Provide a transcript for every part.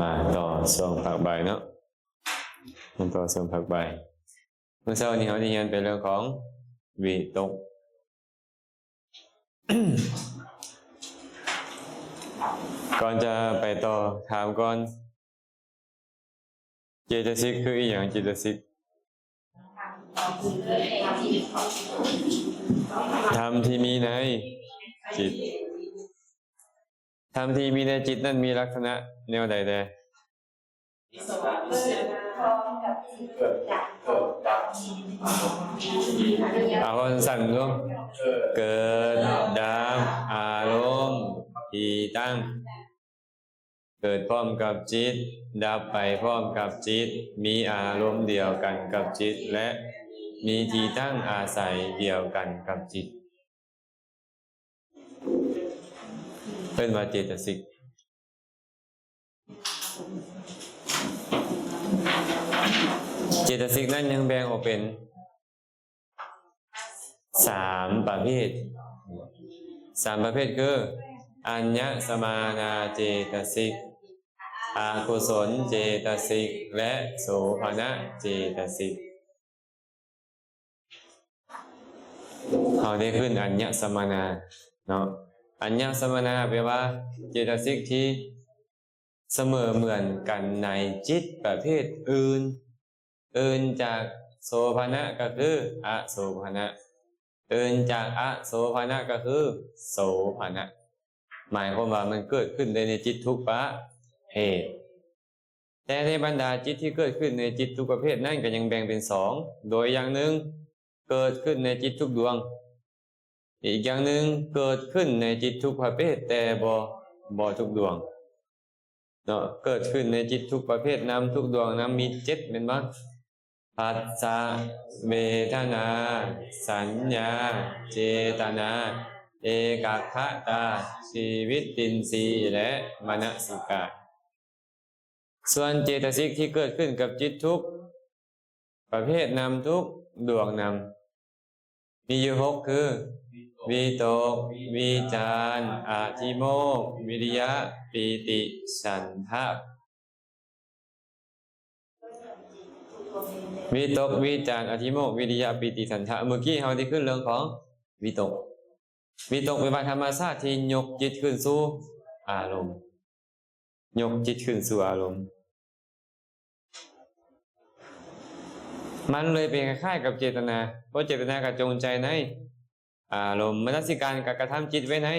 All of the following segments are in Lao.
ມາຕໍ່ຊ່ວງພາກບ່າຍເນາະ ມາຕໍ່ຊ່ວງພາກບ່າຍ. ມື້ເຊົ້ານີ້ເຮົາໄດ້ຮຽນໄປເລື່ອງຂອງວິຕົກ. ກ່ອນຈະໄປຕໍ່ ຖາມກ່ອນ ເຈຕະສິກຄືອີ່ຫຍັງ? ເຈຕະສິກ ທຳທີ່ມີໃນຈິດ. ທຳທີ່ມີໃນຈິດນັ້ນມີລັກສະນະແນວໃດແດ່? ເອົາສັ້ນໆ ເນາະ ເກີດ, ດັບ, ອາລົມ, ທີ່ຕັ້ງ. ເກີດພ້ອມກັບຈິດ, ດັບໄປພ້ອມກັບຈິດ, ມີອາລົມດຽວກັນກັບຈິດ ແລະ ມີທີ່ຕັ້ງອາໄສດຽວກັນກັບຈິດ ເອີ້ນວ່າເຈຕະສິກ. ເຈຕະສິກນັ້ນຍັງແບ່ງອອກເປັນ ສາມປະເພດ. ສາມປະເພດຄື ອັນຍະສະມານາເຈຕະສິກ, ອະກຸສົນເຈຕະສິກ ແລະ ໂສພະນະເຈຕະສິກ. ເຮົາໄດ້ຂຶ້ນອັນຍະສະມານາເນາະ. ອັນຍະສະມານາແປວ່າ ເຈຕະສິກທີ່ ສະເໝີເໝືອນກັນໃນຈິດປະເພດອື່ນ. ອື່ນຈາກໂສພະນະກໍຄືອະໂສພະນະ, ອື່ນຈາກອະໂສພະນະກໍຄືໂສພະນະ. ໝາຍຄວາມວ່າມັນເກີດຂຶ້ນໄດ້ໃນຈິດທຸກປະເພດ. ແຕ່ໃນບັນດາຈິດທີ່ເກີດຂຶ້ນໃນຈິດທຸກປະເພດນັ້ນ ກໍຍັງແບ່ງເປັນສອງ, ໂດຍຢ່າງໜຶ່ງເກີດຂຶ້ນໃນຈິດທຸກດວງ, ອີກຢ່າງໜຶ່ງເກີດຂຶ້ນໃນຈິດທຸກປະເພດ ແຕ່ບໍ່ ບໍ່ທຸກດວງເນາະ. ເກີດຂຶ້ນໃນຈິດທຸກປະເພດນຳ ທຸກດວງນຳ ມີເຈັດແມ່ນບໍ່? ພັດສະ, ເວທະນາ, ສັນຍາ, ເຈຕະນາ, ເອກະກະຕາ, ຊີວິດຕິນຊີ ແລະ ມະນະສິການ. ສ່ວນເຈຕະສິກທີ່ເກີດຂຶ້ນກັບຈິດທຸກປະເພດນຳ ທຸກດວງນຳ ມີຢູ່ຫົກຄື ວິຕົກ, ວິຈານ, ອະທິໂມກ, ວິລິຍະ, ປີຕິ, ສັນທະ. ວິຕົກ, ວິຈານ, ອະທິໂມກ, ວິລິຍະ, ປີຕິ, ສັນທະ. ເມື່ອກີ້ເຮົາໄດ້ຂຶ້ນເລື່ອງຂອງວິຕົກ. ວິຕົກແປວ່າທຳມະຊາດທີ່ຍົກຈິດຂຶ້ນສູ່ອາລົມ. ຍົກຈິດຂຶ້ນສູ່ອາລົມ. ມັນເລີຍເປັນຄ້າຍໆກັບເຈຕະນາ, ເພາະເຈຕະນາກໍຈົງໃຈໃນອາລົມ, ມະນະສິການກໍກະທຳຈິດໄວ້ໃນ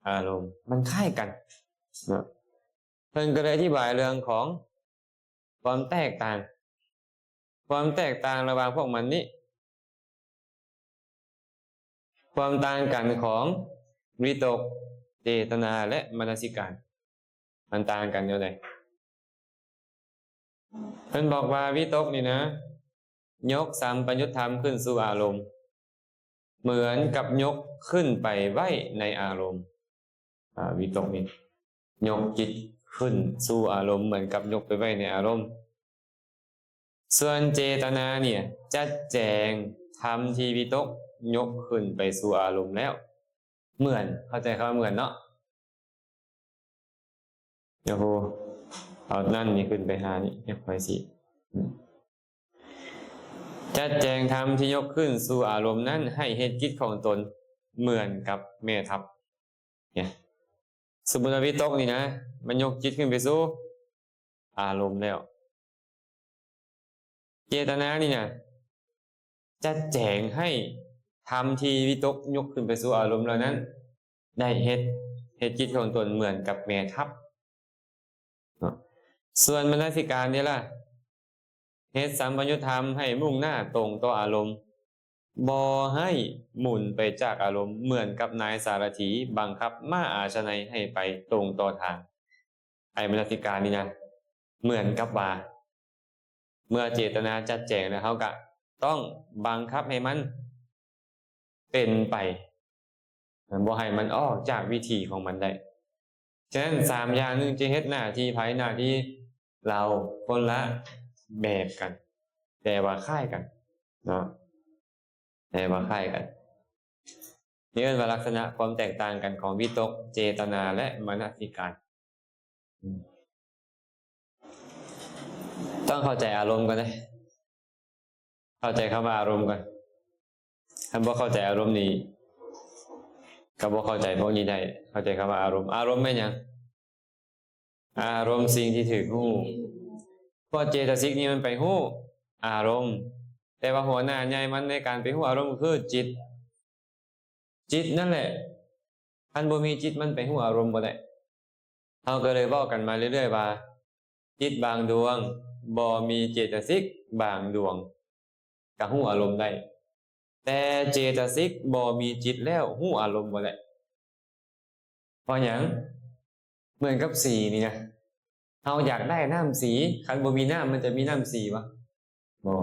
ອາລົມ, ມັນຄ້າຍກັນເນາະ. ເພິ່ນກໍເລີຍອະທິບາຍເລື່ອງຂອງຄວາມແຕກຕ່າງ, ຄວາມແຕກຕ່າງລະຫວ່າງພວກມັນນີ້. ຄວາມຕ່າງກັນຂອງວິຕົກ, ເຈຕະນາ ແລະ ມະນະສິການ ມັນຕ່າງກັນແນວໃດ? ເພິ່ນບອກວ່າວິຕົກນີ້ນະ ຍົກສຳປະຍຸດທຳຂຶ້ນສູ່ອາລົມ ເໝືອນກັບຍົກຂຶ້ນໄປໄວ້ໃນອາລົມ. ອາ ວິຕົກນີ້ ຍົກຈິດຂຶ້ນສູ່ອາລົມ ເໝືອນກັບຍົກໄປໄວ້ໃນອາລົມ. ສ່ວນເຈຕະນານີ້ ຈັດແຈງທຳທີ່ວິຕົກຍົກຂຶ້ນໄປສູ່ອາລົມແລ້ວ ເໝືອນ, ເຂົ້າໃຈຄຳວ່າເໝືອນເນາະ? ໂອ້ໂຫ ເອົານັ້ນນີ້ຂຶ້ນໄປຫານີ້ ຍກໄປຊິ ຈັດແຈງທຳທີ່ຍົກຂຶ້ນສູ່ອາລົມນັ້ນ ໃຫ້ເຮັດກິດຂອງຕົນເໝືອນກັບແມ່ທັບ. ເນຍ ສົມມຸດວ່າວິຕົກນີ້ນະ ມັນຍົກຈິດຂຶ້ນໄປສູ່ອາລົມແລ້ວ. ເຈຕະນານີ້ນະ ຈັດແຈງໃຫ້ທຳທີ່ວິຕົກຍົກຂຶ້ນໄປສູ່ອາລົມເຫຼົ່ານັ້ນ ໄດ້ເຮັດ, ເຮັດກິດຂອງຕົນເໝືອນກັບແມ່ທັບເນາະ. ສ່ວນມະນະສິການເດລະ ເຮັດສຳປະຍຸດທຳໃຫ້ມຸ່ງໜ້າຕົງຕໍ່ອາລົມ, ບໍ່ໃຫ້ໝູນໄປຈາກອາລົມ ເໝືອນກັບນາຍສາລະຖີບັງຄັບມ້າອາຊະໄນໃຫ້ໄປຕົງຕໍ່ທາງ. ໄອ້ມະນະສິການນີ້ນະ ເໝືອນກັບວ່າ ເມື່ອເຈຕະນາຈັດແຈງແລ້ວ ເຮົາກະຕ້ອງບັງຄັບໃຫ້ມັນເປັນໄປ, ບໍ່ໃຫ້ມັນອອກຈາກວິຖີຂອງມັນໄດ້. ສະນັ້ນ ສາມຢ່າງນີ້ຈະເຮັດໜ້າທີ່ໃຜ? ໜ້າທີ່ລາວ ຄົນລະແບບກັນ ແຕ່ວ່າຄ້າຍກັນເນາະ, ແຕ່ວ່າຄ້າຍກັນ. ນີ້ເອີ້ນວ່າລັກສະນະຄວາມແຕກຕ່າງກັນຂອງວິຕົກ, ເຈຕະນາ ແລະ ມະນະສິການ. ຕ້ອງເຂົ້າໃຈອາລົມກ່ອນເດ້ ເຂົ້າໃຈຄຳວ່າອາລົມກ່ອນ. ຄັນບໍ່ເຂົ້າໃຈອາລົມນີ້ ກໍບໍ່ເຂົ້າໃຈພວກນີ້ໄດ້. ເຂົ້າໃຈຄຳວ່າອາລົມ. ອາລົມແມ່ນຫຍັງ? ອາລົມສິ່ງທີ່ຖືກຮູ້. ເພາະເຈຕະສິກນີ້ມັນໄປຮູ້ອາລົມ, ແຕ່ວ່າຫົວໜ້າໃຫຍ່ມັນໃນການໄປຮູ້ອາລົມກໍຄືຈິດ. ຈິດນັ້ນແຫຼະ, ຄັນບໍ່ມີຈິດມັນໄປຮູ້ອາລົມບໍ່ໄດ້. ເຮົາກໍເລີຍເວົ້າກັນມາເລື້ອຍໆວ່າ ຈິດບາງດວງບໍ່ມີເຈຕະສິກບາງດວງກໍຮູ້ອາລົມໄດ້, ແຕ່ເຈຕະສິກບໍ່ມີຈິດແລ້ວຮູ້ອາລົມບໍ່ໄດ້. ເພາະຫຍັງ? ເໝືອນກັບສີນີ້ນະ, ເຮົາຢາກໄດ້ນ້ຳສີ, ຄັນບໍ່ມີນ້ຳມັນຈະມີນ້ຳສີບໍ່? ບໍ່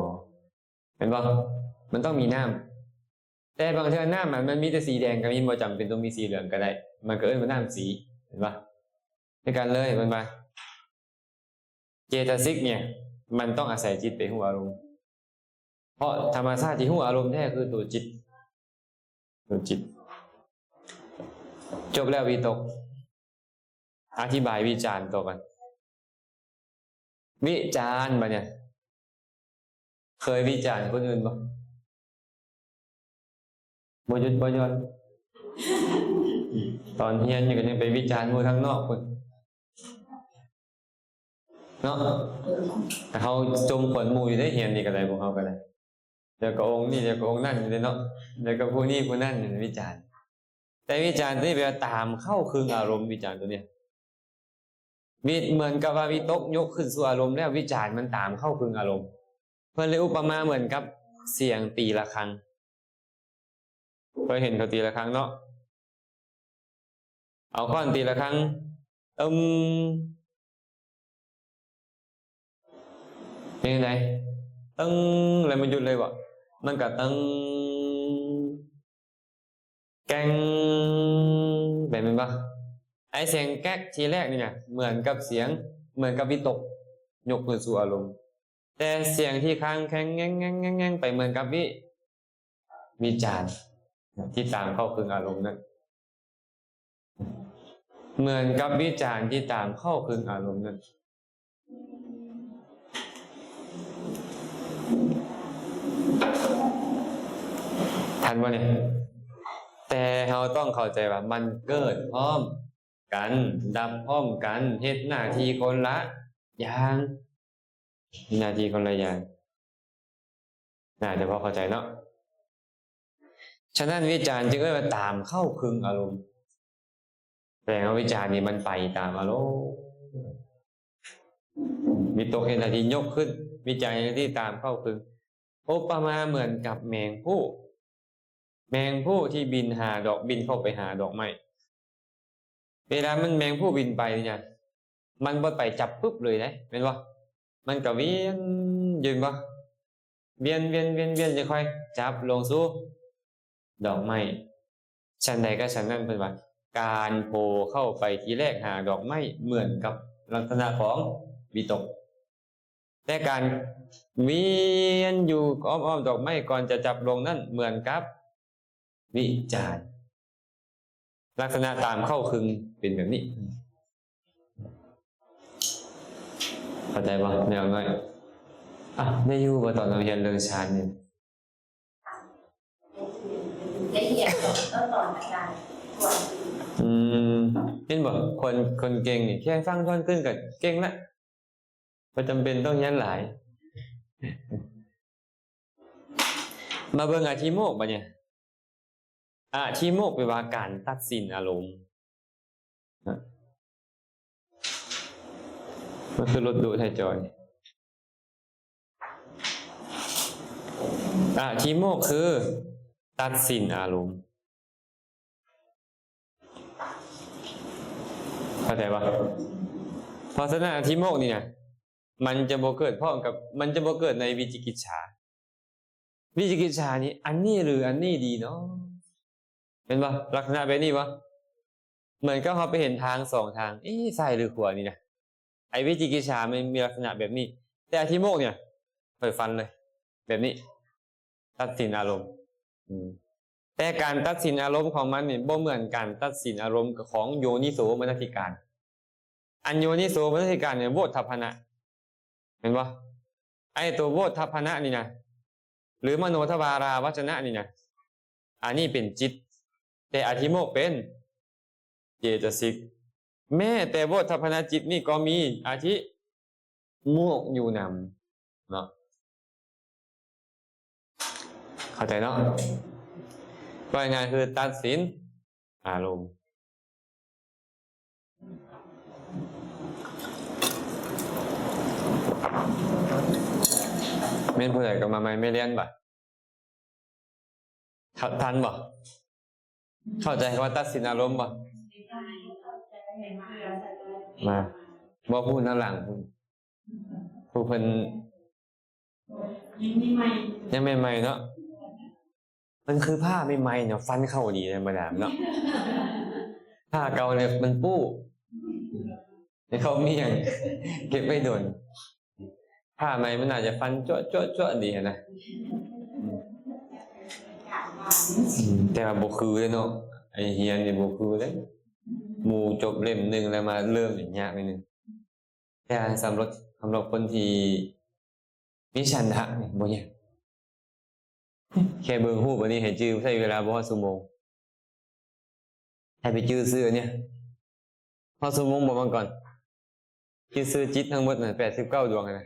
ແມ່ນບໍ່? ມັນຕ້ອງມີນ້ຳ. ແຕ່ບາງເທື່ອນ້ຳມັນ ມັນມີແຕ່ສີແດງກໍມີ, ບໍ່ຈຳເປັນຕ້ອງມີສີເຫຼືອງກໍໄດ້, ມັນກໍເອີ້ນວ່ານ້ຳສີ, ເຫັນບໍ່? ຄືກັນເລີຍ ເພິ່ນວ່າເຈຕະສິກເນຍ ມັນຕ້ອງອາໄສຈິດໄປຮູ້ອາລົມ, ເພາະທຳມະຊາດທີ່ຮູ້ອາລົມແທ້ຄືຕົວຈິດ, ຕົວຈິດ. ຈົບແລ້ວວິຕົກ, ອະທິບາຍວິຈານຕໍ່ໄປ. ວິຈານ ບາດນີ້ ເຄີຍວິຈານຄົນອື່ນບໍ່? ບໍ່ຢຸດບໍ່ຢ່ອນ. ຕອນຮຽນຢູ່ກໍຍັງໄປວິຈານໝູ່ທາງນອກພຸ້ນເນາະ. ເຮົາຈົ່ມຂວັນໝູ່ຢູ່ເດ້, ຮຽນນີ້ກໍໄດ້, ພວກເຮົາກໍໄດ້. ດຽວກໍອົງນີ້, ດຽວກໍອົງນັ້ນຢູ່ເດ້ເນາະ, ດຽວກໍຜູ້ນີ້ຜູ້ນັ້ນ ວິຈານ. ແຕ່ວິຈານຕົວນີ້ແປວ່າຕາມເຂົ້າເຄິ່ງອາລົມ, ວິຈານຕົວນີ້. ວິ ເໝືອນກັບວ່າວິຕົກຍົກຂຶ້ນສູ່ອາລົມແລ້ວ, ວິຈານມັນຕາມເຂົ້າເຄິ່ງອາລົມ. ເພິ່ນເລີຍອຸປະມາເໝືອນກັບສຽງຕີລະຄັງ. ເຄີຍເຫັນເຂົາຕີລະຄັງເນາະ? ເອົາຄ້ອນຕີລະຄັງ, ຕຶມ, ເປັນຈັ່ງໃດ? ຕຶງ ແລ້ວມັນຢຸດເລີຍບໍ່? ມັນກະຕຶງ ແກ້ງ ແບບແມ່ນບໍ່? ໄອ້ສຽງແກັກທີແລກນີ້ນະ ເໝືອນກັບສຽງ ເໝືອນກັບວິຕົກ ຍົກຂຶ້ນສູ່ອາລົມ, ແຕ່ສຽງທີ່ຄ້າງແຄງແງ່ງໆໆໆ ໄປເໝືອນກັບວິ ວິຈານທີ່ຕາມເຂົ້າເຄິ່ງອາລົມນັ້ນ, ເໝືອນກັບວິຈານທີ່ຕາມເຂົ້າເຄິ່ງອາລົມນັ້ນ. ທັນບໍ່ນີ້? ແຕ່ເຮົາຕ້ອງເຂົ້າໃຈວ່າມັນເກີດພ້ອມກັນ, ດັບພ້ອມກັນ, ເຮັດໜ້າທີ່ຄົນລະຢ່າງ, ເຮັດໜ້າທີ່ຄົນລະຢ່າງ. ໜ້າຈະພໍເຂົ້າໃຈເນາະ. ສະນັ້ນ ວິຈານຈຶ່ງເອີ້ນວ່າຕາມເຂົ້າເຄິ່ງອາລົມ. ແສດງວ່າວິຈານນີ້ມັນໄປຕາມອາລົມ. ວິຕົກເຮັດໜ້າທີ່ຍົກຂຶ້ນ, ວິຈານເຮັດໜ້າທີ່ຕາມເຂົ້າເຄິ່ງ. ອຸປະມາເໝືອນກັບແມງພູ້, ແມງພູ້ທີ່ບິນຫາດອກ, ບິນເຂົ້າໄປຫາດອກໄມ້. ເວລາມັນ ແມງພູ້ບິນໄປນີ້ນະ ມັນບໍ່ໄປຈັບປຶບເລີຍເດ້ ແມ່ນບໍ່? ມັນກະວຽນຢູ່ ແມ່ນບໍ່? ວຽນໆໆໆ ຈັ່ງຄ່ອຍຈັບລົງສູ່ດອກໄມ້. ສັນໃດກໍສັນນັ້ນ ເພິ່ນວ່າ ການໂຜເຂົ້າໄປທີແລກຫາດອກໄມ້ ເໝືອນກັບລັກສະນະຂອງວິຕົກ, ແຕ່ການວຽນຢູ່ອ້ອມໆດອກໄມ້ກ່ອນຈະຈັບລົງນັ້ນ ເໝືອນກັບວິຈານ. ລັກສະນະຕາມເຂົ້າເຄິ່ງເປັນແບບນີ້. ເຂົ້າໃຈບໍ່ ແນວນ້ອຍ? ອາ ໄດ້ຢູ່ບໍ່ ຕອນເຮົາຮຽນເລື່ອງຊານນີ້? ໄດ້ຮຽນ ໄດ້ຮຽນຕອນອາຈານກວນ. ອືມ ເຫັນບໍ່ ຄົນ ຄົນເກັ່ງນີ້ ແຄ່ຟັງທວນຄືນກໍເກັ່ງລະ. ບໍ່ຈຳເປັນຕ້ອງຮຽນຫຼາຍ. ມາເບິ່ງອະທິໂມກບາດນີ້. ອະທິໂມກແປວ່າການຕັດສິນອາລົມ. ມັນຄືລົດດຸໄທຈອຍ. ອະທິໂມກຄືຕັດສິນອາລົມ. ເຂົ້າໃຈບໍ່? ເພາະສະນັ້ນ ອະທິໂມກນີ້ນະ ມັນຈະບໍ່ເກີດພ້ອມກັບ ມັນຈະບໍ່ເກີດໃນວິຈິກິດສາ. ວິຈິກິດສານີ້ ອັນນີ້ຫຼືອັນນີ້ດີເນາະ? ແມ່ນບໍ່? ລັກສະນະແບບນີ້ບໍ່? ເໝືອນກັບເຮົາໄປເຫັນທາງສອງທາງ ເອ ຊ້າຍຫຼືຂວານີ້ນະ. ໄອ້ວິຈິກິດສາມັນມີລັກສະນະແບບນີ້, ແຕ່ອະທິໂມກນີ້ນະ ຂ້ອຍຟັນເລີຍ ແບບນີ້ ຕັດສິນອາລົມ. ອືມ ແຕ່ການຕັດສິນອາລົມຂອງມັນນີ້ ບໍ່ເໝືອນການຕັດສິນອາລົມຂອງໂຍນິໂສມະນະສິການ. ອັນໂຍນິໂສມະນະສິການນີ້ ໂວດທັບພະນະ ແມ່ນບໍ່? ອ້ໂຕໂວດທັບພະນະນີ້ນະ ຫຼືມະໂນທະວາລາວັດຈະນະນີ້ນະ ອັນນີ້ເປັນຈິດ, ແຕ່ອະທິໂມກເປັນເຈຕະສິກ. ແມ້ແຕ່ໂວດທັບພະນະຈິດນີ້ກໍມີອະທິໂມກຢູ່ນຳເນາະ. ເຂົ້າໃຈເນາະ? ເວົ້າງ່າຍໆຄືຕັດສິນອາລົມ. ແມ່ນຜູ້ໃດກໍມາໃໝ່ ແມ່ລຽນບໍ? ທັນ ທັນບໍ? ເຂົ້າໃຈຄຳວ່າຕັດສິນອາລົມບໍ? ມາ ບໍ່ ຜູ້ນຳຫຼັງ ຜູ້ເພິ່ນ ຍັງໃໝ່ໆເນາະ. ມັນຄືຜ້າໃໝ່ໆເນາະ, ຟັນເຂົ້າດີທຳມະດາເນາະ. ຜ້າເກົ່ານີ້ມັນປູ້ ໃຫ້ເຂົາມີຫຍັງເກັບໄວ້ດົນ. ຜ້າໃໝ່ມັນອາດຈະຟັນຈວດໆໆດີຫັ້ນນະ. ອືມ ແຕ່ວ່າບໍ່ຄືເດ້ເນາະ, ໄອ້ຮຽນນີ້ບໍ່ຄືເດ້. ໝູ່ຈົບເຫຼັ້ມໜຶ່ງແລ້ວມາເລີ່ມນີ້ຍາກໜ້ອຍໜຶ່ງ. ແຕ່ສຳລັບ ສຳລັບຄົນທີ່ມີສັນທະນີ້ບໍ່ຍາກ. ແຄ່ເບິ່ງຮູບອັນນີ້ໃຫ້ຈື່ ໃຊ້ເວລາບໍ່ຮອດຊົ່ວໂມງ. ໃຫ້ໄປຈື່ຊື່ອັນນີ້ ຮອດຊົ່ວໂມງບໍ່ມັງກອນ? ຈື່ຊື່ຈິດທັງໝົດນະ ແປດສິບເກົ້າດວງຫັ້ນນະ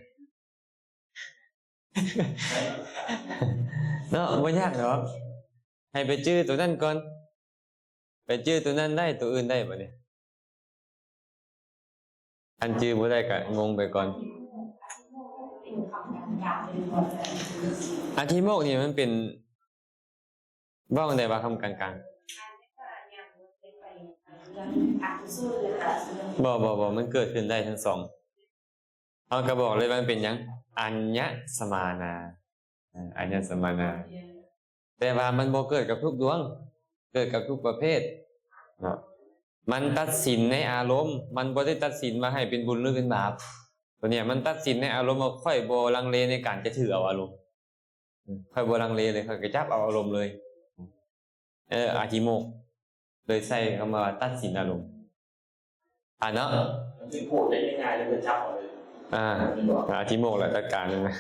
ເນາະ. ບໍ່ຍາກດອກ, ໃຫ້ໄປຈື່ໂຕນັ້ນກ່ອນ. ໄປຈື່ໂຕນັ້ນໄດ້ ໂຕອື່ນໄດ້ບັດນີ້. ອັນຈື່ບໍ່ໄດ້ກະງົງໄປກ່ອນ. ອະທິໂມກນີ້ມັນເປັນ ເວົ້າແນວໃດວ່າຄຳກາງໆ? ບໍ່ ບໍ່ ບໍ່ ມັນເກີດຂຶ້ນໄດ້ທັງສອງ. ເຮົາກໍບອກເລີຍວ່າມັນເປັນຫຍັງ? ອັນຍະສະມານາ. ເອີ ອັນຍະສະມານາ. ແຕ່ວ່າມັນບໍ່ເກີດກັບທຸກດວງ, ເກີດກັບທຸກປະເພດເນາະ. ມັນຕັດສິນໃນອາລົມ, ມັນບໍ່ໄດ້ຕັດສິນວ່າໃຫ້ເປັນບຸນຫຼືເປັນບາບ. ຕົວເນີ້ຍມັນຕັດສິນໃນອາລົມວ່າ ຂ້ອຍບໍ່ລັງເລໃນການຈະຖືເອົາອາລົມ. ຂ້ອຍບໍ່ລັງເລເລີຍ, ຂ້ອຍກໍຈັບເອົາອາລົມເລີຍ. ເອີ ອະທິໂມກ ເລີຍໃຊ້ຄຳວ່າຕັດສິນອາລົມ. ອ່າເນາະ ມັນຊິໂກດໄດ້ງ່າຍໆ ແລ້ວກໍຈັບເອົາເລີຍ. ອ່າ ແມ່ນບໍ່? ອະທິໂມກແລ້ວຈັດການນັ້ນນະ.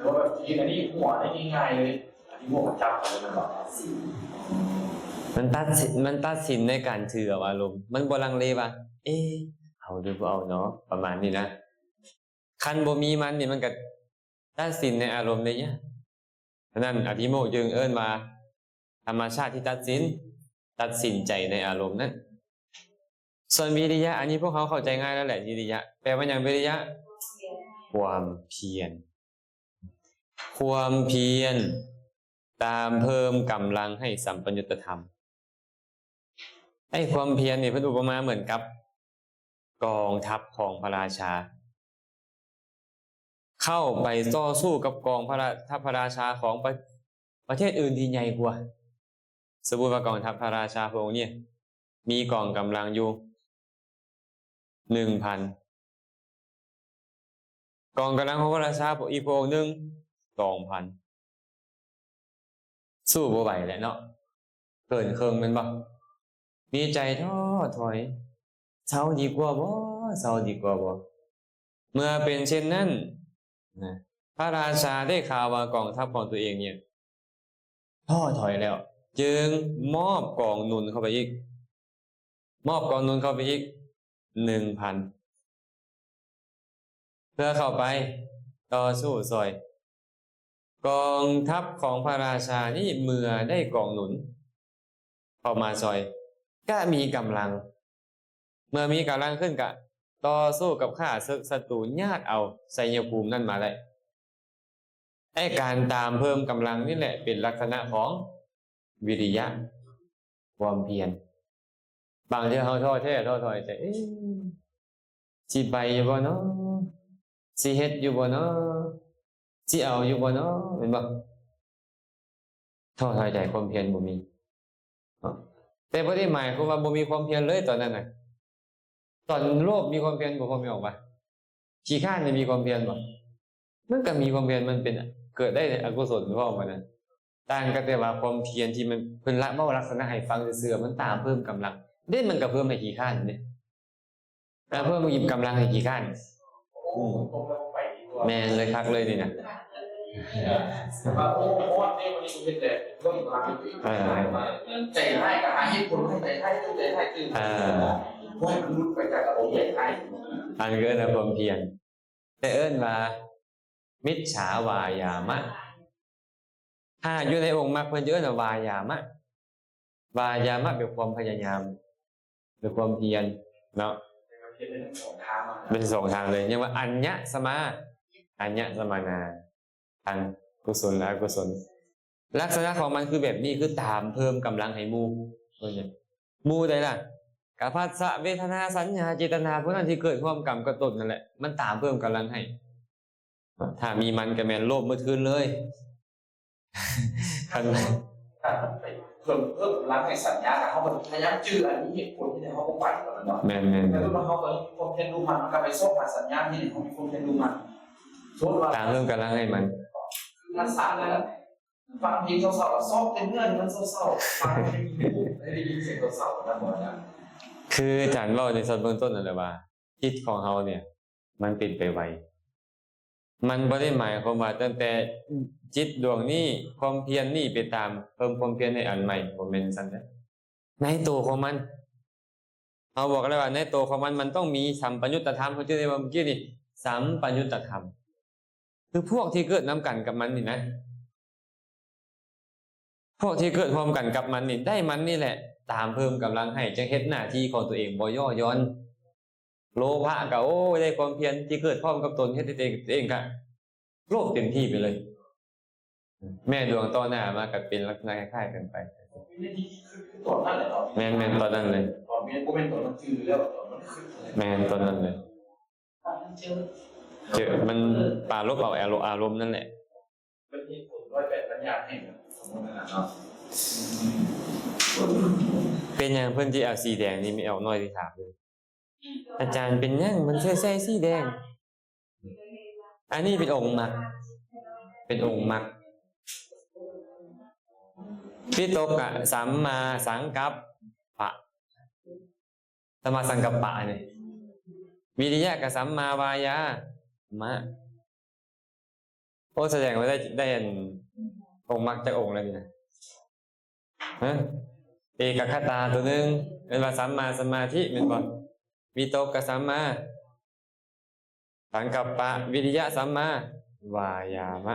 ແລ້ວແບບເຮັດອັນນີ້ຫົວໄດ້ງ່າຍໆເລີຍ, ອະທິໂມກຈັບເອົາເລີຍແມ່ນບໍ່? ມັນຕັດສິນ ມັນຕັດສິນໃນການຖືເອົາອາລົມ, ມັນບໍ່ລັງເລວ່າ ເອ ເອົາຫຼືບໍ່ເອົາເນາະ ປະມານນີ້ນະ. ຄັນບໍ່ມີມັນນີ້ ມັນກະຕັດສິນໃນອາລົມໄດ້ຍາກ. ສະນັ້ນ ອະທິໂມກຈຶ່ງເອີ້ນວ່າ ທຳມະຊາດທີ່ຕັດສິນ, ຕັດສິນໃຈໃນອາລົມນັ້ນ. ສ່ວນວິລິຍະ ອັນນີ້ພວກເຮົາເຂົ້າໃຈງ່າຍແລ້ວແຫຼະ, ວິລິຍະ ແປວ່າຫຍັງ? ວິລິຍະ ຄວາມພຽນ. ຄວາມພຽນຕາມເພີ່ມກຳລັງໃຫ້ສຳປະຍຸດຕະທຳ. ໄອ້ຄວາມພຽນນີ້ເພິ່ນອຸປະມາເໝືອນກັບກອງທັບຂອງພະລາຊາ ເຂົ້າໄປຕໍ່ສູ້ກັບກອງພະລາ ທັບພະລາຊາຂອງປະ ປະເທດອື່ນທີ່ໃຫຍ່ກວ່າ. ສົມມຸດວ່າກອງທັບພະລາຊາພະອົງນີ້ມີກອງກຳລັງຢູ່ໜຶ່ງພັນ, ກອງກຳລັງຂອງພະລາຊາອີກພະອົງໜຶ່ງ ສອງພັນ. ສູ້ບໍ່ໄຫວແຫຼະເນາະ, ເກີນເຄິ່ງແມ່ນບໍ່? ມີໃຈທໍ້ຖອຍ, ເຊົາດີກວ່າບໍ່? ເຊົາດີກວ່າບໍ່? ເມື່ອເປັນເຊັ່ນນັ້ນນະ, ພະລາຊາໄດ້ຂ່າວວ່າກອງທັບຂອງຕົວເອງນີ້ທໍ້ຖອຍແລ້ວ, ຈຶ່ງມອບກອງໜູນເຂົ້າໄປອີກ, ມອບກອງໜູນເຂົ້າໄປອີກໜຶ່ງພັນ ເພື່ອເຂົ້າໄປຕໍ່ສູ້ຊ່ອຍ. ກອງທັບຂອງພະລາຊານີ້ເມື່ອໄດ້ກອງໜູນເຂົ້າມາຊ່ອຍ ກະມີກຳລັງ, ເມື່ອມີກຳລັງຂຶ້ນກະຕໍ່ສູ້ກັບຂ້າເສິກສັດຕູ ຍາດເອົາໄຊຍະພູມນັ້ນມາໄດ້. ໄອ້ການຕາມເພີ່ມກຳລັງນີ້ແຫຼະເປັນລັກສະນະຂອງວິລິຍະ ຄວາມພຽນ. ບາງເທື່ອເຮົາທໍ້ແທ້ທໍ້ຖອຍໃຈ, ເອ ຊິໄປຢູ່ບໍ່ນໍ? ຊິເຮັດຢູ່ບໍ່ນໍ? ຊິເອົາຢູ່ບໍ່ນໍ? ແມ່ນບໍ່? ທໍ້ຖອຍໃຈ, ຄວາມພຽນບໍ່ມີເນາະ. ແຕ່ບໍ່ໄດ້ໝາຍຄວາມວ່າບໍ່ມີຄວາມພຽນເລີຍຕອນນັ້ນນະ. ຕອນໂລບມີຄວາມພຽນບໍ່? ພໍ່ແມ່ອອກວ່າ ຂີ້ຄ້ານນີ້ມີຄວາມພຽນບໍ່? ມັນກໍມີຄວາມພຽນ, ມັນເປັນ ເກີດໄດ້ອະກຸສົນພ້ອມຫັ້ນນະ. ຕ່າງກັນແຕ່ວ່າຄວາມພຽນທີ່ມັນ ເພິ່ນລະເວົ້າລັກສະນະໃຫ້ຟັງຊື່ໆ ມັນຕາມເພີ່ມກຳລັງເດ້, ມັນກໍເພີ່ມໃຫ້ຂີ້ຄ້ານເດ້, ເພີ່ມກຳລັງໃຫ້ຂີ້ຄ້ານ. ອືມ. ແມ່ນເລີຍ ຄັກເລີຍນີ້ນະ. ແຕ່ວ່າ ໂອ້ ຮອດເດ້ ວັນນີ້ເຮັດແລ້ວ ເບິ່ງວ່າ ເອີ ໃຈຮ້າຍກໍຫາເຫດຜົນໃຫ້ໃຈຮ້າຍ ໃຈຮ້າຍຕື່ມ ເອີ ບໍ່ໃຫ້ມັນຫຼຸດໄປຈາກອາລົມໃຈຮ້າຍ. ອັນນີ້ເອີ້ນວ່າຄວາມພຽນ ແຕ່ເອີ້ນວ່າມິດສາວາຍາມະ. ຖ້າຢູ່ໃນອົງມັກເພິ່ນຈະເອີ້ນວ່າວາຍາມະ. ວາຍາມະແປຄວາມພະຍາຍາມ ຫຼືຄວາມພຽນເນາະ. ເປັນສອງທາງເລີຍ. ຍັງວ່າອັນຍະສະມາ ອັນຍະສະມານາ ທັງກຸສົນ ແລະ ອະກຸສົນ. ລັກສະນະຂອງມັນຄືແບບນີ້ ຄືຕາມເພີ່ມກຳລັງໃຫ້ໝູ່. ໝູ່ໃດລະ? ກະພັດສະ ເວທະນາ ສັນຍາ ເຈດຕະນາ ພວກນັ້ນທີ່ເກີດພ້ອມກັນກັບຕົນນັ້ນແຫຼະ ມັນຕາມເພີ່ມກຳລັງໃຫ້. ຖ້າມີມັນກໍແມ່ນໂລບໝົດຄືນເລີຍ. ຄັນ ຖ້າໄປເພີ່ມ ເພີ່ມກຳລັງໃຫ້ສັນຍາ ຖ້າເຮົາພະຍາຍາມຈື່ອັນມີເຫດຜົນນີ້ ເຮົາບໍ່ໄປແລ້ວເນາະ. ແມ່ນໆ ແຕ່ວ່າເຮົາກໍມີຄວາມພຽນດຸໝັ່ນ ມັນກໍໄປຊອກຫາສັນຍາທີ່ເຮົາມີຄວາມພຽນດຸໝັ່ນ. ສົມມຸດວ່າ ຕາມເພີ່ມກຳລັງໃຫ້ມັນ ຄືພາສານັ້ນ ຟັງເພງເສົ້າໆ ຊອກແຕ່ເນື້ອໃຫ້ມັນເສົ້າໆ ຟັງໃຫ້ມີຮູບ ໃຫ້ໄດ້ຍິນສຽງເສົ້າໆ ນຳບໍ່ນະ. ຄືອາຈານເວົ້າໃນຕອນເບື້ອງຕົ້ນນັ້ນແຫຼະວ່າ ຈິດຂອງເຮົານີ້ມັນເປັນໄປໄວ. ມັນບໍ່ໄດ້ໝາຍຄວາມວ່າຕັ້ງແຕ່ຈິດດວງນີ້ ຄວາມພຽນນີ້ໄປຕາມເພີ່ມຄວາມພຽນໃຫ້ອັນໃໝ່ ບໍ່ແມ່ນຊັ້ນເດ້. ໃນໂຕຂອງມັນ ເຮົາບອກແລ້ວວ່າໃນໂຕຂອງມັນ ມັນຕ້ອງມີສຳປະຍຸດຕະທຳ ເຮົາຈື່ໄດ້ວ່າມື້ກີ້ນີ້ ສຳປະຍຸດຕະທຳ ຄືພວກທີ່ເກີດນຳກັນກັບມັນນີ້ນະ. ພວກທີ່ເກີດພ້ອມກັນກັບມັນນີ້ ໄດ້ມັນນີ້ແຫຼະ ຕາມເພີ່ມກຳລັງໃຫ້ ຈຶ່ງເຮັດໜ້າທີ່ຂອງຕົວເອງບໍ່ຍໍ້ຢ່ອນ. ໂລພະກໍ ໂອ້ຍ ໄດ້ຄວາມພຽນທີ່ເກີດພ້ອມກັບຕົນ ເຮັດໃຫ້ຕົວເອງ ຕົວເອງກໍໂລບເຕັມທີ່ໄປເລີຍ. ແມ່ດວງຕໍ່ໜ້າມາກໍເປັນລັກສະນະຄ້າຍໆກັນໄປ. ຕອນນັ້ນແຫຼະເນາະ. ແມ່ນໆ ຕອນນັ້ນເລີຍ. ຕອນແມ່ນ ບໍ່ແມ່ນຕອນມັນຈື່ແລ້ວ ຕອນມັນຄຶດ. ແມ່ນ ຕອນນັ້ນເລີຍ. ເຈີ ມັນປາລົບເອົາອາລົມ ອາລົມນັ້ນແຫຼະ. ເປັນເຫດຜົນ ຮ້ອຍແປດ ປັນຍາແຫ່ງ ສົມມຸດນະເນາະ. ເປັນຫຍັງເພິ່ນຊິເອົາສີແດງນີ້ ມີອອກໜ້ອຍທີ່ຖາມເລີຍ ອາຈານ ເປັນຫຍັງມັນໃສ່ ໃສ່ສີແດງ? ອັນນີ້ເປັນອົງມັກ ເປັນອົງມັກ. ວິຕົກກະ ສຳມາສັງກັບປະ ສຳມາສັງກັບປະນີ້. ວິລິຍະກະ ສຳມາວາຍາມະ. ໂອ້ ສະແດງວ່າໄດ້ ໄດ້ອັນອົງມັກຈັກອົງແລ້ວນີ້ນະ? ຮະ? ເອກະຄະຕາຕົວໜຶ່ງ ເອີ້ນວ່າສຳມາສະມາທິແມ່ນບໍ່? ວິຕົກກະສຳມາສັງກັບປະ ວິລິຍະສຳມາວາຍາມະ.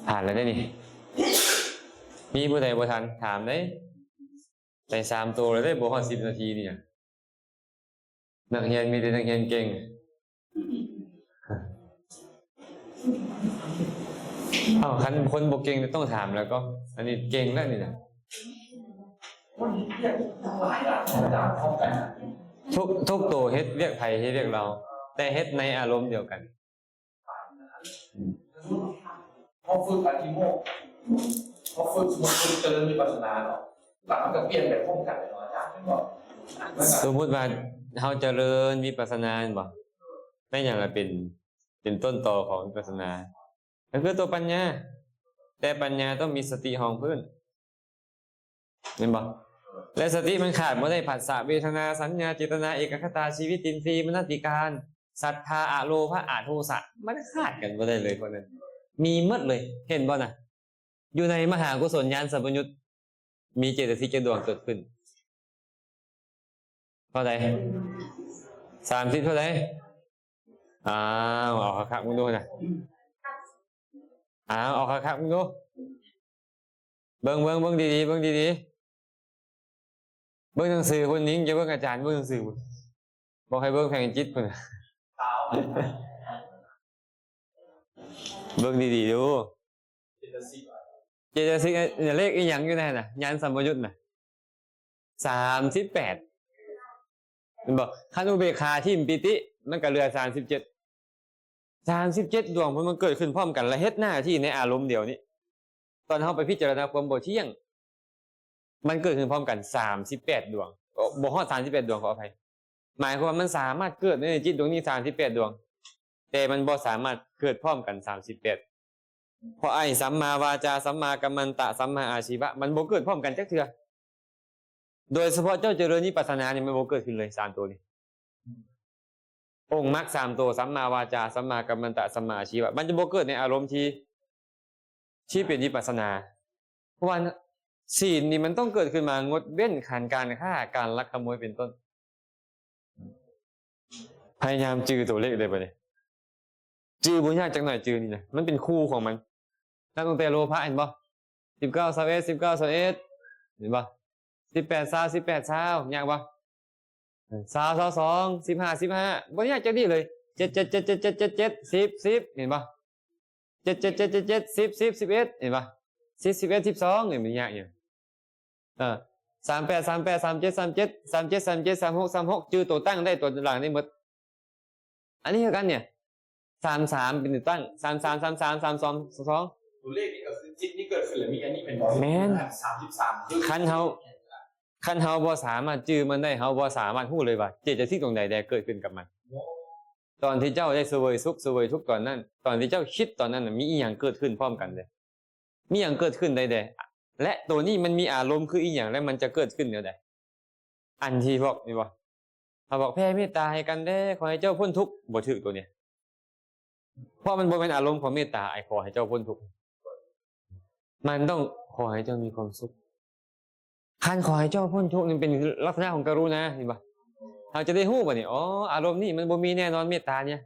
ຜ່ານແລ້ວເດ້ນີ້. ມີຜູ້ໃດບໍ່ທັນ? ຖາມເດ້. ໄດ້ສາມໂຕແລ້ວເດ້ ບໍ່ຮອດສິບນາທີນີ້ນະ. ນັກຮຽນ ມີແຕ່ນັກຮຽນເກັ່ງ. ເອົ້າ ຄັນຄົນບໍ່ເກັ່ງຕ້ອງຖາມແລ້ວກໍ ອັນນີ້ເກັ່ງແລ້ວນີ້ນະ. ທຸກ ທຸກໂຕເຮັດວຽກໃຜເຮັດວຽກລາວ ແຕ່ເຮັດໃນອາລົມດຽວກັນ. ເຮົາຝຶກອະທິໂມກ ເຮົາຝຶກ ສົມມຸດຝຶກຈະເລີນວິປັດສະນາເນາະ ແລ້ວມັນກໍປ່ຽນໄປພ້ອມກັນເນາະອາຈານ ແມ່ນບໍ່? ສົມມຸດວ່າເຮົາຈະເລີນວິປັດສະນາແມ່ນບໍ່? ໃນຫຍັງລະເປັນ ເປັນຕົ້ນຕໍຂອງວິປັດສະນາ? ກໍຄືຕົວປັນຍາ ແຕ່ປັນຍາຕ້ອງມີສະຕິຮອງພື້ນ. ແມ່ນບໍ່? ແລະ ສະຕິມັນຂາດບໍ່ໄດ້ ພັດສະ ເວທະນາ ສັນຍາ ເຈດຕະນາ ເອກະຄະຕາ ຊີວິດ ຕິນຊີ ມະນະສິການ ສັດທາ ອະໂລພະ ອະໂທສະ ມັນຂາດກັນບໍ່ໄດ້ເລີຍພວກນັ້ນ ມີໝົດເລີຍ ເຫັນບໍ່ນະ? ຢູ່ໃນມະຫາກຸສົນຍານສຳປະຍຸດ ມີເຈດຕະສິກຈັກດວງເກີດຂຶ້ນ? ເທົ່າໃດ? ສາມສິບເທົ່າໃດ? ອ້າວ ເອົາຄັກໆເບິ່ງດູນະ ອ້າວ ເອົາຄັກໆເບິ່ງດູ. ເບິ່ງ ເບິ່ງ ເບິ່ງດີໆ ເບິ່ງດີໆ ເບິ່ງໜັງສືພຸ້ນ ຍິງ ຢ່າເບິ່ງອາຈານ ເບິ່ງໜັງສືພຸ້ນ ບອກໃຫ້ເບິ່ງແຜງຈິດພຸ້ນ ເບິ່ງດີໆດູ. ເຈດຕະສິກ ເລກອີ່ຫຍັງຢູ່ໃນຫັ້ນນະ ຍານສຳປະຍຸດນະ? ສາມສິບແປດ ແມ່ນບໍ່? ຄັນອຸເບກຂາຖິ້ມປີຕິ ມັນກໍເຫຼືອສາມສິບເຈັດ ສາມສິບເຈັດດວງ ເພາະມັນເກີດຂຶ້ນພ້ອມກັນ ແລະ ເຮັດໜ້າທີ່ໃນອາລົມດຽວນີ້. ຕອນເຮົາໄປພິຈາລະນາຄວາມບໍ່ທ່ຽງ ມັນເກີດຂຶ້ນພ້ອມກັນສາມສິບແປດດວງ ເອີ ບໍ່ຮອດສາມສິບແປດດວງ ຂໍອະໄພ ໝາຍຄວາມວ່າມັນສາມາດເກີດໃນຈິດດວງນີ້ສາມສິບແປດດວງ ແຕ່ມັນບໍ່ສາມາດເກີດພ້ອມກັນສາມສິບແປດ ເພາະໄອ້ສຳມາວາຈາ ສຳມາກັມມັນຕະ ສຳມາອາຊີວະ ມັນບໍ່ເກີດພ້ອມກັນຈັກເທື່ອ. ໂດຍສະເພາະເຈົ້າຈະເລີນວິປັດສະນານີ້ ມັນບໍ່ເກີດຂຶ້ນເລີຍ ສາມໂຕນີ້. ອົງມັກສາມໂຕ ສຳມາວາຈາ ສຳມາກັມມັນຕະ ສຳມາອາຊີວະ ມັນຈະບໍ່ເກີດໃນອາລົມທີ່ ທີ່ເປັນວິປັດສະນາ ເພາະວ່າ ສິນນີ້ມັນຕ້ອງເກີດຂຶ້ນມາ ງົດເວັ້ນການ ການຂ້າ ການລັກຂະໂມຍ ເປັນຕົ້ນ. ພະຍາຍາມຈື່ຕົວເລກເດີບັດນີ້ ຈື່ບໍ່ຍາກຈັກໜ້ອຍ ຈື່ນີ້ນະ ມັນເປັນຄູ່ຂອງມັນ ນັບຕັ້ງແຕ່ໂລພະ ເຫັນບໍ່? ສິບເກົ້າ ຊາວເອັດ ສິບເກົ້າ ຊາວເອັດ ເຫັນບໍ່? ສິບແປດ ຊາວ ສິບແປດ ຊາວ ຍາກບໍ່? ຊາວ ຊາວສອງ ສິບຫ້າ ສິບຫ້າ ບໍ່ຍາກຈັກດີ້ເລີຍ ເຈັດ ເຈັດ ສິບ ສິບ ເຫັນບໍ່? ເຈັດ ເຈັດ ສິບ ສິບ ເອັດ ເຫັນບໍ່? ສິບ ສິບເອັດ ສິບສອງ ນີ້ມັນຍາກຫຍັງ? ເອີ ສາມແປດ ສາມແປດ ສາມເຈັດ ສາມເຈັດ ສາມເຈັດ ສາມເຈັດ ສາມຫົກ ສາມຫົກ ຈື່ຕົວຕັ້ງໄດ້ ຕົວຫຼັງໄດ້ໝົດ. ອັນນີ້ຄືກັນນີ້ ສາມສາມ ເປັນຕົວຕັ້ງ ສາມສາມ ສາມສາມ ສາມສອງ ສາມສອງ ຕົວເລກນີ້ກໍຄືຈິດນີ້ເກີດຂຶ້ນແລ້ວມີອັນນີ້ແມ່ນບໍ່? ແມ່ນ ສາມສິບສາມ ຄັນເຮົາ ຄັນເຮົາບໍ່ສາມາດຈື່ມັນໄດ້ ເຮົາບໍ່ສາມາດຮູ້ເລີຍວ່າເຈດຕະສິກດວງໃດແດ່ເກີດຂຶ້ນກັບມັນ. ຕອນທີ່ເຈົ້າໄດ້ສະເຫວີຍສຸກສະເຫວີຍທຸກຕອນນັ້ນ ຕອນທີ່ເຈົ້າຄິດຕອນນັ້ນນະ ມີອີ່ຫຍັງເກີດຂຶ້ນພ້ອມກັນເດ? ມີຫຍັງເກີດຂຶ້ນໄດ້ແດ່? ແລະ ໂຕນີ້ມັນມີອາລົມຄືອີ່ຫຍັງ ແລະ ມັນຈະເກີດຂຶ້ນແນວໃດ? ອັນທີ່ບອກນີ້ບໍ່? ເຮົາບອກແຜ່ເມດຕາໃຫ້ກັນເດ້ ຂໍໃຫ້ເຈົ້າພົ້ນທຸກ ບໍ່ຖືກໂຕນີ້ ເພາະມັນບໍ່ແມ່ນອາລົມຂອງເມດຕາ ອ້າຍ ຂໍໃຫ້ເຈົ້າພົ້ນທຸກ ມັນຕ້ອງ ຂໍໃຫ້ເຈົ້າມີຄວາມສຸກ. ຄັນຂໍໃຫ້ເຈົ້າພົ້ນທຸກນີ້ເປັນລັກສະນະຂອງກະລຸນາ ເຫັນບໍ່? ເຮົາຈະໄດ້ຮູ້ບັດນີ້ ອໍ ອາລົມນີ້ມັນບໍ່ມີແນ່ນອນ ເມດຕານີ້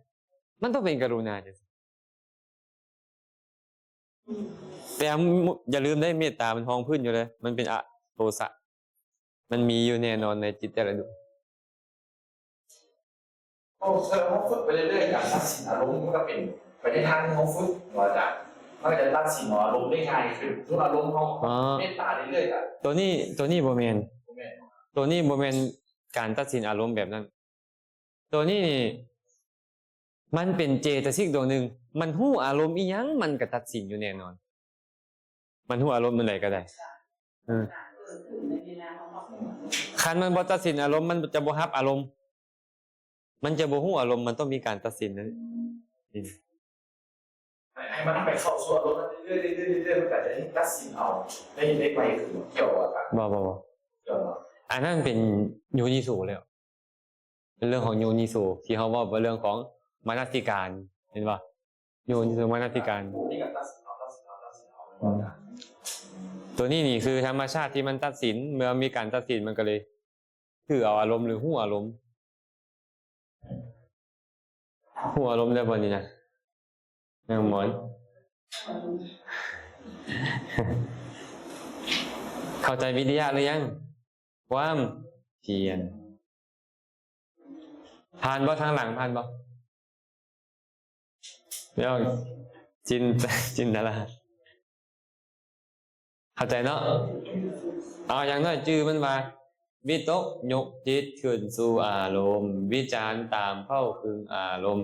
ມັນຕ້ອງເປັນກະລຸນາຈັ່ງຊີ້. ແຕ່ຢ່າລືມເດ້ ເມດຕາມັນຮອງພື້ນຢູ່ເດ້ ມັນເປັນອະໂທສະ ມັນມີຢູ່ແນ່ນອນໃນຈິດແຕ່ລະດວງ. ໂອ້ ເຊິ່ງເຮົາຝຶກໄປເລື້ອຍໆ ການຕັດສິນອາລົມມັນກໍເປັນໄປໃນທາງທີ່ເຮົາຝຶກເນາະອາຈານ ມັນກໍຈະຕັດສິນອາລົມໄດ້ງ່າຍຂຶ້ນ. ສົມມຸດອາລົມເຮົາ ອໍ ເມດຕາເລື້ອຍໆ ກໍ ໂຕນີ້ ໂຕນີ້ບໍ່ແມ່ນ ບໍ່ແມ່ນ ໂຕນີ້ບໍ່ແມ່ນການຕັດສິນອາລົມແບບນັ້ນ. ໂຕນີ້ນີ້ ມັນເປັນເຈຕະສິກດວງໜຶ່ງ ມັນຮູ້ອາລົມອີ່ຫຍັງ ມັນກໍຕັດສິນຢູ່ແນ່ນອນ. ມັນຮູ້ອາລົມອັນໃດກໍໄດ້ ເອີ ຄັນມັນບໍ່ຕັດສິນອາລົມ ມັນຈະບໍ່ຮັບອາລົມ ມັນຈະບໍ່ຮູ້ອາລົມ ມັນຕ້ອງມີການຕັດສິນນັ້ນ. ໃຫ້ ໃຫ້ມັນໄປເຂົ້າສູ່ອາລົມນັ້ນເລື້ອຍໆ ເລື້ອຍໆ ເລື້ອຍໆ ມັນກໍຈະໄດ້ຕັດສິນເອົາ ໄດ້ ໄດ້ໄວຂຶ້ນ. ບໍ່ ບໍ່ ບໍ່ ບໍ່ ບໍ່ ບໍ່ ບໍ່ ອັນນັ້ນເປັນໂຍນິໂສແລ້ວ ເປັນເລື່ອງຂອງໂຍນິໂສ ທີ່ເຮົາເວົ້າເປັນເລື່ອງຂອງມະນະສິການ ເຫັນບໍ່? ໂຍນິໂສມະນະສິການ ອືມ ໂຕນີ້ນີ້ຄືທຳມະຊາດທີ່ມັນຕັດສິນ ເມື່ອມີການຕັດສິນ ມັນກໍເລີຍຖືເອົາອາລົມ ຫຼື ຮູ້ອາລົມ. ຮູ້ອາລົມແລ້ວບໍ່ນີ້ນະ ນາງໝອນ? ເຂົ້າໃຈວິລິຍະຫຼືຍັງ? ຄວາມພຽນ. ຜ່ານບໍ່? ທາງຫຼັງຜ່ານບໍ່? ແລ້ວ ຈິນ ຈິນຕະລາ ເຂົ້າໃຈເນາະ? ເອົາ ຢ່າງໜ້ອຍຈື່ມັນວ່າ ວິຕົກຍົກຈິດຂຶ້ນສູ່ອາລົມ, ວິຈານຕາມເຝົ້າຄຶງອາລົມ,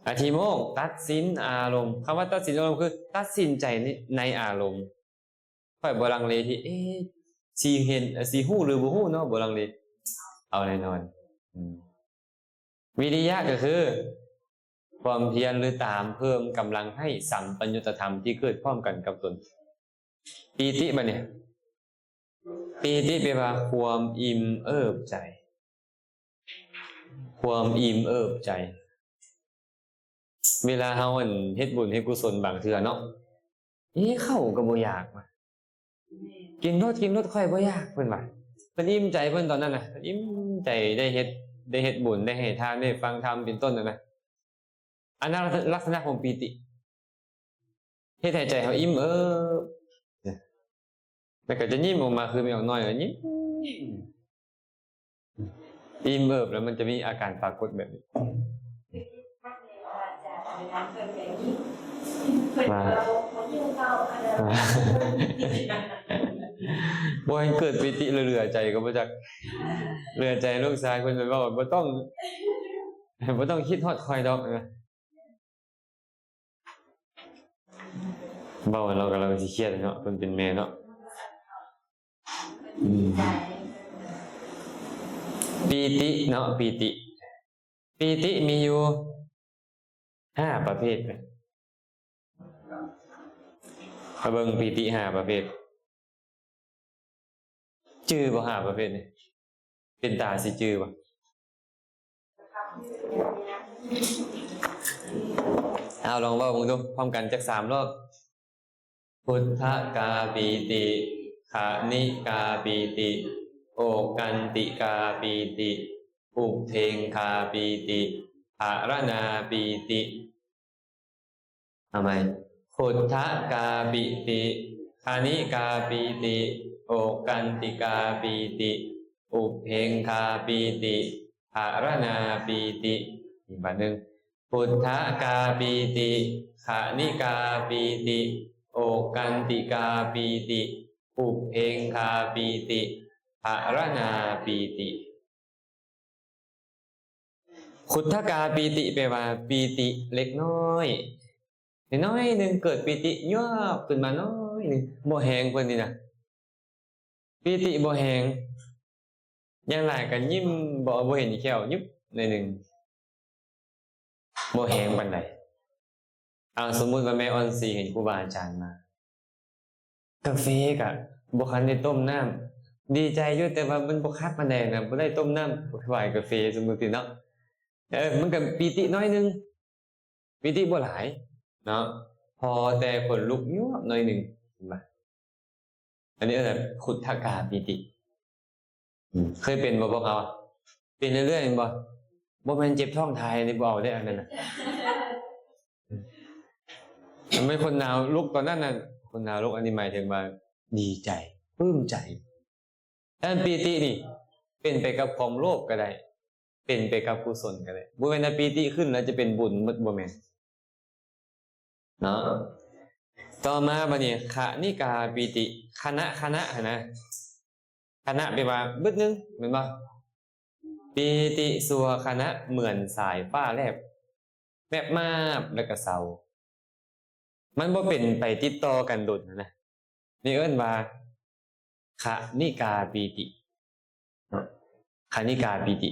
ອະທິໂມກຕັດສິນອາລົມ. ຄຳວ່າຕັດສິນອາລົມຄືຕັດສິນໃຈໃນ ໃນອາລົມ. ຂ້ອຍບໍ່ລັງເລທີ່ ເອ ຊິເຫັນ ຊິຮູ້ຫຼືບໍ່ຮູ້ເນາະ, ບໍ່ລັງເລ ເອົາແນ່ນອນ. ອືມ. ວິລິຍະກໍຄືຄວາມພຽນ ຫຼື ຕາມເພີ່ມກຳລັງໃຫ້ສຳປະຍຸດຕະທຳທີ່ເກີດພ້ອມກັນກັບຕົນ. ປີຕິ ບັດນີ້ ປີຕິແປວ່າຄວາມອີ່ມເອີບໃຈ, ຄວາມອີ່ມເອີບໃຈ. ເວລາເຮົາ ອັນ ເຮັດບຸນເຮັດກຸສົນບາງເທື່ອເນາະ, ເອ ເຂົ້າກໍບໍ່ຢາກວ່າ ກິນໂລດ ກິນໂລດ ຂ້ອຍບໍ່ຢາກ ເພິ່ນວ່າ. ເພິ່ນອີ່ມໃຈເພິ່ນຕອນນັ້ນນະ, ເພິ່ນອີ່ມໃຈໄດ້ເຮັດ ໄດ້ເຮັດບຸນ ໄດ້ໃຫ້ທານ ໄດ້ຟັງທຳ ເປັນຕົ້ນນັ້ນນະ. ອັນນັ້ນລັກສະນະຂອງປີຕິ ເຮັດໃຫ້ໃຈເຮົາອີ່ມເອີບ ແລ້ວກໍຈະຍິ້ມອອກມາ ຄືແມ່ນກນ້ອຍ ຍິ້ມ ອີ່ມເອີບ ແລ້ວມັນຈະມີອາການປາກົດແບບນີ້. ມາ ບໍ່ໃຫ້ເກີດປີຕິ ເຫຼືອໃຈກໍບໍ່ຈັກ ເຫຼືອໃຈລູກຊາຍເພິ່ນໄປເວົ້າ ບໍ່ຕ້ອງ ບໍ່ຕ້ອງຄິດຮອດຂ້ອຍດອກ. ເວົ້າແລ້ວກໍ ແລ້ວກໍຊິຄຽດເນາະ ເພິ່ນເປັນແມ່ເນາະ. ອືມ ປີຕິເນາະ ປີຕິ ປີຕິມີຢູ່ຫ້າປະເພດ. ມາເບິ່ງປີຕິຫ້າປະເພດ. ຈື່ບໍ່ຫ້າປະເພດນີ້? ເປັນຕາຊິຈື່ບໍ່? ເອົາ ລອງເວົ້າເບິ່ງດູ ພ້ອມກັນຈັກສາມລອບ. ຄຸດທະກາປີຕິ ຄະນິກາປີຕິ ໂອກັນຕິກາປີຕິ ອຸເພັງຄາປີຕິ ພະລະນາປີຕິ. ເອົາໃໝ່. ຄຸດທະກາປີຕິ ຄະນິກາປີຕິ ໂອກັນຕິກາປີຕິ ອຸເພັງຄາປີຕິ ພະລະນາປີຕິ. ອີກບາດໜຶ່ງ. ຄຸດທະກາປີຕິ ຄະນິກາປີຕິ ໂອກັນຕິກາປີຕິ ອຸເພັງຄາປີຕິ ພະລະນາປີຕິ. ຄຸດທະກາປີຕິ ແປວ່າປີຕິເລັກນ້ອຍ ນ້ອຍໆໜຶ່ງ ເກີດປີຕິຍອບຂຶ້ນມາໜ້ອຍໜຶ່ງ ບໍ່ແຮງເພິ່ນນີ້ນະ ປີຕິບໍ່ແຮງ ຢ່າງຫຼາຍກໍຍິ້ມ ບໍ່ ບໍ່ເຫັນແຂ້ວ ຍິບໜ້ອຍໜຶ່ງ ບໍ່ແຮງປານໃດ. ເອົາ ສົມມຸດວ່າແມ່ອ່ອນສີເຫັນຄູບາອາຈານມາ ກາເຟກະບໍ່ທັນໄດ້ຕົ້ມນ້ຳ ດີໃຈຢູ່ ແຕ່ວ່າມັນບໍ່ຄັກປານໃດນະ ບໍ່ໄດ້ຕົ້ມນ້ຳຖວາຍກາເຟ ສົມມຸດຕິເນາະ. ເອີ ມັນກະປີຕິໜ້ອຍໜຶ່ງ ປີຕິບໍ່ຫຼາຍເນາະ ພໍແຕ່ຂົນລຸກຍອບໜ້ອຍໜຶ່ງ ເຫັນບໍ່? ອັນນີ້ເອີ້ນວ່າຄຸດທະກາປີຕິ. ອືມ ເຄີຍເປັນບໍ່ພວກເຮົາ? ເປັນເລື້ອຍໆແມ່ນບໍ່? ບໍ່ແມ່ນເຈັບທ້ອງຖ່າຍນີ້ ບໍ່ເອົາເດ້ ອັນນັ້ນນະ. ມັນເປັນຂົນໜາວລຸກຕອນນັ້ນນະ ຂົນໜາວລຸກ ອັນນີ້ໝາຍເຖິງວ່າດີໃຈ ປຶ້ມໃຈ. ອັນປີຕິນີ້ເປັນໄປກັບຄວາມໂລບກໍໄດ້ ເປັນໄປກັບກຸສົນກໍໄດ້ ບໍ່ແມ່ນວ່າປີຕິຂຶ້ນແລ້ວຈະເປັນບຸນໝົດ ບໍ່ແມ່ນເນາະ. ຕໍ່ມາບາດນີ້ ຄະນິກາປີຕິ ຄະນະ ຄະນະຫັ້ນນະ ຄະນະແປວ່າບຶດໜຶ່ງ ແມ່ນບໍ່? ປີຕິຊົ່ວຂະນະ ເໝືອນສາຍຟ້າແລບ ແວບມາບແລ້ວກໍເຊົາ ມັນບໍ່ເປັນໄປຕິດຕໍ່ກັນດົນນະ ນີ້ເອີ້ນວ່າຄະນິກາປີຕິເນາະ ຄະນິກາປີຕິ.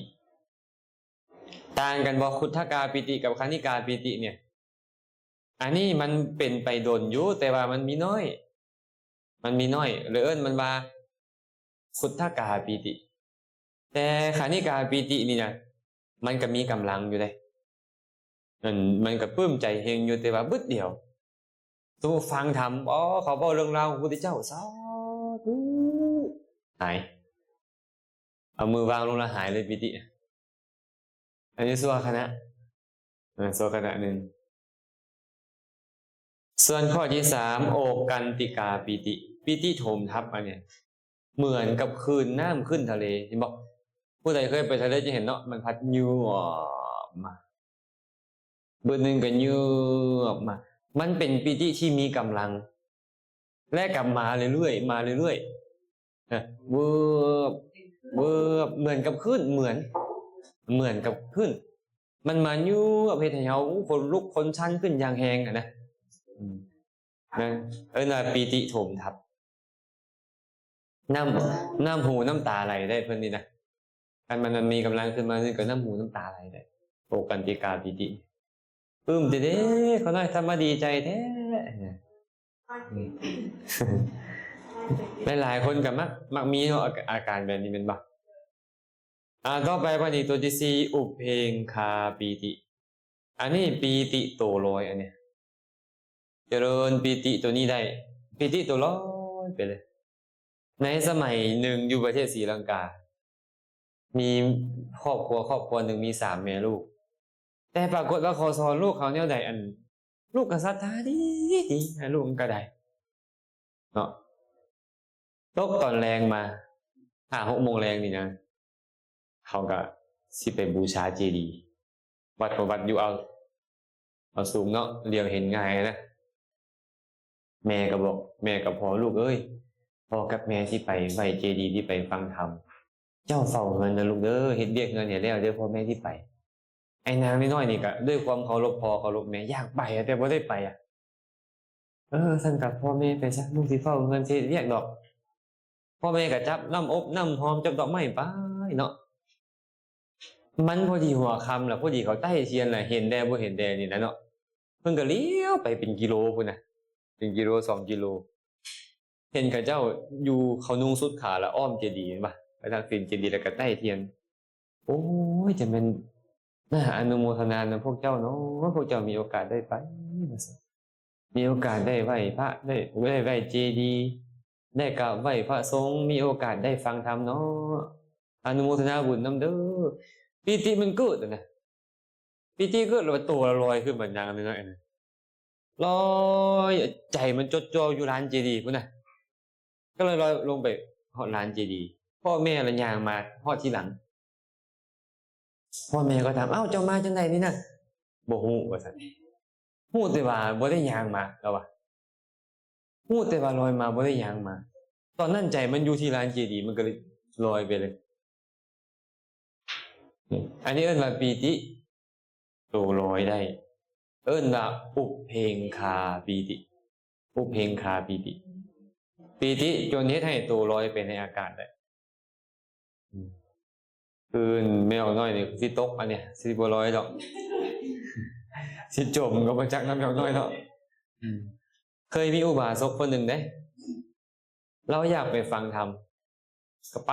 ຕ່າງກັນບໍ່? ຄຸດທະກາປີຕິກັບຄະນິກາປີຕິນີ້ ອັນນີ້ມັນເປັນໄປດົນຢູ່ ແຕ່ວ່າມັນມີນ້ອຍ ມັນມີນ້ອຍ ເລີຍເອີ້ນມັນວ່າຄຸດທະກາປີຕິ. ແຕ່ຄະນິກາປີຕິນີ້ນະ ມັນກໍມີກຳລັງຢູ່ເດ້ ມັນ ມັນກໍປຶ້ມໃຈເຮັງຢູ່ ແຕ່ວ່າບຶດດຽວ. ສົມມຸດຟັງທຳ ອໍ ເຂົາເວົ້າເລື່ອງລາວຂອງພະພຸດທະເຈົ້າ ສາທຸ ຫາຍ ເອົາມືວາງລົງລະຫາຍເລີຍປີຕິ. ອັນນີ້ຊົ່ວຂະນະ ເອີ ຊົ່ວຂະນະໜຶ່ງ. ສ່ວນຂໍ້ທີສາມ ໂອກັນຕິກາປີຕິ ປີຕິຖົມທັບ ອັນນີ້ເໝືອນກັບຄື້ນນ້ຳຂຶ້ນທະເລ ເຫັນບໍ່? ຜູ້ໃດເຄີຍໄປທະເລຈະເຫັນເນາະ ມັນພັດຍວບມາ ບຶດໜຶ່ງກໍຍວບມາ ມັນເປັນປີຕິທີ່ມີກຳລັງ ແລະກໍມາເລື້ອຍໆ ມາເລື້ອຍໆ ເອີ ວືບ ວືບ ເໝືອນກັບຄື້ນ ເໝືອນ ເໝືອນກັບຄື້ນ ມັນມາຍວບ ເຮັດໃຫ້ເຮົາ ໂອ້ ຂົນລຸກຂົນຊັນຂຶ້ນຢ່າງແຮງຫັ້ນນະ ອືມ ນະ ເອີ້ນວ່າປີຕິຖົມທັບ. ນ້ຳ ນ້ຳຫູນ້ຳຕາໄຫຼໄດ້ເພິ່ນນີ້ນະ ຄັນມັນ ມັນມີກຳລັງຂຶ້ນມານີ້ກໍນ້ຳຫູນ້ຳຕາໄຫຼໄດ້ ໂອກັນຕິກາປີຕິ ປຶ້ມແທ້ເດ້ ຂ້ານ້ອຍທຳມາດີໃຈແທ້. ອືມ ຫຼາຍໆຄົນກໍມັກ ມັກມີເນາະ ອາ ອາການແບບນີ້ແມ່ນບໍ່? ອ່າ ຕໍ່ໄປບາດນີ້ຕົວທີສີ່ ອຸເພງຄາປີຕິ ອັນນີ້ປີຕິໂຕລອຍ ອັນນີ້ຈະເລີນປີຕິໂຕນີ້ໄດ້ ປີຕິໂຕລອຍໄປເລີຍ. ໃນສະໄໝໜຶ່ງຢູ່ປະເທດສີລັງກາ ມີຄອບຄົວ ຄອບຄົວໜຶ່ງມີສາມແມ່ລູກ ແຕ່ປາກົດວ່າເຂົາສອນລູກເຂົາແນວໃດ ອັນ ລູກກໍສັດທາດີ ດີ ໃຫ້ລູກມັນກໍໄດ້ເນາະ. ຕົກຕອນແລງມາ ຫ້າຫົກໂມງແລງນີ້ນະ ເຂົາກໍຊິໄປບູຊາເຈດີ ວັດກໍວັດຢູ່ ເອົາ ເອົາສູງເນາະ ຫຼຽວເຫັນງ່າຍນະ. ແມ່ກໍບອກ ແມ່ກັບພໍ່ ລູກເອີຍ ພໍ່ກັບແມ່ຊິໄປໄຫວ້ເຈດີ ຊິໄປຟັງທຳ ເຈົ້າເຝົ້າເຮືອນນະລູກເດີ ເຮັດວຽກເຮືອນໃຫ້ແລ້ວເດີ ພໍ່ແມ່ຊິໄປ. ໄອ້ນາງນ້ອຍໆນີ້ກໍດ້ວຍຄວາມເຄົາລົບພໍ່ເຄົາລົບແມ່ ຢາກໄປ ແຕ່ບໍ່ໄດ້ໄປອະ. ເອີ ຊັ້ນກໍພໍ່ແມ່ໄປຊະ ລູກຊິເຝົ້າເຮືອນຊິເຮັດວຽກດອກ. ພໍ່ແມ່ກໍຈັບນ້ຳອົບນ້ຳຫອມ ຈັບດອກໄມ້ໄປເນາະ. ມັນພໍດີຫົວຄ່ຳລະ ພໍດີເຂົາໄຕ້ທຽນລະ ເຫັນແດ່ບໍ່ເຫັນແດ່ນີ້ນະເນາະ. ເພິ່ນກໍຫຼຽວໄປເປັນກິໂລພຸ້ນນະ ເປັນກິໂລສອງກິໂລ ເຫັນເຂົາເຈົ້າຢູ່ ເຂົານຸ່ງຊຸດຂາວລະອ້ອມເຈດີແມ່ນບໍ່ ໄປທາງຕີນເຈດີ ລະກະໄຕ້ທຽນ. ໂອ້ຍ ຈະແມ່ນ ນະ ອະນຸໂມທະນານຳພວກເຈົ້າເນາະ, ພວກເຈົ້າມີໂອກາດໄດ້ໄປ ວ່າຊັ້ນ, ມີໂອກາດໄດ້ໄຫວ້ພະ ໄດ້ ໄດ້ໄຫວ້ເຈດີ ໄດ້ກາບໄຫວ້ພະສົງ, ມີໂອກາດໄດ້ຟັງທຳເນາະ, ອະນຸໂມທະນາບຸນນຳເດີ້. ປີຕິມັນເກີດນະ, ປີຕິເກີດແລ້ວໂຕລອຍຂຶ້ນມາຢ່າງໜຶ່ງນະ, ລອຍ ໃຈມັນຈົດຈ່ອງຢູ່ລານເຈດີພຸ້ນນະ, ກໍເລີຍລອຍລົງໄປຮອດລານເຈດີ. ພໍ່ແມ່ລະຍ່າງມາຮອດທີຫຼັງ. ພໍ່ແມ່ກໍຖາມ, ອ້າວ ເຈົ້າມາຈັ່ງໃດນີ້ນະ? ບໍ່ຮູ້ ວ່າຊັ້ນ. ຮູ້ແຕ່ວ່າບໍ່ໄດ້ຍ່າງມາ, ລາວວ່າ ຮູ້ແຕ່ວ່າລອຍມາ ບໍ່ໄດ້ຍ່າງມາ. ຕອນນັ້ນໃຈມັນຢູ່ທີ່ລານເຈດີ, ມັນກໍເລີຍລອຍໄປເລີຍ. ອັນນີ້ເອີ້ນວ່າປີຕິ ໂຕລອຍໄດ້, ເອີ້ນວ່າອຸເພງຄາປີຕິ. ອຸເພງຄາປີຕິ, ປີຕິຈົນເຮັດໃຫ້ໂຕລອຍໄປໃນອາກາດໄດ້. ອືມ ຄືແມ່ນກນ້ອຍນີ້ຊິຕົກ ອັນນີ້ຊິບໍ່ລອຍດອກ, ຊິຈົມກໍບໍ່ຈັກນຳແມ່ນກນ້ອຍເນາະ. ອືມ ເຄີຍມີອຸບາສົກຄົນໜຶ່ງເດ້, ລາວຢາກໄປຟັງທຳ ກໍໄປ.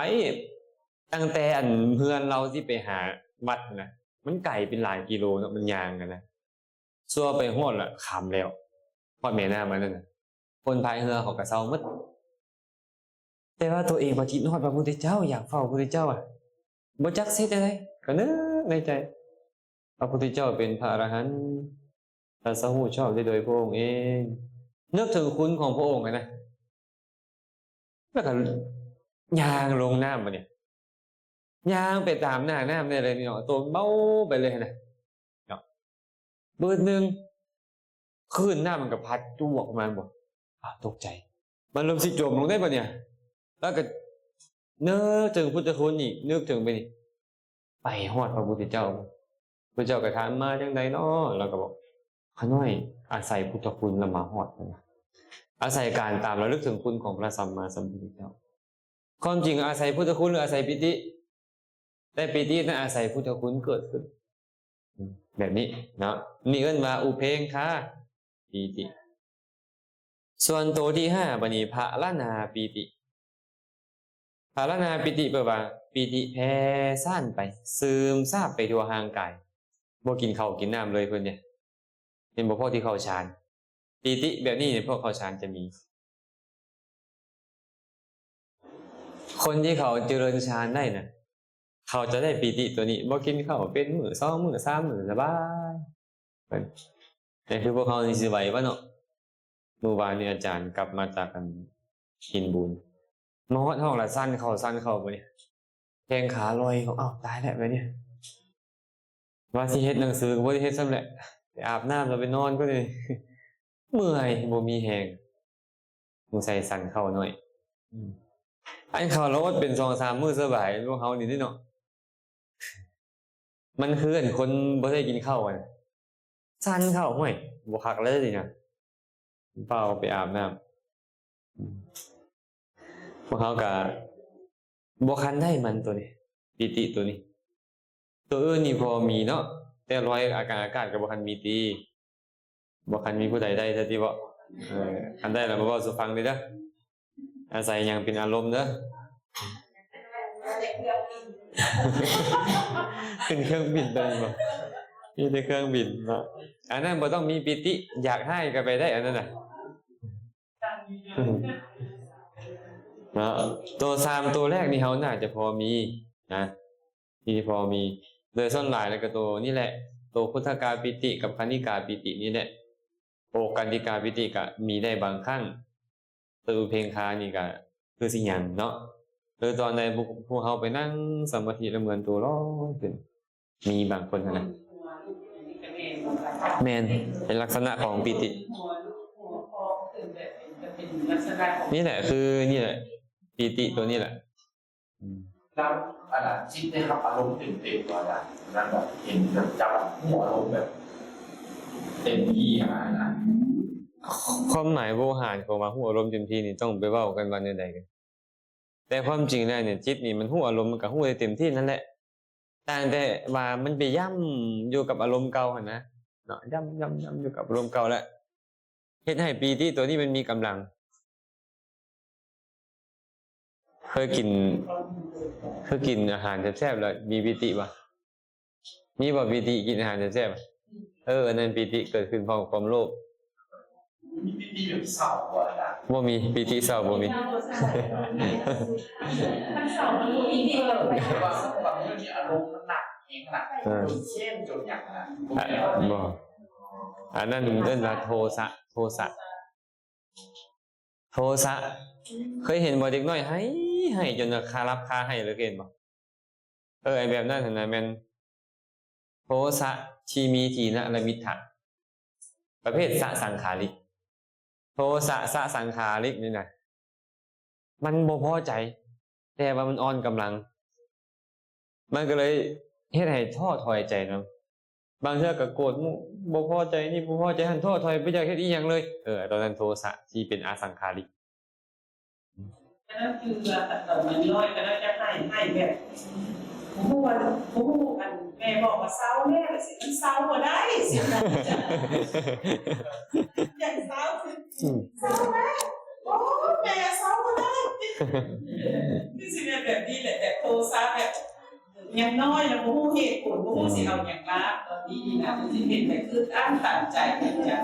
ຕັ້ງແຕ່ອັນເຮືອນລາວຊິໄປຫາວັດນະ, ມັນໄກເປັນຫຼາຍກິໂລເນາະ, ມັນຍ່າງຫັ້ນນະ. ຊົ່ວໄປຮອດລະຄ່ຳແລ້ວ, ຮອດແມ່ນ້ຳອັນນັ້ນນະ, ຄົນພາຍເຮືອເຂົາກໍເຊົາໝົດ. ແຕ່ວ່າຕົວເອງບັດຄິດຮອດພະພຸດທະເຈົ້າ, ຢາກເຝົ້າພະພຸດທະເຈົ້າອະ, ບໍ່ຈັກຊິເຮັດແນວໃດ, ກໍນຶກໃນໃຈ, ພະພຸດທະເຈົ້າເປັນພະອະລະຫັນ, ຕັດສະຮູ້ຊອບໄດ້ໂດຍພະອົງເອງ, ນຶກເຖິງຄຸນຂອງພະອົງຫັ້ນນະ. ແລ້ວກໍຍ່າງລົງນ້ຳບາດນີ້, ຍ່າງໄປຕາມໜ້ານ້ຳນີ້ເລີຍເນາະ, ໂຕເບົາໄປເລີຍຫັ້ນນະເນາະ. ບຶດໜຶ່ງ ຄື້ນນ້ຳມັນກໍພັດຈວກມາບໍ, ອ້າວ ຕົກໃຈ, ມັນເລີ່ມຊິຈົມລົງໄດ້ບາດນີ້. ແລ້ວກໍນຶກເຖິງພຸດທະຄຸນອີກ, ນຶກເຖິງໄປນີ້ ໄປຮອດພະພຸດທະເຈົ້າ, ພະເຈົ້າກໍຖາມ ມາຈັ່ງໃດເນາະ? ລາວກໍບອກ ຂ້ານ້ອຍອາໄສພຸດທະຄຸນລະມາຮອດ, ອາໄສການຕາມລະລຶກເຖິງຄຸນຂອງພະສຳມາສຳພຸດທະເຈົ້າ. ຄວາມຈິງອາໄສພຸດທະຄຸນ ຫຼື ອາໄສປີຕິ? ແຕ່ປີຕິນັ້ນອາໄສພຸດທະຄຸນເກີດຂຶ້ນ, ແບບນີ້ເນາະ, ນີ້ເອີ້ນວ່າອຸເພງຄາປີຕິ. ສ່ວນໂຕທີຫ້າບາດນີ້ ພາລະນາປີຕິ. ພາລະນາປີຕິແປວ່າ ປີຕິແຜ່ສ້ານໄປ, ຊືມຊາບໄປທົ່ວຮ່າງກາຍ, ບໍ່ກິນເຂົ້າກິນນ້ຳເລີຍເພິ່ນເດ. ເຫັນບໍ່? ພວກທີ່ເຂົ້າฌານ, ປີຕິແບບນີ້ນີ້ ພວກເຂົ້າฌານຈະມີ. ຄົນທີ່ເຂົາຈະເລີນฌານໄດ້ນະ, ເຂົາຈະໄດ້ປີຕິໂຕນີ້, ບໍ່ກິນເຂົ້າເປັນມື້ ສອງມື້ ສາມມື້ ສະບາຍ. ແຕ່ຄືພວກເຮົານີ້ຊິໄຫວບໍ່ເນາະ? ມື້ວານນີ້ອາຈານກັບມາຈາກອັນ ຫີນບູນ, ມາຮອດຫ້ອງລະສັ່ນເຂົ້າສັ່ນເຂົ້າບາດນີ້, ແຂ້ງຂາລອຍ, ເອົ້າ ຕາຍແລ້ວບາດນີ້, ວ່າຊິເຮັດໜັງສືກໍບໍ່ໄດ້ເຮັດຊ້ຳແຫຼະ, ໄປອາບນ້ຳແລ້ວໄປນອນກ່ອນ, ເມື່ອຍ ບໍ່ມີແຮງ. ສົງໄສສັນເຂົ້າໜ້ອຍ. ອືມ ອັນເຂົ້າລະອົດເປັນສອງສາມມື້ສະບາຍ, ພວກເຮົານີ້ເດເນາະ, ມັນຄືອັນຄົນບໍ່ໄດ້ກິນເຂົ້າຫັ້ນ, ສັນເຂົ້າ, ຫ້ວຍ ບໍ່ຄັກເລີຍນີ້ນະ, ຟ້າວໄປອາບນ້ຳ. ອືມ ພວກເຮົາກະບໍ່ຄັນໄດ້ມັນໂຕນີ້, ປີຕິໂຕນີ້. ໂຕອື່ນນີ້ພໍມີເນາະ, ແຕ່ລອຍອາກາດ ອາກາດກໍບໍ່ຄັນມີຕິ, ບໍ່ຄັນມີຜູ້ໃດໄດ້ຊະຕິເບາະ. ເອີ ຄັນໄດ້ລະມາເວົ້າສູ່ຟັງເດີ້, ອາໄສຫຍັງເປັນອາລົມເດີ້? ຂຶ້ນເຄື່ອງບິນໄດ້ບໍ່? ມີແຕ່ເຄື່ອງບິນເນາະ, ອັນນັ້ນບໍ່ຕ້ອງມີປີຕິ, ຢາກຮ້າຍກໍໄປໄດ້ ອັນນັ້ນນະ. ເນາະ ໂຕສາມໂຕແລກນີ້ເຮົາໜ້າຈະພໍມີນະ, ທີ່ພໍມີ. ໂດຍສ່ວນຫຼາຍແລ້ວກໍໂຕນີ້ແຫຼະ, ໂຕຄຸດທະກາປີຕິກັບຄະນິກາປີຕິນີ້ແຫຼະ. ໂອກັນຕິກາປີຕິກະມີໄດ້ບາງຄັ້ງ, ໂຕອຸເພງຄານີ້ກະຄືຊິຍັງເນາະ. ຄືຕອນໃດພວກ ພວກເຮົາໄປນັ່ງສະມາທິແລ້ວເໝືອນໂຕລອຍຂຶ້ນ, ມີບາງຄົນຫັ້ນນະ. ແມ່ນ ເປັນລັກສະນະຂອງປີຕິ. ນີ້ແຫຼະ ຄືນີ້ແຫຼະ ປີຕິໂຕນີ້ແຫຼະ. ອືມ ແລ້ວອັນນັ້ນ ຈິດໄດ້ຮັບອາລົມເຕັມໆ ວ່ານັ້ນ ນັ້ນແບບເຫັນແບບຈັບຮູ້ອາລົມແບບເຕັມທີ່ຫັ້ນນະ. ຄວາມໝາຍໂວຫານຂອງວ່າຮູ້ອາລົມເຕັມທີ່ນີ້ ຕ້ອງໄປເວົ້າກັນວ່າແນວໃດ? ແຕ່ຄວາມຈິງແລ້ວນີ້ ຈິດນີ້ມັນຮູ້ອາລົມ ມັນກໍຮູ້ໄດ້ເຕັມທີ່ນັ້ນແຫຼະ, ຕ່າງແຕ່ວ່າມັນໄປຢ້ຳຢູ່ກັບອາລົມເກົ່າຫັ້ນນະເນາະ, ຢ້ຳໆໆຢູ່ກັບອາລົມເກົ່າ ແລະ ເຮັດໃຫ້ປີຕິໂຕນີ້ມັນມີກຳລັງ. ເຄີຍກິນ ເຄີຍກິນອາຫານແຊບໆ ແລ້ວມີປີຕິບໍ່? ມີບໍ່ປີຕິ ກິນອາຫານແຊບໆ? ເອີ ອັນນັ້ນປີຕິເກີດຂຶ້ນພ້ອມຄວາມໂລບ. ມີປີຕິແບບເສົ້າບໍ່ອາຈານ? ບໍ່ມີ ປີຕິເສົ້າບໍ່ມີ. ຄັນເສົ້າມັນບໍ່ມີປີຕິ. ແຕ່ວ່າບາງມື້ນີ້ອາລົມມັນໜັກແຮງນະ ເອີ ຈົນແຄ້ນຈົນຫຍັງນະ. ບໍ່ ອັນນັ້ນເອີ້ນວ່າໂທສະ ໂທສະ. ໂທສະ ເຄີຍເຫັນບໍ່ ເດັກນ້ອຍໄຫ້ ໄຫ້ຈົນວ່າຄາລັບຄາໄຫ້ເລີຍ ເຄີຍເຫັນບໍ່? ເອີ ໄອ້ແບບນັ້ນຫັ້ນນະ ແມ່ນໂທສະທີ່ມີທີນະລະມິດຖະ ປະເພດສະສັງຂາລິກ. ໂທສະສະສັງຂາລິກນີ້ນະ ມັນບໍ່ພໍໃຈ ແຕ່ວ່າມັນອ່ອນກຳລັງ ມັນກໍເລີຍເຮັດໃຫ້ທໍ້ຖອຍໃຈນຳ. ບາງເທື່ອກໍໂກດໝູ່ ບໍ່ພໍໃຈນີ້ ບໍ່ພໍໃຈຫັ້ນ ທໍ້ຖອຍ ບໍ່ຢາກເຮັດອີ່ຫຍັງເລີຍ. ເອີ ຕອນນັ້ນໂທສະທີ່ເປັນອະສັງຂາລິກ. ອັນນັ້ນຄືວ່າຕອນນ້ອຍໆ ກໍໜ້າຈະໄຫ້ ໄຫ້ແບບ ບໍ່ຮູ້ວ່າ ບໍ່ຮູ້ ອັນແມ່ບອກວ່າເຊົາແມ່ ວ່າຊີ້ ມັນເຊົາບໍ່ໄດ້ ຊີ້ນະ ຢາກເຊົາ ອືມ ເຊົາແມ່ ໂອ້ ແມ່ເຊົາບໍ່ໄດ້ ຄືຊິແມ່ນແບບນີ້ແຫຼະ ແບບໂທສະ ແບບ ຍັງນ້ອຍ ຍັງບໍ່ຮູ້ເຫດຜົນ ບໍ່ຮູ້ ອືມ ຊິເອົາຫຍັງມາ. ຕອນນີ້ນະ ມັນຊິເປັນແບບອຶດອັດຕັນໃຈ ເປັນຫຍັງ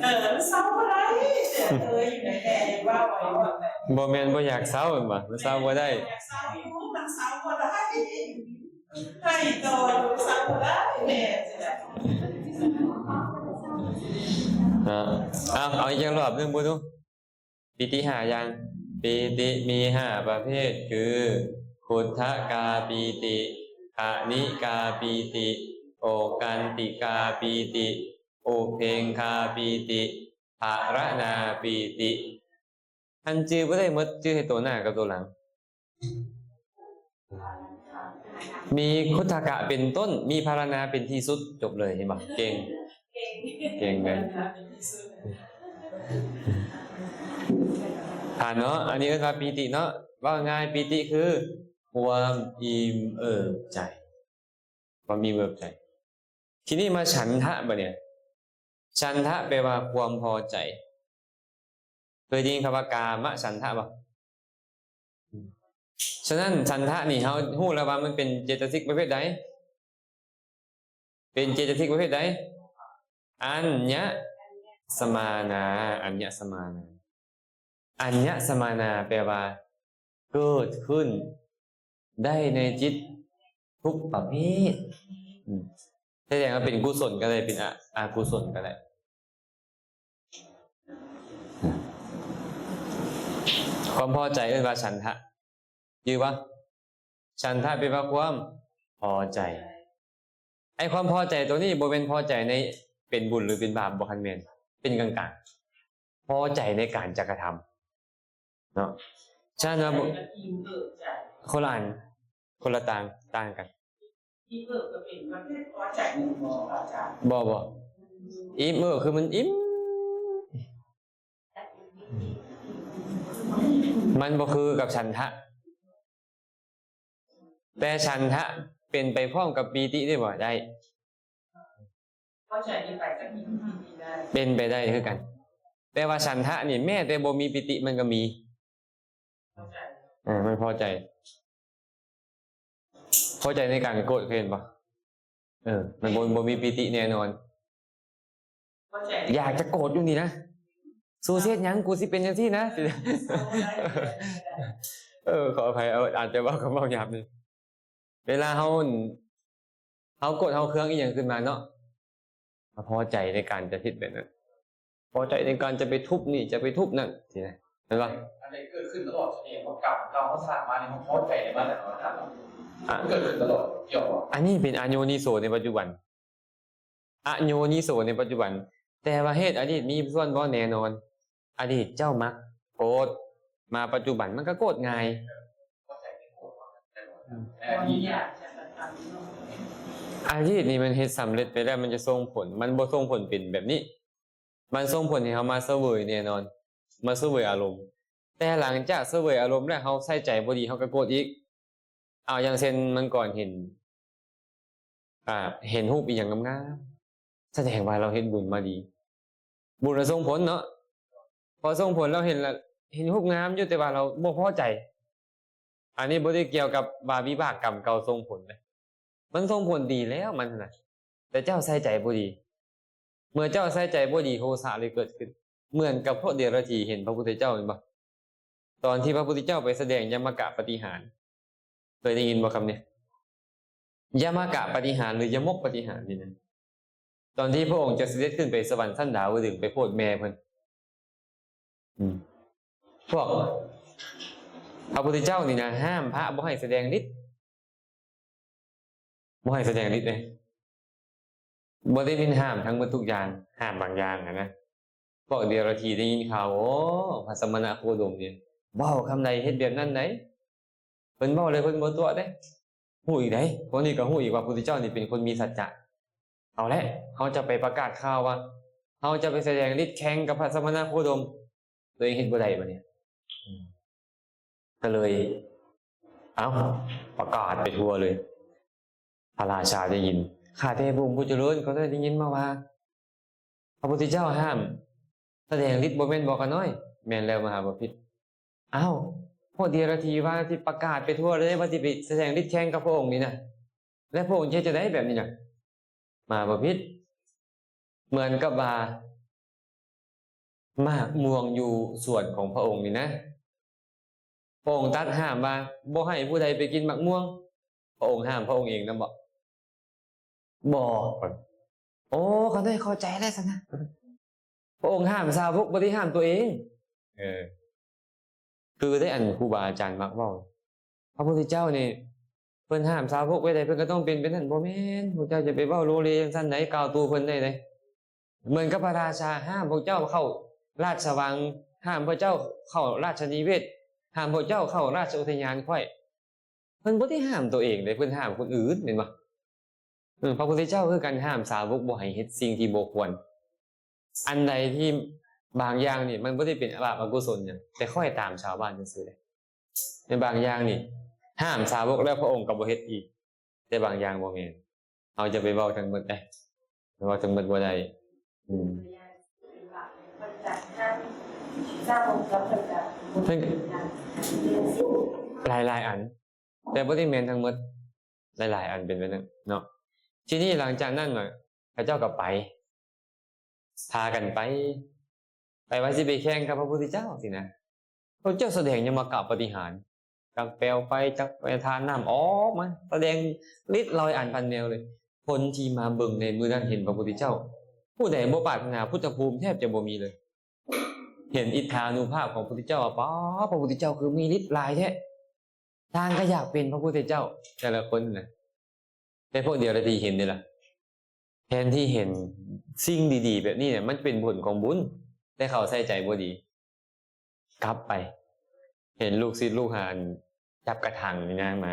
ເອີ ມັນເຊົາບໍ່ໄດ້ ເອີ ຢູ່ໃນແມ່ຍັງວ່າໄວ້ວ່າ ບໍ່ແມ່ນບໍ່ຢາກເຊົາແມ່ນບໍ່? ມັນເຊົາບໍ່ໄດ້ ຢາກເຊົາຢູ່ ມັນເຊົາບໍ່ໄດ້ ໄຫ້ຕໍ່ ເຊົາບໍ່ໄດ້ ແມ່ຈັ່ງໃດ. ເອົາ ເອົາອີກຈັກຮອບໜຶ່ງເບິ່ງດູ. ປີຕິຫ້າຢ່າງ. ປີຕິມີຫ້າປະເພດຄື ຂຸດທະກາປີຕິ, ຄະນິກາປີຕິ, ໂອກັນຕິກາປີຕິ, ອຸເພງຄາປີຕິ, ພາລະນາປີຕິ. ຄັນຈື່ບໍ່ໄດ້ໝົດ, ຈື່ແຕ່ໂຕໜ້າກັບໂຕຫຼັງ. ມີຂຸດທະກະເປັນຕົ້ນ, ມີພາລະນາເປັນທີ່ສຸດ, ຈົບເລີຍ, ເຫັນບໍ່? ເກັ່ງ, ເກັ່ງເລີຍ. ຜ່ານເນາະ, ອັນນີ້ເອີ້ນວ່າປີຕິເນາະ, ເວົ້າງ່າຍ, ປີຕິຄືຄວາມອີ່ມເອີບໃຈ, ຄວາມອີ່ມເອີບໃຈ. ທີນີ້ມາສັນທະບາດນີ້, ສັນທະແປວ່າຄວາມພໍໃຈ. ເຄີຍໄດ້ຍິນຄຳວ່າກາມະສັນທະບໍ່? ສະນັ້ນ ສັນທະນີ້ເຮົາຮູ້ແລ້ວວ່າມັນເປັນເຈຕະສິກປະເພດໃດ? ເປັນເຈຕະສິກປະເພດໃດ? ອັນຍະສະມານາ, ອັນຍະສະມານາ. ອັນຍະສະມານາແປວ່າເກີດຂຶ້ນໄດ້ໃນຈິດທຸກປະເພດ. ອືມ ສະແດງວ່າເປັນກຸສົນກໍໄດ້, ເປັນອະ, ອະກຸສົນກໍໄດ້. ຄວາມພໍໃຈເອີ້ນວ່າສັນທະ. ຈື່ບໍ່? ສັນທະແປວ່າຄວາມພໍໃຈ. ໄອ້ຄວາມພໍໃຈໂຕນີ້ບໍ່ແມ່ນພໍໃຈໃນເປັນບຸນຫຼືເປັນບາບ, ບໍ່, ຄັນແມ່ນເປັນກາງໆ, ພໍໃຈໃນການຈະກະທຳເນາະ. ສະນັ້ນວ່າ ຄົນລະອັນ, ຄົນລະຕ່າງ, ຕ່າງກັນ. ອີເອີກໍເປັນປະເພດພໍໃຈແມ່ນບໍ່ອາຈານ? ບໍ່, ບໍ່. ອີເອີຄືມັນອີ່ມ, ມັນບໍ່ຄືກັບສັນທະ. ແຕ່ສັນທະເປັນໄປພ້ອມກັບປີຕິໄດ້ບໍ່? ໄດ້. ພໍໃຈນີ້ໄປກັບປີຕິໄດ້, ເປັນໄປໄດ້ຄືກັນ. ແຕ່ວ່າສັນທະນີ້ ແມ້ແຕ່ບໍ່ມີປີຕິມັນກໍມີ. ພໍໃຈ, ເອີ ມັນພໍໃຈ. ພໍໃຈໃນການໂກດ, ເຄີຍເຫັນບໍ່? ເອີ ມັນບໍ່, ບໍ່ມີປີຕິແນ່ນອນ. ພໍໃຈ, ຢາກຈະໂກດຢູ່ນີ້ນະ, ສູຊິເຮັດຫຍັງ? ກູຊິເປັນຈັ່ງຊີ້ນະ. ເອີ ຂໍອະໄພ, ເອົາ, ອາດຈະເວົ້າຄຳເວົ້າຫຍາບໜຶ່ງ. ເວລາເຮົາ, ເຮົາໂກດ, ເຮົາເຄືອງອີ່ຫຍັງຂຶ້ນມາເນາະ, ພໍໃຈໃນການຈະເຮັດແບບນັ້ນ, ພໍໃຈໃນການຈະໄປທຸບນີ້, ຈະໄປທຸບນັ້ນ, ຊີ້ນະ, ແມ່ນບໍ່? ອັນໃດເກີດຂຶ້ນຕະຫຼອດ, ສະແດງວ່າກຳເກົ່າເຮົາສ້າງມານີ້ ເຮົາພໍໃຈໃນມັນແລ້ວເນາະ, ອາ ເກີດຂຶ້ນຕະຫຼອດ, ກ່ຽວບໍ່? ອັນນີ້ເປັນອະໂຍນິໂສໃນປັດຈຸບັນ. ອະໂຍນິໂສໃນປັດຈຸບັນ, ແຕ່ວ່າເຫດອະດີດມີສ່ວນບໍ່? ແນ່ນອນ. ອະດີດເຈົ້າມັກໂກດ, ມາປັດຈຸບັນມັນກໍໂກດງ່າຍ. ອະດີດນີ້ມັນເຮັດສຳເລັດໄປແລ້ວ, ມັນຈະສົ່ງຜົນ, ມັນບໍ່ສົ່ງຜົນເປັນແບບນີ້. ມັນສົ່ງຜົນໃຫ້ເຮົາມາສະເຫວີຍແນ່ນອນ, ມາສະເຫວີຍອາລົມ. ແຕ່ຫຼັງຈາກສະເຫວີຍອາລົມແລ້ວ, ເຮົາໃສ່ໃຈບໍ່ດີ, ເຮົາກໍໂກດອີກ. ເອົາ ຢ່າງເຊັ່ນ ມັນກ່ອນເຫັນ, ອ່າ, ເຫັນຮູບອີ່ຫຍັງງາມໆ, ສະແດງວ່າລາວເຮັດບຸນມາດີ. ບຸນລະສົ່ງຜົນເນາະ, ພໍສົ່ງຜົນ ລາວເຫັນລະ, ເຫັນຮູບງາມຢູ່, ແຕ່ວ່າລາວບໍ່ພໍໃຈ. ອັນນີ້ບໍ່ໄດ້ກ່ຽວກັບວ່າວິບາກກຳເກົ່າສົ່ງຜົນເດ້, ມັນສົ່ງຜົນດີແລ້ວມັນນະ ແຕ່ເຈົ້າໃສ່ໃຈບໍ່ດີ. ເມື່ອເຈົ້າໃສ່ໃຈບໍ່ດີ ໂທສະເລີຍເກີດຂຶ້ນ. ເໝືອນກັບພວກເດຍລະຖີເຫັນພະພຸດທະເຈົ້າແມ່ນບໍ່? ຕອນທີ່ພະພຸດທະເຈົ້າໄປສະແດງຍະມະກະປາຕິຫານ ເຄີຍໄດ້ຍິນບໍ່ຄຳນີ້? ຍະມະກະປາຕິຫານ ຫຼື ຍະມົກປາຕິຫານນີ້ນະ ຕອນທີ່ພະອົງຈະສະເດັດຂຶ້ນໄປສະຫວັນຊັ້ນດາວະດຶງໄປໂຜດແມ່ເພິ່ນ. ອືມ ພວກ ພະພຸດທະເຈົ້ານີ້ນະ ຫ້າມພະບໍ່ໃຫ້ສະແດງລິດ ບໍ່ໃຫ້ສະແດງລິດເດ້. ບໍ່ໄດ້ແມ່ນຫ້າມທັງໝົດທຸກຢ່າງ, ຫ້າມບາງຢ່າງຫັ້ນນະ. ພວກເດຍລະຖີໄດ້ຍິນຂ່າວ, ໂອ້ ພະສະມະນະໂຄດົມນີ້ ເວົ້າຄຳໃດເຮັດແບບນັ້ນໃດ. ເພິ່ນເວົ້າແລ້ວເພິ່ນບໍ່ຕົວະເດ້. ຮູ້ອີກໃດ໋, ພວກນີ້ກໍຮູ້ອີກວ່າພຸດທະເຈົ້ານີ້ເປັນຄົນມີສັດຈະ. ເອົາແຫຼະ, ເຮົາຈະໄປປະກາດຂ່າວວ່າ ເຮົາຈະໄປສະແດງລິດແຂ່ງກັບພະສະມະນະໂຄດົມ. ຕົວເອງເຮັດບໍ່ໄດ້ບັດນີ້. ອືມ ກໍເລີຍ ເອົ້າ ປະກາດໄປທົ່ວເລີຍ. ພະລາຊາໄດ້ຍິນ, ຂ້າແຕ່ພະອົງຜູ້ຈະເລີນ ກໍໄດ້ຍິນມາວ່າ ພະພຸດທະເຈົ້າຫ້າມສະແດງລິດບໍ່ແມ່ນບໍຂ້ານ້ອຍ? ແມ່ນແລ້ວມະຫາບໍພິດ. ເອົ້າ ພວກເດຍລະຖີວ່າຊິປະກາດໄປທົ່ວເລີຍວ່າຊິໄປສະແດງລິດແຂ່ງກັບພະອົງນີ້ນະ. ແລະ ພະອົງຈະເຮັດຈັ່ງໃດແບບນີ້ນະ? ມະຫາບໍພິດ ເໝືອນກັບວ່າໝາກມ່ວງຢູ່ສວນຂອງພະອົງນີ້ນະ, ພະອົງຕັດຫ້າມວ່າບໍ່ໃຫ້ຜູ້ໃດໄປກິນໝາກມ່ວງ. ພະອົງຫ້າມພະອົງເອງນຳບໍ? ບໍ່. ໂອ້ ຂ້ານ້ອຍເຂົ້າໃຈແລ້ວຊັ້ນນະ. ພະອົງຫ້າມສາວົກ ບໍ່ໄດ້ຫ້າມຕົວເອງ. ເອີ ຄືໄດ້ອັນຄູບາອາຈານມັກເວົ້າ ພະພຸດທະເຈົ້ານີ້ ເພິ່ນຫ້າມສາວົກໄວ້ໃດ ເພິ່ນກໍຕ້ອງເປັນໄປນັ້ນ. ບໍ່ແມ່ນ, ພວກເຈົ້າຈະໄປເວົ້າໂລເລຈັ່ງຊັ້ນໃດ, ກ່າວຕູເພິ່ນໄດ້ໃດ. ເໝືອນກັບພະລາຊາຫ້າມພວກເຈົ້າເຂົ້າລາຊະວັງ, ຫ້າມພວກເຈົ້າເຂົ້າລາຊະນິເວດ, ຫ້າມພວກເຈົ້າເຂົ້າລາຊະອຸທະຍານຂ້ອຍ. ເພິ່ນບໍ່ໄດ້ຫ້າມຕົວເອງເດ້, ເພິ່ນຫ້າມຄົນອື່ນແມ່ນບໍ່? ເອີ ພະພຸດທະເຈົ້າຄືກັນ ຫ້າມສາວົກບໍ່ໃຫ້ເຮັດສິ່ງທີ່ບໍ່ຄວນ. ອັນໃດທີ່ບາງຢ່າງນີ້ມັນບໍ່ໄດ້ເປັນບາບອະກຸສົນຫຍັງ, ແຕ່ຂ້ອຍຕາມຊາວບ້ານຊື່ໆເດ້. ໃນບາງຢ່າງນີ້ຫ້າມສາວົກແລ້ວ ພະອົງກໍບໍ່ເຮັດອີກ, ແຕ່ບາງຢ່າງບໍ່ແມ່ນ. ເຮົາຈະໄປເວົ້າທັງໝົດເດ້, ເວົ້າທັງໝົດບໍ່ໄດ້. ອືມ ເພິ່ນ ຫຼາຍໆອັນ ແຕ່ບໍ່ໄດ້ແມ່ນທັງໝົດ, ຫຼາຍໆອັນເປັນແບບນັ້ນເນາະ. ທີນີ້ຫຼັງຈາກນັ້ນນະ ເຂົາເຈົ້າກໍໄປ ພາກັນໄປ, ໄປວ່າຊິໄປແຂ່ງກັບພະພຸດທະເຈົ້າຊີ້ນະ. ເຂົາເຈົ້າສະແດງຍະມະກະປາຕິຫານ, ຈັກແປວໄຟ, ຈັກປະທານນ້ຳອອກມາ, ສະແດງລິດລອຍອັນພັນແນວເລີຍ. ຄົນທີ່ມາເບິ່ງໃນມື້ນັ້ນເຫັນພະພຸດທະເຈົ້າ, ຜູ້ໃດບໍ່ປາດຖະໜາພຸດທະພູມແທບຈະບໍ່ມີເລີຍ. ເຫັນອິດທານຸພາບຂອງພະພຸດທະເຈົ້າວ່າ ປ້າ ພະພຸດທະເຈົ້າຄືມີລິດຫຼາຍແທ້, ຕ່າງກໍຢາກເປັນພະພຸດທະເຈົ້າ ແຕ່ລະຄົນນະ. ແຕ່ພວກດຽວລະທີ່ເຫັນເດ້ລະ, ແທນທີ່ເຫັນສິ່ງດີໆແບບນີ້ນະ ມັນເປັນຜົນຂອງບຸນ, ແຕ່ເຂົາໃສ່ໃຈບໍ່ດີ. ກັບໄປ ເຫັນລູກສິດລູກຫາຈັບກະຖັງຍ່າງມາ,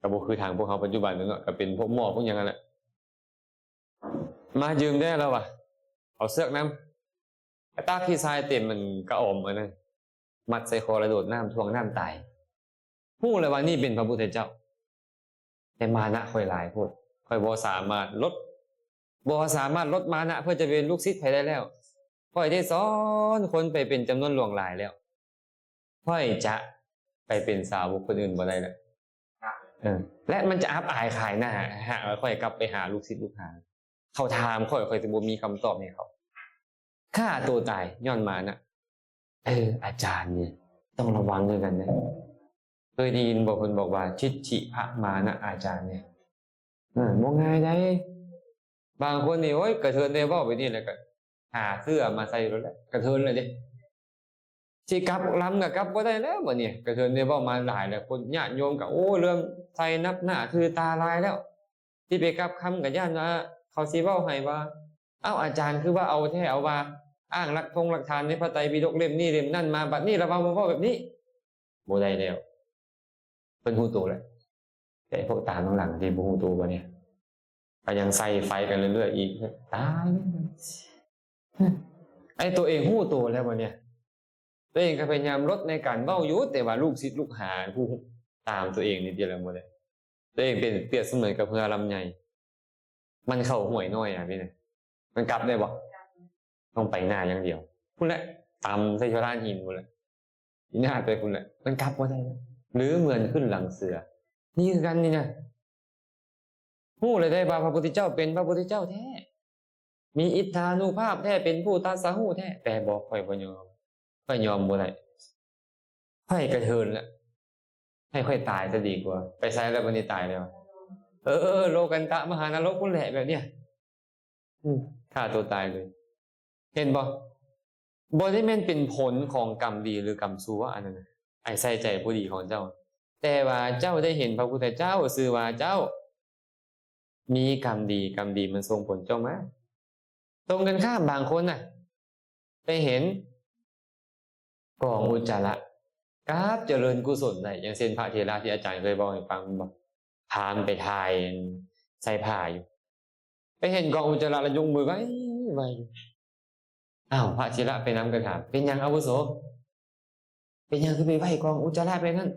ກໍບໍ່ຄືທາງພວກເຮົາປັດຈຸບັນເນາະ, ກໍເປັນພວກໝໍ້ພວກຫຍັງນັ້ນແຫຼະ. ມາຢືມແດ່ລະວ່າ, ເອົາເຊືອກນຳ, ກະຕາກຂີ້ຊາຍເຕັມມັນກະອອມອັນນັ້ນ, ມັດໃສ່ຄໍລະໂດດນ້ຳ ຖ່ວງນ້ຳຕາຍ. ຮູ້ແລ້ວວ່ານີ້ເປັນພະພຸດທະເຈົ້າ, ແຕ່ມານະຂ້ອຍຫຼາຍໂພດ, ຂ້ອຍບໍ່ສາມາດລົດ, ບໍ່ສາມາດລົດມານະເພື່ອຈະເປັນລູກສິດໃຜໄດ້ແລ້ວ. ຂ້ອຍໄດ້ສອນຄົນໄປເປັນຈຳນວນຫຼວງຫຼາຍແລ້ວ, ຂ້ອຍຈະໄປເປັນສາວົກຄົນອື່ນບໍ່ໄດ້ແລ້ວ. ເອີ ແລະ ມັນຈະອັບອາຍຂາຍໜ້າ ຫາກວ່າຂ້ອຍກັບໄປຫາລູກສິດລູກຫາ. ເຂົາຖາມຂ້ອຍ, ຂ້ອຍຈະບໍ່ມີຄຳຕອບໃຫ້ເຂົາ. ຂ້າໂຕຕາຍຍ້ອນມານະ. ເອີ ອາຈານນີ້ຕ້ອງລະວັງຄືກັນເດ້. ເຄີຍໄດ້ຍິນບໍ່ ເພິ່ນບອກວ່າ ທິດຖິພະມານະອາຈານນີ້? ເອີ ບໍ່ງ່າຍໃດ໋. ບາງຄົນນີ້ ໂອ້ຍ ກະເທີນໄດ້ເວົ້າແບບນີ້ແລ້ວກະຫາເສື້ອມາໃສ່ໂລດແຫຼະ, ກະເທີນແລ້ວເດ້. ຊິກັບລຳກໍກັບບໍ່ໄດ້ແລ້ວບັດນີ້, ກະເທີນໄດ້ເວົ້າມາຫຼາຍແລ້ວ, ຄົນຍາດໂຍມກໍ ໂອ້ ເລື່ອມໃສນັບໜ້າຖືຕາຫຼາຍແລ້ວ. ຊິໄປກັບຄຳກໍຢ້ານວ່າເຂົາຊິເວົ້າໃຫ້ວ່າ ເອົ້າ ອາຈານຄືວ່າເອົາແທ້ເອົາວ່າ, ອ້າງຫຼັກທົງຫຼັກຖານໃນພະໄຕປິດົກເຫຼັ້ມນີ້ເຫຼັ້ມນັ້ນມາ, ບັດນີ້ລະວ່າມາເວົ້າແບບນີ້. ບໍ່ໄດ້ແລ້ວ, ເພິ່ນຮູ້ໂຕແລ້ວ. ແຕ່ພວກຕາມຫຼັງໆທີ່ບໍ່ຮູ້ໂຕບັດນີ້ ກໍຍັງໃສ່ໄຟກັນເລື້ອຍໆອີກ, ຕາຍ. ໄອ້ຕົວເອງຮູ້ໂຕແລ້ວບັດນີ້, ຕົວເອງກໍພະຍາຍາມລົດໃນການເວົ້າຢູ່, ແຕ່ວ່າລູກສິດລູກຫາຜູ້ຕາມຕົວເອງນີ້ຕິລະໝົດເລີຍ. ຕົວເອງເປັນ ປຽບສະເໝືອນກັບເຮືອລຳໃຫຍ່, ມັນເຂົ້າຫ້ວຍນ້ອຍອະ ເປັນຫຍັງ? ມັນກັບໄດ້ບໍ່? ຕ້ອງໄປໜ້າຢ່າງດຽວ. ພຸ້ນແຫຼະ, ຕຳໃສ່ສະລານຫີນພຸ້ນແຫຼະ, ພິນາດໄປພຸ້ນແຫຼະ, ມັນກັບບໍ່ໄດ້. ຫຼືເໝືອນຂຶ້ນຫຼັງເສືອ, ນີ້ຄືກັນນີ້ນະ. ຮູ້ແລ້ວໄດ້ວ່າພະພຸດທະເຈົ້າເປັນພະພຸດທະເຈົ້າແທ້ ມີອິດທານຸພາບແທ້ ເປັນຜູ້ຕັດສະຮູ້ແທ້ ແຕ່ບໍ່ ຂ້ອຍບໍ່ຍອມ ຂ້ອຍຍອມບໍ່ໄດ້ ຂ້ອຍກະເທີນລະ ໃຫ້ຂ້ອຍຕາຍຊະດີກວ່າ ໄປໃສລະບັດນີ້ ຕາຍແລ້ວ ເອີ ໂລກັນຕະມະຫານະລົກພຸ້ນແຫຼະ ແບບເນີ້ຍ ອືມ ຂ້າຕົວຕາຍເລີຍ ເຫັນບໍ່? ບໍ່ໄດ້ແມ່ນເປັນຜົນຂອງກຳດີ ຫຼື ກຳຊົ່ວ ອັນນັ້ນນະ ໄອ້ໃສ່ໃຈຜູ້ດີຂອງເຈົ້າ ແຕ່ວ່າເຈົ້າໄດ້ເຫັນພະພຸດທະເຈົ້າ ຊື່ວ່າເຈົ້າມີກຳດີ ກຳດີມັນສົ່ງຜົນເຈົ້າມາ. ຕົງກັນຂ້າມ ບາງຄົນນະ ໄປເຫັນກອງອຸດຈາລະ ກັບຈະເລີນກຸສົນໄດ້ ຢ່າງເຊັ່ນ ພະເຖລະທີ່ອາຈານເຄີຍເວົ້າໃຫ້ຟັງແມ່ນບໍ່? ພາມໄປຖ່າຍໃສ່ຜ້າຢູ່ ໄປເຫັນກອງອຸດຈາລະແລ້ວຍົກມືໄຫວ້ໆ ອ້າວ ພະເຖລະໄປນຳກໍຖາມ ເປັນຫຍັງອາວຸໂສ? ເປັນຫຍັງຄືໄປໄຫວ້ກອງອຸດຈາລະແບບນັ້ນ?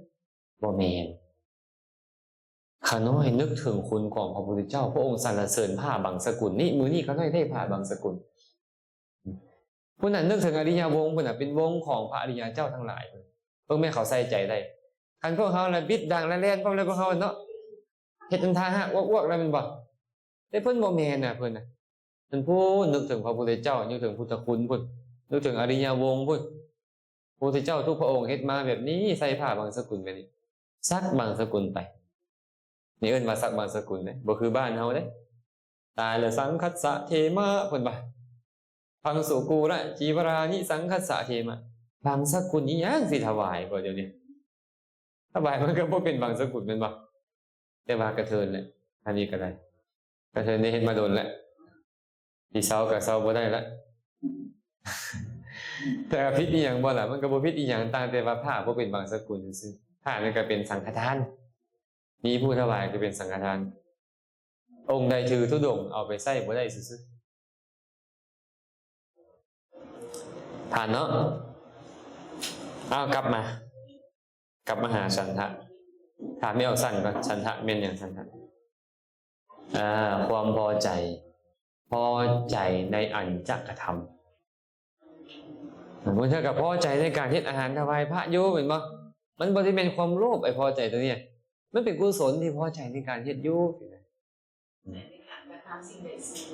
ບໍ່ແມ່ນ ຂ້ານ້ອຍນຶກເຖິງຄຸນຂອງພະພຸດທະເຈົ້າ ພະອົງສັນລະເສີນຜ້າບັງສະກຸນນີ້ ມື້ນີ້ຂ້ານ້ອຍໄດ້ຜ້າບັງສະກຸນ. ພຸ້ນນະ ນຶກເຖິງອະລິຍະວົງພຸ້ນນະ ເປັນວົງຂອງພະອະລິຍະເຈົ້າທັງຫຼາຍ ເບິ່ງແມ່ນເຂົາໃສ່ໃຈໄດ້. ຄັນພວກເຮົາລະບິດດັງລະແລ່ນພ້ອມແລ້ວ ພວກເຮົາເນາະ ເຮັດອັນທ່າຮາກອວກໆແລ້ວແມ່ນບໍ່? ແຕ່ເພິ່ນບໍ່ແມ່ນນະ ເພິ່ນນະ ເພິ່ນພຸ້ນ ນຶກເຖິງພະພຸດທະເຈົ້າ ນຶກເຖິງພຸດທະຄຸນພຸ້ນ ນຶກເຖິງອະລິຍະວົງພຸ້ນ. ພະພຸດທະເຈົ້າທຸກພະອົງເຮັດມາແບບນີ້ ໃສ່ຜ້າບັງສະກຸນແບບນີ້ ສັກບັງສະກຸນໄປ ນີ້ເອີ້ນວ່າສັກບັງສະກຸນເດ້ ບໍ່ຄືບ້ານເຮົາເດ້. ຕາຍແລ້ວ ສັງຄັດສະເທມະ ເພິ່ນວ່າ ພັງສຸກູລະຈີວະລານິສັງຄັດສະເທມະ ບັງສະກຸນອີ່ຫຍັງຊິຖວາຍກວ່າດຽວນີ້? ຖວາຍມັນກໍບໍ່ເປັນບັງສະກຸນແມ່ນບໍ່? ແຕ່ວ່າກະເທີນແຫຼະ ອັນນີ້ກໍໄດ້ ກະເທີນໄດ້ເຮັດມາດົນແລ້ວ ຊິເຊົາກໍເຊົາບໍ່ໄດ້ລະ ແຕ່ວ່າຜິດອີ່ຫຍັງບໍ່ລະ? ມັນກໍບໍ່ຜິດອີ່ຫຍັງ ຕ່າງແຕ່ວ່າຜ້າບໍ່ເປັນບັງສະກຸນຊື່ໆ ຜ້ານັ້ນກໍເປັນສັງຄະທານ ມີຜູ້ຖວາຍກໍເປັນສັງຄະທານ ອົງໃດຖືທຸດົງເອົາໄປໃຊ້ບໍ່ໄດ້ຊື່ໆ. ຜ່ານເນາະ. ເອົາ ກັບມາ ກັບມາຫາສັນທະ. ຖາມແມ່ອອກສັນກ່ອນ ສັນທະແມ່ນຫຍັງ? ສັນທະ ອ່າ ຄວາມພໍໃຈ ພໍໃຈໃນອັນຈະກະທຳ. ບາງເທື່ອກໍພໍໃຈໃນການເຮັດອາຫານຖວາຍພະຢູ່ແມ່ນບໍ່? ມັນບໍ່ໄດ້ແມ່ນຄວາມໂລບ ໄອ້ພໍໃຈຕົວນີ້ ມັນເປັນກຸສົນທີ່ພໍໃຈໃນການເຮັດຢູ່.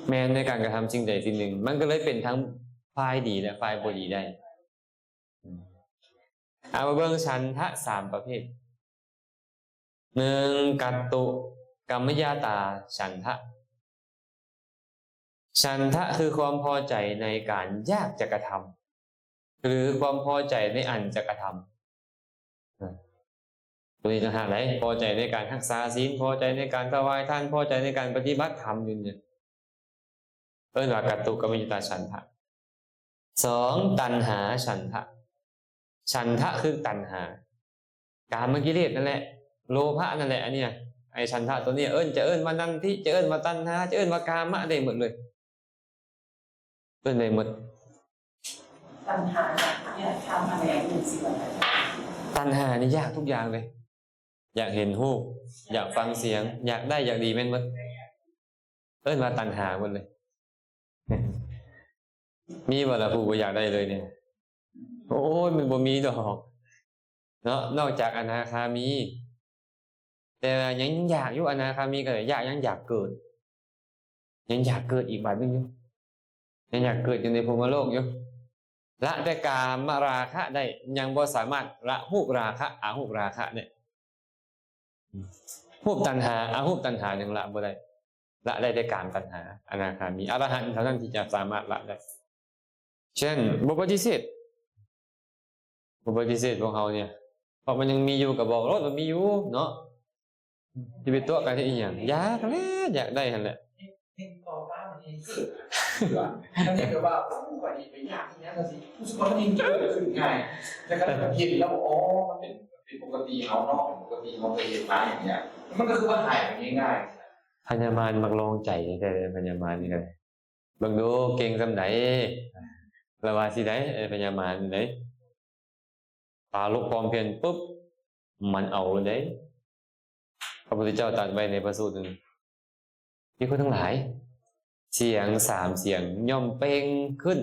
ແມ່ນ ໃນການກະທຳສິ່ງໃດສິ່ງໜຶ່ງ ມັນກໍເລີຍເປັນທັງຝ່າຍດີ ແລະ ຝ່າຍບໍ່ດີໄດ້. ເອົາມາເບິ່ງສັນທະສາມປະເພດ. ໜຶ່ງ ກັດຕຸກຳມະຍະຕາສັນທະ. ສັນທະຄືຄວາມພໍໃຈໃນການຢາກຈະກະທຳ ຫຼື ຄວາມພໍໃຈໃນອັນຈະກະທຳ. ຕົວນີ້ຕ່າງຫາກໃດ໋ ພໍໃຈໃນການຮັກສາສິນ ພໍໃຈໃນການຖວາຍທານ ພໍໃຈໃນການປະຕິບັດທຳຢູ່ນີ້ ເອີ້ນວ່າກັດຕຸກຳມະຍະຕາສັນທະ. ສອງ ຕັນຫາສັນທະ. ສັນທະຄືຕັນຫາ ກາມະກິເລດນັ້ນແຫຼະ ໂລພະນັ້ນແຫຼະ ອັນນີ້ນະ ໄອ້ສັນທະຕົວນີ້ ເອີ້ນ ຈະເອີ້ນວ່ານັນທິ ຈະເອີ້ນວ່າຕັນຫາ ຈະເອີ້ນວ່າກາມະ ໄດ້ໝົດເລີຍ ເອີ້ນໄດ້ໝົດ. ຕັນຫາຢາກທຳອະໄລ ຢາກເປັນສິ່ງໃດ? ຕັນຫານີ້ຢາກທຸກຢ່າງເລີຍ ຢາກເຫັນຮູບ ຢາກຟັງສຽງ ຢາກໄດ້ ຢາກດີ ແມ່ນໝົດ ເອີ້ນວ່າຕັນຫາໝົດເລີຍ. ມີບໍ່ລະຜູ້ບໍ່ຢາກໄດ້ເລີຍນີ້? ໂອ້ຍ ມັນບໍ່ມີດອກເນາະ ນອກຈາກອະນາຄາມີ. ແຕ່ວ່າຍັງຢາກຢູ່ ອະນາຄາມີກໍຢາກ ຍັງຢາກເກີດ ຍັງຢາກເກີດອີກບາດໜຶ່ງຢູ່ ຍັງຢາກເກີດຢູ່ໃນພົມມະໂລກຢູ່. ລະແຕ່ກາມະລາຄະໄດ້ ຍັງບໍ່ສາມາດລະຮູບລາຄະ ອະຮູບລາຄະໄດ້. ຮູບຕັນຫາ ອະຮູບຕັນຫາຍັງລະບໍ່ໄດ້ ລະໄດ້ແຕ່ກາມຕັນຫາ. ອະນາຄາມີ ອະລະຫັນເທົ່ານັ້ນທີ່ຈະສາມາດລະໄດ້. ເຊັ່ນ ບໍ່ປະຕິເສດ ບໍ່ປະຕິເສດພວກເຮົານີ້ ເພາະມັນຍັງມີຢູ່ ກໍບອກໂລດວ່າມີຢູ່ເນາະ. ຊິໄປຕົວະກັນເຮັດອີ່ຫຍັງ? ຢາກແຫຼະ ຢາກໄດ້ຫັ້ນແຫຼະ. ເຮັງຕໍ່ມາມັນເຮັງເກີດ ອັນນີ້ແບບວ່າ ໂອ້ ຂ້ອຍນີ້ໄປຢາກອີ່ຫຍັງຈັ່ງຊີ້ ຮູ້ສຶກວ່າມັນເຮັງເກີດຂຶ້ນງ່າຍ ແລ້ວກໍເຫັນແລ້ວ ອໍ ມັນເປັນ ເປັນປົກກະຕິເຮົາເນາະ ເປັນປົກກະຕິເຮົາໄປເຮັດມາຢ່າງເນີ້ຍ ມັນກໍຄືວ່າຫາຍໄປງ່າຍໆ. ພະຍາມານມັກລອງໃຈແທ້ໆ ພະຍາມານນີ້ກໍໄດ້ ເບິ່ງດູເກັ່ງສ່ຳໃດ ລະວ່າຊິໄດ້ ພະຍາມານນີ້ໄດ໋ ປາລົບຄວາມພຽນປຸບ ມັນເອົາເລີຍເດ້. ພະພຸດທະເຈົ້າຕັດໄວ້ໃນພະສູດໜຶ່ງ ມີຄົນທັງຫຼາຍ ສຽງສາມສຽງຍ່ອມເປັ່ງຂຶ້ນ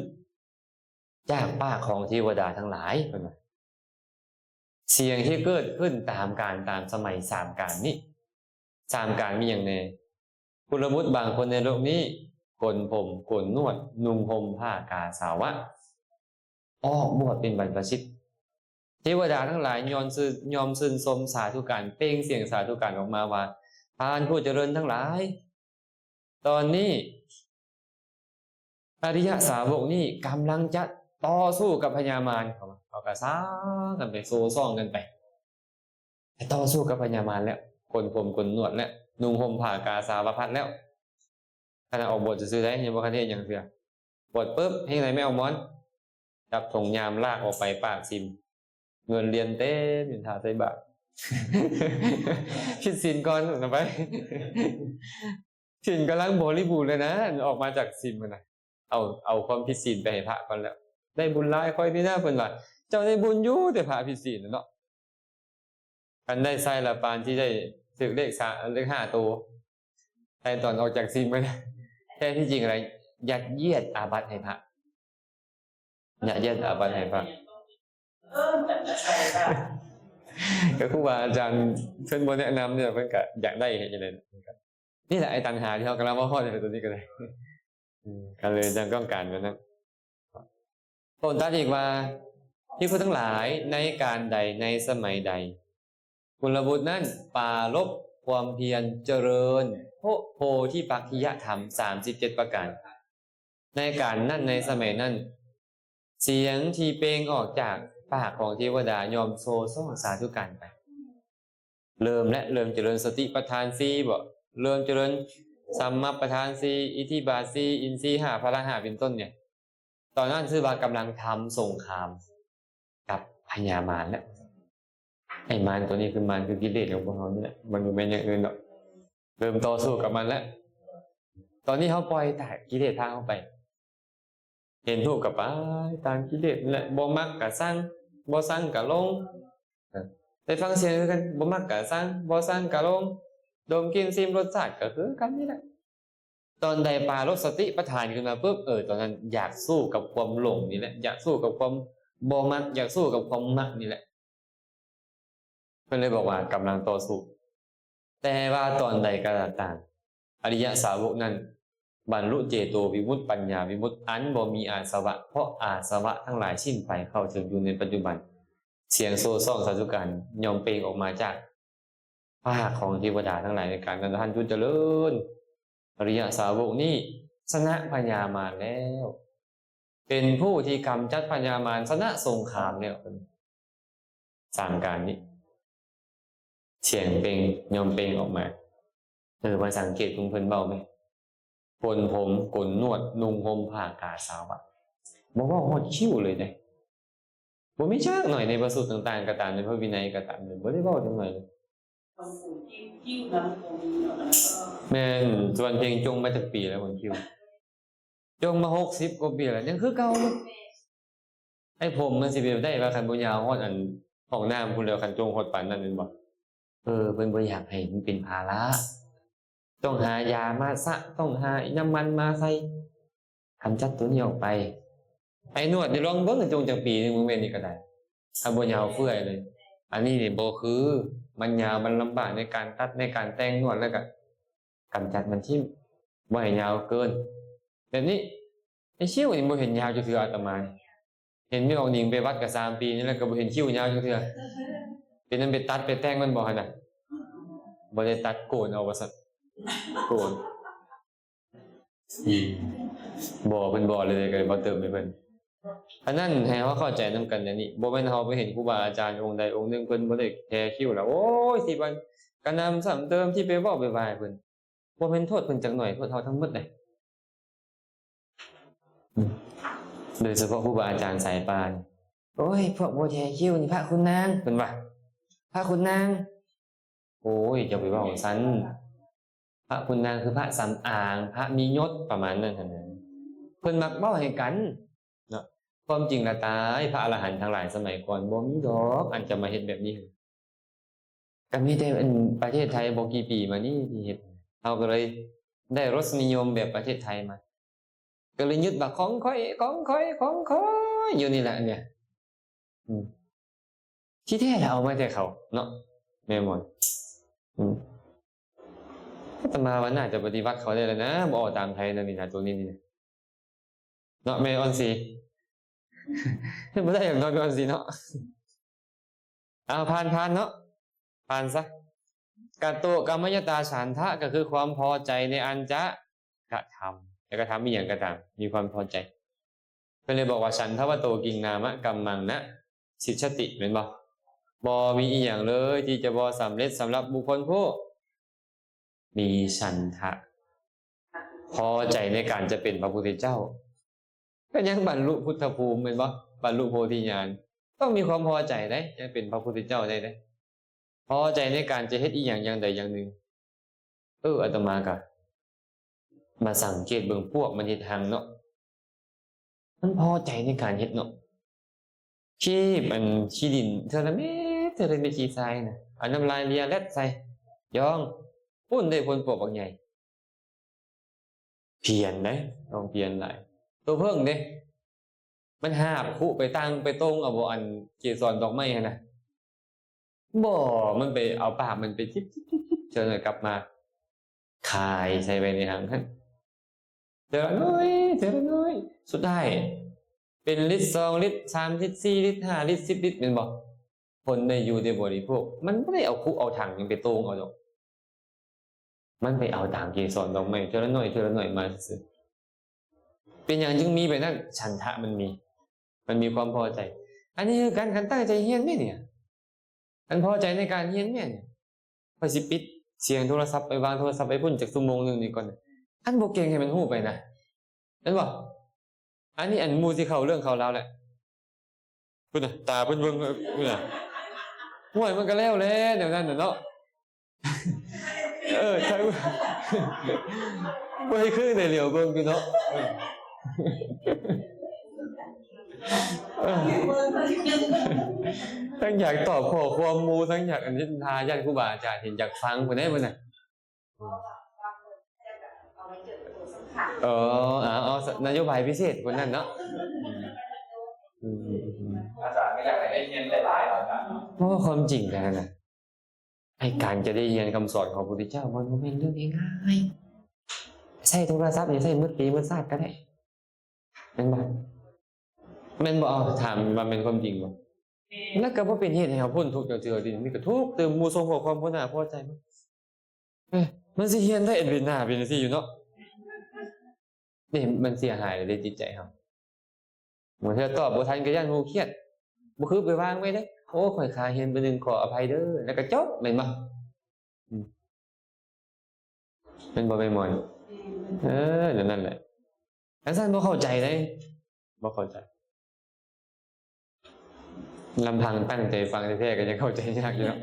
ຈາກປາກຂອງເທວະດາທັງຫຼາຍ ເພິ່ນວ່າ ສຽງທີ່ເກີດຂຶ້ນຕາມການຕາມສະໄໝສາມການນີ້ ສາມການມີຫຍັງແດ່? ກຸລະບຸດບາງຄົນໃນໂລກນີ້ ໂກນຜົມ ໂກນໜວດ ນຸ່ງຫົ່ມຜ້າກາສາວະ ອອກບວດເປັນບັນພະຊິດ. ເທວະດາທັງຫຼາຍຍ້ອນຊື່ນ ຍ່ອມຊື່ນຊົມສາທຸການ ເປັ່ງສຽງສາທຸການອອກມາວ່າ ທ່ານຜູ້ຈະເລີນທັງຫຼາຍ, ຕອນນີ້ອະລິຍະສາວົກນີ້ກຳລັງຈະຕໍ່ສູ້ກັບພະຍາມານ. ເຂົາ ເຂົາກໍສ້າງກັນໄປ ໂຊຊ່ອງກັນໄປ ໄປຕໍ່ສູ້ກັບພະຍາມານແລ້ວ, ໂກນຜົມໂກນໜວດແລ້ວ, ນຸ່ງຫົ່ມຜ້າກາສາວະພັດແລ້ວ. ຂະໜາດອອກບວດຊື່ໆໄດ໋ ຍັງບໍ່ທັນເຮັດຫຍັງເທື່ອ. ບວດປຶບ ເຮັດຈັ່ງໃດແມ່ອອກມອນ? ຈັບຖົງຍາມລາກອອກໄປປາກສິມ, ເງິນຫຼຽນເຕັມຢູ່ຖ້າໃສ່ບາດ. ຜິດສິນກ່ອນນຳໄປ. ສິນກຳລັງບໍລິບູນເລີຍນະ, ອອກມາຈາກສິມຫັ້ນນະ. ເອົາ ເອົາຄວາມຜິດສິນໄປໃຫ້ພະກ່ອນແລ້ວ. ໄດ້ບຸນຫຼາຍຂ້ອຍນີ້ນະ ເພິ່ນວ່າ. ເຈົ້າໄດ້ບຸນຢູ່ ແຕ່ພະຜິດສິນນະເນາະ. ຄັນໄດ້ໃສ່ລະປານທີ່ໄດ້ຖືກເລກສາມ ເລກຫ້າໂຕ ໃສ່ຕອນອອກຈາກສິມຫັ້ນນະ. ແທ້ທີ່ຈິງແລ້ວ ຍັດຢຽດອາບັດໃຫ້ພະ. ຍະ ຍັດຢຽດອາບັດໃຫ້ພະ. ເອີ ຈັກຈະໃສ່ລະ. ກໍຄູບາອາຈານເພິ່ນບໍ່ແນະນຳນີ້ ເພິ່ນກໍຢາກໄດ້ເຮັດຈັ່ງໃດ. ນີ້ແຫຼະໄອ້ຕັນຫາທີ່ເຮົາກຳລັງເວົ້າຮອດໃນຕົວນີ້ກໍໄດ້. ອືມ ກໍເລີຍຈັ່ງຕ້ອງການແບບນັ້ນ. ພະອົງຕັດອີກວ່າ ພິກຂຸທັງຫຼາຍ, ໃນການໃດ ໃນສະໄໝໃດ ກຸລະບຸດນັ້ນປາລົບຄວາມພຽນຈະເລີນໂພ ໂພທິປັກຂິຍະທຳສາມສິບເຈັດປະການ. ໃນການນັ້ນ ໃນສະໄໝນັ້ນ ສຽງທີ່ເປັ່ງອອກຈາກປາກຂອງເທວະດາຍ່ອມໂຊຊ່ອງສາທຸການໄປ. ເລີ່ມແລ້ວ ເລີ່ມຈະເລີນສະຕິປະທານສີ່ບໍ? ເລີ່ມຈະເລີນສຳມະປະທານສີ່, ອິດທິບາດສີ່, ອິນຊີຫ້າ, ພະລະຫ້າ ເປັນຕົ້ນນີ້. ຕອນນັ້ນຊື່ວ່າກຳລັງທຳສົງຄາມກັບພະຍາມານແລ້ວ. ໄອ້ມານຕົວນີ້ຄືມານ ຄືກິເລດຂອງພວກເຮົານີ້ແຫຼະ, ມັນບໍ່ແມ່ນຢ່າງອື່ນດອກ. ເລີ່ມຕໍ່ສູ້ກັບມັນແລ້ວ. ຕອນນີ້ເຮົາປ່ອຍຕາມກິເລດພາເຮົາໄປ. ເຫັນທຸກກໍໄປຕາມກິເລດນັ້ນແຫຼະ, ບໍ່ມັກກໍຊັງ, ບໍ່ຊັງກໍຫຼົງ. ໄດ້ຟັງສຽງຄືກັນ, ບໍ່ມັກກໍຊັງ, ບໍ່ຊັງກໍຫຼົງ. ດົມ, ກິ່ນ, ຊິມ, ລົດຊາດກໍຄືກັນນີ້ແຫຼະ. ຕອນໃດປາລົບສະຕິປະທານຂຶ້ນມາປຶບ, ເອີ ຕອນນັ້ນຢາກສູ້ກັບຄວາມຫຼົງນີ້ແຫຼະ, ຢາກສູ້ກັບຄວາມບໍ່ມັກ, ຢາກສູ້ກັບຄວາມມັກນີ້ແຫຼະ. ເພິ່ນເລີຍບອກວ່າກຳລັງຕໍ່ສູ້. ແຕ່ວ່າຕອນໃດກໍຕາມ, ອະລິຍະສາວົກນັ້ນບັນລຸເຈໂຕວິມຸດ, ປັນຍາວິມຸດ, ອັນບໍ່ມີອາສະວະ, ເພາະອາສະວະທັງຫຼາຍສິ້ນໄປ, ເຂົ້າເຖິງຢູ່ໃນປັດຈຸບັນ. ສຽງໂຊຊ່ອງສາທຸການຍ່ອມເປັ່ງອອກມາຈາກ ພາກຂອງເທວະດາທັງຫຼາຍໃນການນັ້ນ, ທ່ານຜູ້ຈະເລີນ, ອະລິຍະສາວົກນີ້ຊະນະພະຍາມານແລ້ວ, ເປັນຜູ້ທີ່ກຳຈັດພະຍາມານ, ຊະນະສົງຄາມແລ້ວ. ສາມການນີ້ ສຽງເປັ່ງ ຍ່ອມເປັ່ງອອກມາ. ເອີ ມາສັງເກດເບິ່ງເພິ່ນເວົ້າແມ, ໂກນຜົມ ໂກນໜວດ ນຸ່ງຫົ່ມຜ້າກາສາວະ, ບໍ່ເວົ້າຮອດຄິ້ວເລີຍເດ້. ບໍ່ມີຈັກໜ້ອຍໃນພະສູດຕ່າງໆກໍຕາມ, ໃນພະວິໄນກໍຕາມ, ບໍ່ໄດ້ເວົ້າຈັກໜ້ອຍເລີຍ. ແມ່ນ, ສ່ວນເພງຈົ່ງມາຈັກປີແລ້ວ ຄົນຄິວ? ຈົ່ງມາຫົກສິບກວ່າປີແລ້ວ ຍັງຄືເກົ່າເລີຍ. ໄອ້ຜົມມັນຊິເປັນໄປໄດ້ວ່າ ຄັນບໍ່ຍາວຮອດອັນຫ້ອງນ້ຳພຸ້ນແລ້ວ, ຄັນຈົ່ງຮອດປານນັ້ນແມ່ນບໍ່? ເອີ ເພິ່ນບໍ່ຢາກໃຫ້ມັນເປັນພາລະ. ຕ້ອງຫາຢາມາສະ, ຕ້ອງຫານ້ຳມັນມາໃສ່, ກຳຈັດໂຕນີ້ອອກໄປ. ໄປນວດນີ້ລອງເບິ່ງ ຈົ່ງຈັກປີໜຶ່ງ ບໍ່ແມ່ນນີ້ກໍໄດ້, ຖ້າບໍ່ຍາວເປື່ອຍເລີຍ. ອັນນີ້ນີ້ບໍ່ຄື, ມັນຍາວ ມັນລຳບາກໃນການຕັດ, ໃນການແຕ່ງນວດ, ແລ້ວກໍກຳຈັດມັນຖິ້ມ, ບໍ່ໃຫ້ຍາວເກີນ. ແບບນີ້ ໄອ້ຄິ້ວນີ້ບໍ່ເຫັນຍາວຈັກເທື່ອ, ອາດຕະມານີ້ ເຫັນແມ່ອອກນິງໄປວັດກໍສາມປີນີ້ແລ້ວ ກໍບໍ່ເຫັນຄິ້ວຍາວຈັກເທື່ອ. ເປັນອັນໄປຕັດໄປແຕ່ງມັນບໍ່ຫັ້ນນະ? ບໍ່ໄດ້ຕັດ, ໂກນເອົາວ່າຊັ້ນ, ໂກນ. ອືມ ບໍ່ ເພິ່ນບໍ່ເລີຍ ກໍເລີຍບໍ່ເຕີມໃຫ້ເພິ່ນ. ອັນນັ້ນໃຫ້ເຮົາເຂົ້າໃຈນຳກັນແນວນີ້, ບໍ່ແມ່ນເຮົາໄປເຫັນຄູບາອາຈານອົງໃດອົງໜຶ່ງ ເພິ່ນບໍ່ໄດ້ແຄຄິ້ວແລ້ວ ໂອ້ຍ ຊິບັນກະນຳຊ້ຳເຕີມ, ຊິໄປເວົ້າໄປວ່າໃຫ້ເພິ່ນ. ບໍ່ແມ່ນໂທດເພິ່ນຈັກໜ້ອຍ, ໂທດເຮົາທັງໝົດເດ້. ອືມ ໂດຍສະເພາະຄູບາອາຈານສາຍປ່ານີ້, ໂອ້ຍ ພວກບໍ່ແທຄິ້ວນີ້ພະຄຸນນາງ ເພິ່ນວ່າ, ພະຄຸນນາງ. ໂອ້ຍ ຢ່າໄປເວົ້າຊັ້ນ, ພະຄຸນນາງຄືພະສຳອາງ, ພະມີຍົດ ປະມານນັ້ນຫັ້ນນະ. ເພິ່ນມັກເວົ້າໃຫ້ກັນເນາະ. ຄວາມຈິງລະຕາຍ ພະອະລະຫັນທັງຫຼາຍສະໄໝກ່ອນ ບໍ່ມີດອກອັນຈະມາເຮັດແບບນີ້. ກໍມີແຕ່ ອັນ ປະເທດໄທບໍ່ກີ່ປີມານີ້ທີ່ເຮັດ, ເຮົາກໍເລີຍໄດ້ລົດນິຍົມແບບປະເທດໄທມາ, ກໍເລີຍຍຶດວ່າຂອງຂ້ອຍ ຂອງຂ້ອຍ ຂອງຂ້ອຍຢູ່ນີ້ແຫຼະ ອັນເນີ້ຍ. ອືມ ທີ່ແທ້ລະເອົາມາແຕ່ເຂົາເນາະ, ແມ່ນບໍ່? ອືມ ອາດຕະມາວ່າໜ້າຈະປະຕິວັດເຂົາໄດ້ແລ້ວນະ ບໍ່ເອົາຕາມໃຜແລ້ວນີ້ນະ ໂຕນີ້ນີ້ນະ ເນາະ ແມ່ອອນຊີ ບໍ່ໄດ້ຫຍັງເນາະ ແມ່ອອນຊີເນາະ. ເອົາ ຜ່ານ ຜ່ານເນາະ ຜ່ານຊະ. ກະໂຕກຳມະຍະຕາ ສັນທະ ກໍຄືຄວາມພໍໃຈໃນອັນຈະກະທຳ ຈະກະທຳອີ່ຫຍັງກໍຕາມ ມີຄວາມພໍໃຈ. ເພິ່ນເລີຍບອກວ່າ ສັນທະວະໂຕ ກິງນາມະກັມມັງ ນະ ສິດສະຕິ ແມ່ນບໍ່? ບໍ່ມີອີ່ຫຍັງເລີຍທີ່ຈະບໍ່ສຳເລັດສຳລັບບຸກຄົນຜູ້ມີສັນທະ ພໍໃຈໃນການຈະເປັນພະພຸດທະເຈົ້າ. ກໍຍັງບັນລຸພຸດທະພູມແມ່ນບໍ່? ບັນລຸໂພທິຍານ ຕ້ອງມີຄວາມພໍໃຈເດ້ ຍັງເປັນພະພຸດທະເຈົ້າໄດ້ເດ້ ພໍໃຈໃນການຈະເຮັດອີ່ຫຍັງຢ່າງໃດຢ່າງໜຶ່ງ. ເອີ ອາດຕະມາກະມາສັງເກດເບິ່ງພວກມັນເຮັດຮັງເນາະ ມັນພໍໃຈໃນການເຮັດເນາະ ຄີບອັນຂີ້ດິນເທື່ອລະເມັດ ເທື່ອລະເມັດ ຂີ້ຊາຍນະ ເອົານ້ຳລາຍເລຍແລັດໃສ່ ຢອງ ປຸ້ນໄດ້ຜົນປວກບັກໃຫຍ່. ພຽນເດ້ ຕ້ອງພຽນຫຼາຍ. ໂຕເຜິ້ງເດ້ ມັນຫາບຄຸໄປຕັ້ງໄປຕົງເອົາບໍ່ ອັນເກສອນດອກໄມ້ຫັ້ນນະ? ບໍ່ ມັນໄປເອົາປາກມັນໄປຈິບໆໆໆ ເທື່ອໜ້ອຍກັບມາຄາຍໃສ່ໄວ້ໃນຮັງຫັ້ນ ເທື່ອໜ້ອຍ ເທື່ອໜ້ອຍ ສຸດທ້າຍເປັນລິດ ສອງລິດ ສາມລິດ ສີ່ລິດ ຫ້າລິດ ສິບລິດ ແມ່ນບໍ່? ຜົນໄດ້ຢູ່ໄດ້ບໍລິໂພກ ມັນບໍ່ໄດ້ເອົາຄຸເອົາຖັງຫຍັງໄປໂຕ່ງເອົາດອກ ມັນໄປເອົາຕາມເກສອນດອກໄມ້ເທື່ອລະໜ້ອຍ ເທື່ອລະໜ້ອຍມາຊື່ໆ. ເປັນຫຍັງຈຶ່ງມີແບບນັ້ນ? ສັນທະມັນມີ ມັນມີຄວາມພໍໃຈ. ອັນນີ້ຄືກັນ ຄັນຕັ້ງໃຈຮຽນນີ້ ຄັນພໍໃຈໃນການຮຽນແມ່ນ ຂ້ອຍຊິປິດສຽງໂທລະສັບໄປ ວາງໂທລະສັບໄປພຸ້ນຈັກຊົ່ວໂມງໜຶ່ງນີ້ກ່ອນ ຄັນບໍ່ເກັ່ງໃຫ້ມັນຮູ້ໄປນະ ແມ່ນບໍ່? ອັນນີ້ອັນໝູ່ຊິເຂົ້າເລື່ອງເຂົ້າລາວແຫຼະ ພຸ້ນນະ ຕາເພິ່ນເບິ່ງ ເອີ ພຸ້ນນະ ຫ້ວຍ ມັນກໍແລ້ວແຫຼະແນວນັ້ນນະເນາະ. ເອີ ໃຊ່ ບໍ່ໃຫ້ຄືໄດ້ຫຼຽວເບິ່ງຢູ່ເນາະ ເອີ ເອີ ທັງຢາກຕອບຂໍ້ຄວາມໝູ່ ທັງຢາກອັນນີ້ ຖ້າຢ້ານຄູບາອາຈານເຫັນຢາກຟັງພຸ້ນເດ້ ພຸ້ນນະ. ເອີ ເອົາ ເອົານະໂຍບາຍພິເສດຄົນນັ້ນເນາະ ອືມ ອືມ ອືມ ອາຈານກໍຢາກໃຫ້ໄດ້ຮຽນຫຼາຍໆ ອາຈານເນາະ ເພາະວ່າຄວາມຈິງແລ້ວນະ ໃນການຈະໄດ້ຮຽນຄຳສອນຂອງພະພຸດທະເຈົ້າ ມັນບໍ່ແມ່ນເລື່ອງງ່າຍໆ ໃຊ້ໂທລະສັບນີ້ໃຊ້ໝົດປີໝົດຊາດກໍໄດ້ ແມ່ນບໍ່? ແມ່ນບໍ່? ເອົາ ຖາມວ່າແມ່ນຄວາມຈິງບໍ່? ແມ່ນ. ແລ້ວກໍບໍ່ເປັນເຫດໃຫ້ເຮົາພົ້ນທຸກຈັກເທື່ອຕິ ມີແຕ່ທຸກຕື່ມ ໝູ່ສົ່ງຂໍ້ຄວາມຫົວໜ້າພໍໃຈ ເອີ ມັນຊິຮຽນໄດ້ເປັນໜ້າເປັນຈັ່ງຊີ້ຢູ່ເນາະ ນີ້ມັນເສຍຫາຍເດ້ຈິດໃຈເຮົາ ບາງເທື່ອຕອບບໍ່ທັນກໍຢ້ານໝູ່ຄຽດ ບໍ່ຄືໄປວາງໄວ້ເດ້ ໂອ້ ຂ້ອຍຄາຮຽນປີໜຶ່ງ ຂໍອະໄພເດີ ແລ້ວກໍຈົບ ແມ່ນບໍ່? ອືມ ແມ່ນບໍ່ແມ່ນໝອຍ? ເອີ ແນວນັ້ນແຫຼະ ຄັນຊັ້ນບໍ່ເຂົ້າໃຈເດ້ ບໍ່ເຂົ້າໃຈ ລຳພັງຕັ້ງໃຈຟັງແທ້ໆ ກໍຍັງເຂົ້າໃຈຍາກຢູ່ເນາະ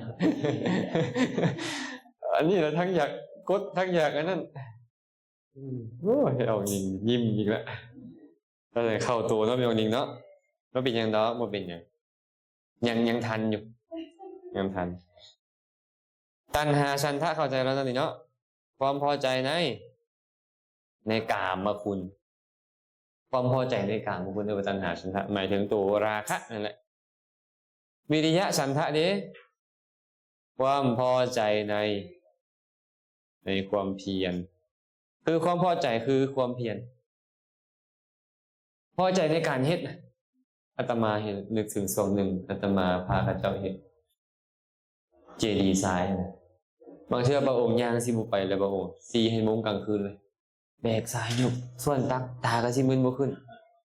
ອັນນີ້ລະທັງຢາກກົດ ທັງຢາກອັນນັ້ນ ອືມ ໂອ້ຍ ເອົາຍິ້ມ ຍິ້ມອີກລະ ຕອນນັ້ນເຂົ້າໂຕເນາະ ແມ່ອອງນິງເນາະ ບໍ່ເປັນຫຍັງດອກ ບໍ່ເປັນຫຍັງ ຍັງ ຍັງທັນຢູ່ ຍັງທັນ. ຕັນຫາ ສັນທະ ເຂົ້າໃຈແລ້ວເນາະນີ້ເນາະ ຄວາມພໍໃຈໃນ ໃນກາມະຄຸນ ຄວາມພໍໃຈໃນກາມະຄຸນ ເອີ້ນວ່າຕັນຫາ ສັນທະ ໝາຍເຖິງໂຕລາຄະນັ້ນແຫຼະ. ວິລິຍະ ສັນທະ ເດ້ ຄວາມພໍໃຈໃນ ໃນຄວາມພຽນ ຄືຄວາມພໍໃຈຄືຄວາມພຽນ ພໍໃຈໃນການເຮັດນະ. ອາດຕະມາເຫັນ ນຶກເຖິງຊ່ວງໜຶ່ງ ອາດຕະມາພາເຂົາເຈົ້າເຮັດເຈດີຊາຍນະ ບາງເທື່ອພະອົງຍ່າງຊິບໍ່ໄປແລ້ວ ພະອົງສີ່ຫ້າໂມງກາງຄືນເລີຍ ແບກຊາຍຍົກ ສ່ວນຕັກ ຕາກໍຊິມືນບໍ່ຂຶ້ນ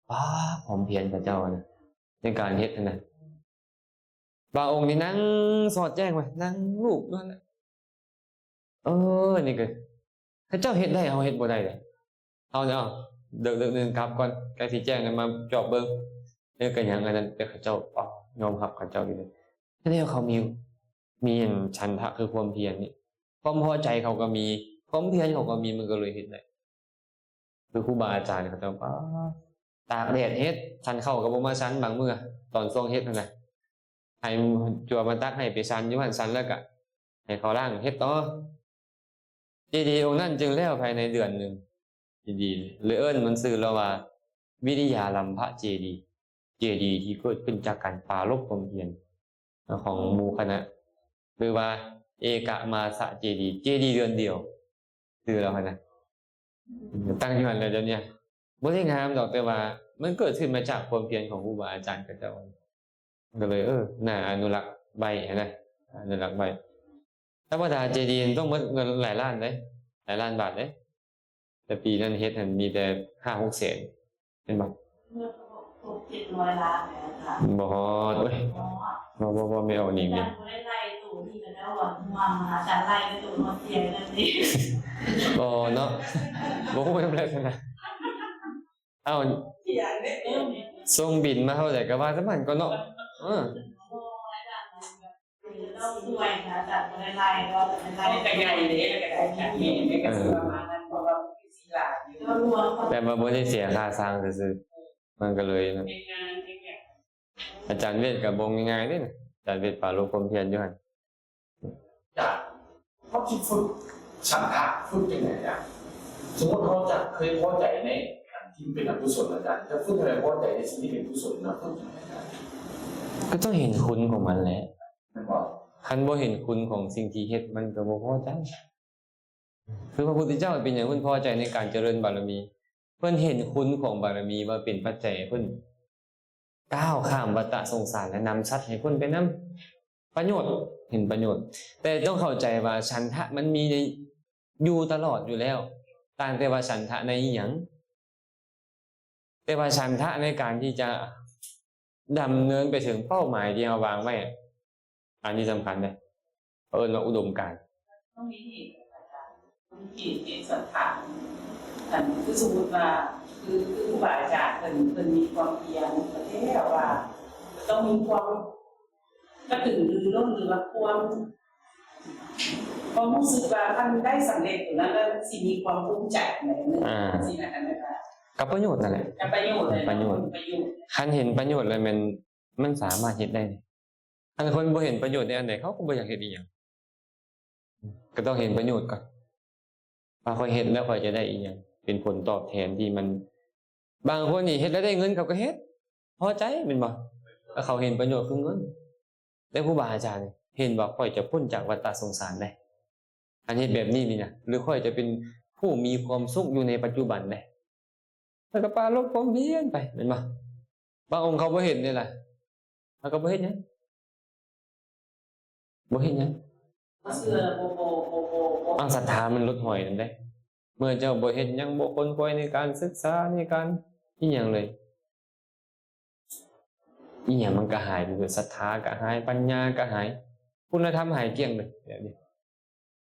ປ້າ ຄວາມພຽນເຂົາເຈົ້ານະ ໃນການເຮັດຫັ້ນນະ. ບາງອົງນີ້ນັ່ງສອດແຈ້ງໄວ້ ນັ່ງລູບຢູ່ຫັ້ນແຫຼະ. ເອີ ນີ້ກໍເຂົາເຈົ້າເຮັດໄດ້ ເຮົາເຮັດບໍ່ໄດ້ເດ້. ເຮົານີ້ ເອົາ ເດີກໆ ໜຶ່ງກັບກ່ອນ ໃກ້ຊິແຈ້ງແລ້ວມາຈອບເບິ່ງ ເອີ ກໍຫຍັງອັນນັ້ນ ແຕ່ເຂົາເຈົ້າ ອາ ຍອມຮັບເຂົາເຈົ້າຢູ່ເດ້. ແລ້ວເຂົາມີ ມີອັນ ສັນທະ ຄືຄວາມພຽນນີ້ ຄວາມພໍໃຈເຂົາກໍມີ ຄວາມພຽນເຂົາກໍມີ ມັນກໍເລີຍເຮັດໄດ້. ຄືຄູບາອາຈານເຂົາເຈົ້າ ປາ ຕາກແດດເຮັດ ສັນເຂົ້າກໍບໍ່ມາສັນ ບາງມື້ຕອນຊ່ວງເຮັດຫັ້ນນະ ໃຫ້ຈົວມາຕັກໃຫ້ໄປສັນຢູ່ຫັ້ນ ສັນແລ້ວກໍໃຫ້ເຂົາລ້າງເຮັດຕໍ່. ເຈດີອົງນັ້ນຈຶ່ງແລ້ວພາຍໃນເດືອນໜຶ່ງ ເຈດີ ເລີຍເອີ້ນມັນຊື່ລາວວ່າ ວິລິຍາລຳພະເຈດີ ເຈດີທີ່ເກີດຂຶ້ນຈາກການປາລົບຄວາມພຽນຂອງໝູ່ຄະນະ ຫຼືວ່າເອກະມາສະເຈດີ ເຈດີເດືອນດຽວ. ຊື່ລາວຫັ້ນນະ ຕັ້ງຢູ່ຫັ້ນແຫຼະດຽວນີ້ ບໍ່ໄດ້ງາມດອກ ແຕ່ວ່າມັນເກີດຂຶ້ນມາຈາກຄວາມພຽນຂອງຄູບາອາຈານເຂົາເຈົ້າ ກໍເລີຍ ເອີ ໜ້າອະນຸລັກໄວ້ຫັ້ນນະ ອະນຸລັກໄວ້. ທຳມະດາເຈດີຕ້ອງໝົດເງິນຫຼາຍລ້ານເດ້ ຫຼາຍລ້ານບາດເດ້ ແຕ່ປີນັ້ນເຮັດຫັ້ນມີແຕ່ຫ້າຫົກແສນ ແມ່ນບໍ່? ເງິນກໍບໍ່ຄົບເຈັດຮ້ອຍລ້ານແລ້ວຄ່ະ ບໍ່ຮອດເວີຍ ບໍ່ຮອດ ບໍ່ ບໍ່ ບໍ່ ແມ່ອອກນີ້ ອາຈານບໍ່ໄດ້ໄລ່ໂຕນີ້ກໍແລ້ວວ່າ ມາ ອາຈານໄລ່ໂຕມາເສຍເງິນນີ້ ໂອ້ ເນາະ ບໍ່ຮູ້ນຳແລ້ວຊັ້ນນະ. ເອົ້າ ຂຽນເດ້ ສົ່ງບິນມາເທົ່າໃດກໍວ່າສ່ຳນັ້ນກໍເນາະ ເອີ ບໍ່ ອາຈານ ແຕ່ວ່າບໍ່ໄດ້ເສຍຄ່າສ້າງຊື່ໆ ມັນກໍເລີຍນະ ອາຈານເວດກໍບໍ່ງ່າຍໆເດ້ ອາຈານເວດປາລົບຄວາມພຽນຢູ່ຫັ້ນ ຈາກເຮົາຊິຝຶກສັນທະ ຝຶກຈັ່ງໃດອາຈານ? ສົມມຸດເຮົາຈະເຄີຍພໍໃຈໃນອັນທີ່ເປັນອະກຸສົນ ອາຈານ ຈະຝຶກໃຫ້ພໍໃຈໃນສິ່ງທີ່ເປັນກຸສົນນະ ຝຶກຈັ່ງໃດອາຈານ? ກໍຕ້ອງເຫັນຄຸນຂອງມັນແຫຼະ ແມ່ນບໍ່? ຄັນບໍ່ເຫັນຄຸນຂອງສິ່ງທີ່ເຮັດ ມັນກໍບໍ່ພໍໃຈ. ຄືພະພຸດທະເຈົ້າເປັນຫຍັງເພິ່ນພໍໃຈໃນການຈະເລີນບາລະມີ? ເພິ່ນເຫັນຄຸນຂອງບາລະມີວ່າເປັນປັດໄຈໃຫ້ເພິ່ນກ້າວຂ້າມວັດຕະສົງສານ ແລະ ນຳສັດໃຫ້ພົ້ນໄປນຳ ປະໂຫຍດ ເຫັນປະໂຫຍດ. ແຕ່ຕ້ອງເຂົ້າໃຈວ່າສັນທະມັນມີໃນ ຢູ່ຕະຫຼອດຢູ່ແລ້ວ ຕ່າງແຕ່ວ່າສັນທະໃນອີ່ຫຍັງ? ແຕ່ວ່າສັນທະໃນການທີ່ຈະດຳເນີນໄປເຖິງເປົ້າໝາຍທີ່ເຮົາວາງໄວ້ ອັນນີ້ສຳຄັນເດ້ ເຂົາເອີ້ນວ່າອຸດົມການ ຕ້ອງມີເຫດ ອາຈານ ຕ້ອງມີເຫດ ເຫດສັນຖານ. ອັນ ຄືສົມມຸດວ່າ ຄື ຄືຄູບາອາຈານເພິ່ນ ເພິ່ນມີຄວາມພຽນ ກໍແທ້ວ່າ ຕ້ອງມີຄວາມ ກະຕືລືລົ້ນ ຫຼືວ່າຄວາມ ຄວາມຮູ້ສຶກວ່າຄັນໄດ້ສຳເລັດໂຕນັ້ນແລ້ວ ຊິມີຄວາມພູມໃຈແບບໜຶ່ງ ອ່າ ຊີ້ນະ ຄັນແບບວ່າ ກັບປະໂຫຍດນັ້ນແຫຼະ ກັບປະໂຫຍດ ປະໂຫຍດ ປະໂຫຍດ ຄັນເຫັນປະໂຫຍດແລ້ວແມ່ນ ມັນສາມາດເຮັດໄດ້. ຄັນຄົນບໍ່ເຫັນປະໂຫຍດໃນອັນໃດ ເຂົາກໍບໍ່ຢາກເຮັດອີ່ຫຍັງ. ກໍຕ້ອງເຫັນປະໂຫຍດກ່ອນ ວ່າຂ້ອຍເຮັດແລ້ວຂ້ອຍຈະໄດ້ອີ່ຫຍັງ ເປັນຜົນຕອບແທນທີ່ມັນ ບາງຄົນນີ້ເຮັດແລ້ວໄດ້ເງິນເຂົາກໍເຮັດ ພໍໃຈແມ່ນບໍ່? ແລ້ວເຂົາເຫັນປະໂຫຍດຄືເງິນ. ແຕ່ຄູບາອາຈານເຫັນວ່າຂ້ອຍຈະພົ້ນຈາກວັດຕະສົງສານໄດ້ ຄັນເຮັດແບບນີ້ນີ້ນະ ຫຼືຂ້ອຍຈະເປັນຜູ້ມີຄວາມສຸກຢູ່ໃນປັດຈຸບັນໄດ້. ແລ້ວກໍປາລົບຄວາມພຽນໄປ ແມ່ນບໍ່? ບາງອົງເຂົາບໍ່ເຫັນເດ້ລະ ເຂົາກໍບໍ່ເຮັດຫຍັງ ບໍ່ເຮັດຫຍັງ ບໍ່ເຊື່ອ ບໍ່ ບໍ່ ບໍ່ ບໍ່ ບໍ່ ອັນສັດທາມັນຫຼຸດຫອຍນັ້ນເດ້. ເມື່ອເຈົ້າບໍ່ເຮັດຫຍັງ ບໍ່ຂົນຂວາຍໃນການສຶກສາ ໃນການອີ່ຫຍັງເລີຍ ອີ່ຫຍັງມັນກໍຫາຍໄປເບິດ ສັດທາກໍຫາຍ ປັນຍາກໍຫາຍ ຄຸນນະທຳຫາຍກ້ຽງເລີຍ ແບບນີ້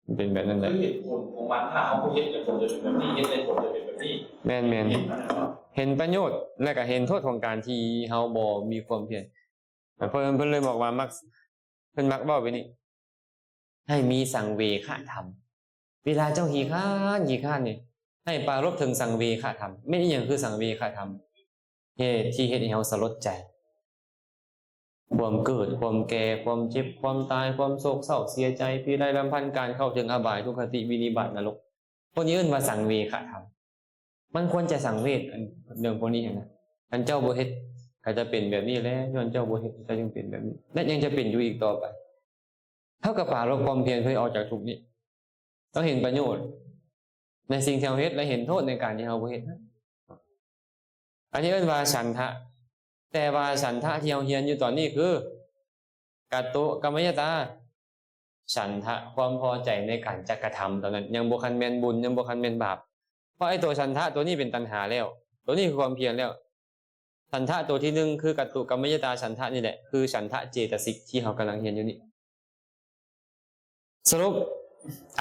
ມັນເປັນແບບນັ້ນແຫຼະ ຄືເຫດຜົນຂອງມັນ ຖ້າເຮົາບໍ່ເຮັດແລ້ວຜົນຈະເປັນແບບນີ້ ເຮັດແລ້ວຜົນຈະເປັນແບບນີ້ ແມ່ນໆ ເຫັນປະໂຫຍດ ແລະກໍເຫັນໂທດຂອງການທີ່ເຮົາບໍ່ມີຄວາມພຽນ ເພິ່ນ ເພິ່ນເລີຍບອກວ່າມັກ ເພິ່ນມັກເວົ້າແບບນີ້ ໃຫ້ມີສັງເວຄະທຳ ເວລາເຈົ້າຂີ້ຄ້ານ ຂີ້ຄ້ານນີ້ ໃຫ້ປາລົບເຖິງສັງເວຄະທຳ. ແມ່ນອີ່ຫຍັງຄືສັງເວຄະທຳ? ເຫດທີ່ເຮັດໃຫ້ເຮົາສະຫຼົດໃຈ ຄວາມເກີດ ຄວາມແກ່ ຄວາມເຈັບ ຄວາມຕາຍ ຄວາມໂສກເສົ້າເສຍໃຈ ພິໄລລຳພັນ ການເຂົ້າເຖິງອະບາຍ ທຸກຄະຕິ ວິນິບາດ ນະລົກ ພວກນີ້ເອີ້ນວ່າສັງເວຄະທຳ. ມັນຄວນຈະສັງເວດ ອັນເລື່ອງພວກນີ້ຫັ້ນນະ ຄັນເຈົ້າບໍ່ເຮັດ ກໍຈະເປັນແບບນີ້ແຫຼະ ຍ້ອນເຈົ້າບໍ່ເຮັດ ກໍຈຶ່ງເປັນແບບນີ້ ແລະຍັງຈະເປັນຢູ່ອີກຕໍ່ໄປ. ເຮົາກໍປາລົບຄວາມພຽນເພື່ອອອກຈາກທຸກນີ້ ຕ້ອງເຫັນປະໂຫຍດໃນສິ່ງທີ່ເຮົາເຮັດ ແລະເຫັນໂທດໃນການທີ່ເຮົາບໍ່ເຮັດນະ. ອັນນີ້ເອີ້ນວ່າສັນທະ ແຕ່ວ່າສັນທະທີ່ເຮົາຮຽນຢູ່ຕອນນີ້ຄື ກະຕຸກຳມະຍະຕາ ສັນທະ ຄວາມພໍໃຈໃນການຈະກະທຳຕອນນັ້ນ ຍັງບໍ່ທັນແມ່ນບຸນ ຍັງບໍ່ທັນແມ່ນບາບ ເພາະໄອ້ຕົວສັນທະຕົວນີ້ເປັນຕັນຫາແລ້ວ ຕົວນີ້ຄືຄວາມພຽນແລ້ວ. ສັນທະຕົວທີໜຶ່ງຄືກະຕຸກຳມະຍະຕາສັນທະນີ້ແຫຼະ ຄືສັນທະເຈຕະສິກທີ່ເຮົາກຳລັງຮຽນຢູ່ນີ້. ສະຫຼຸບ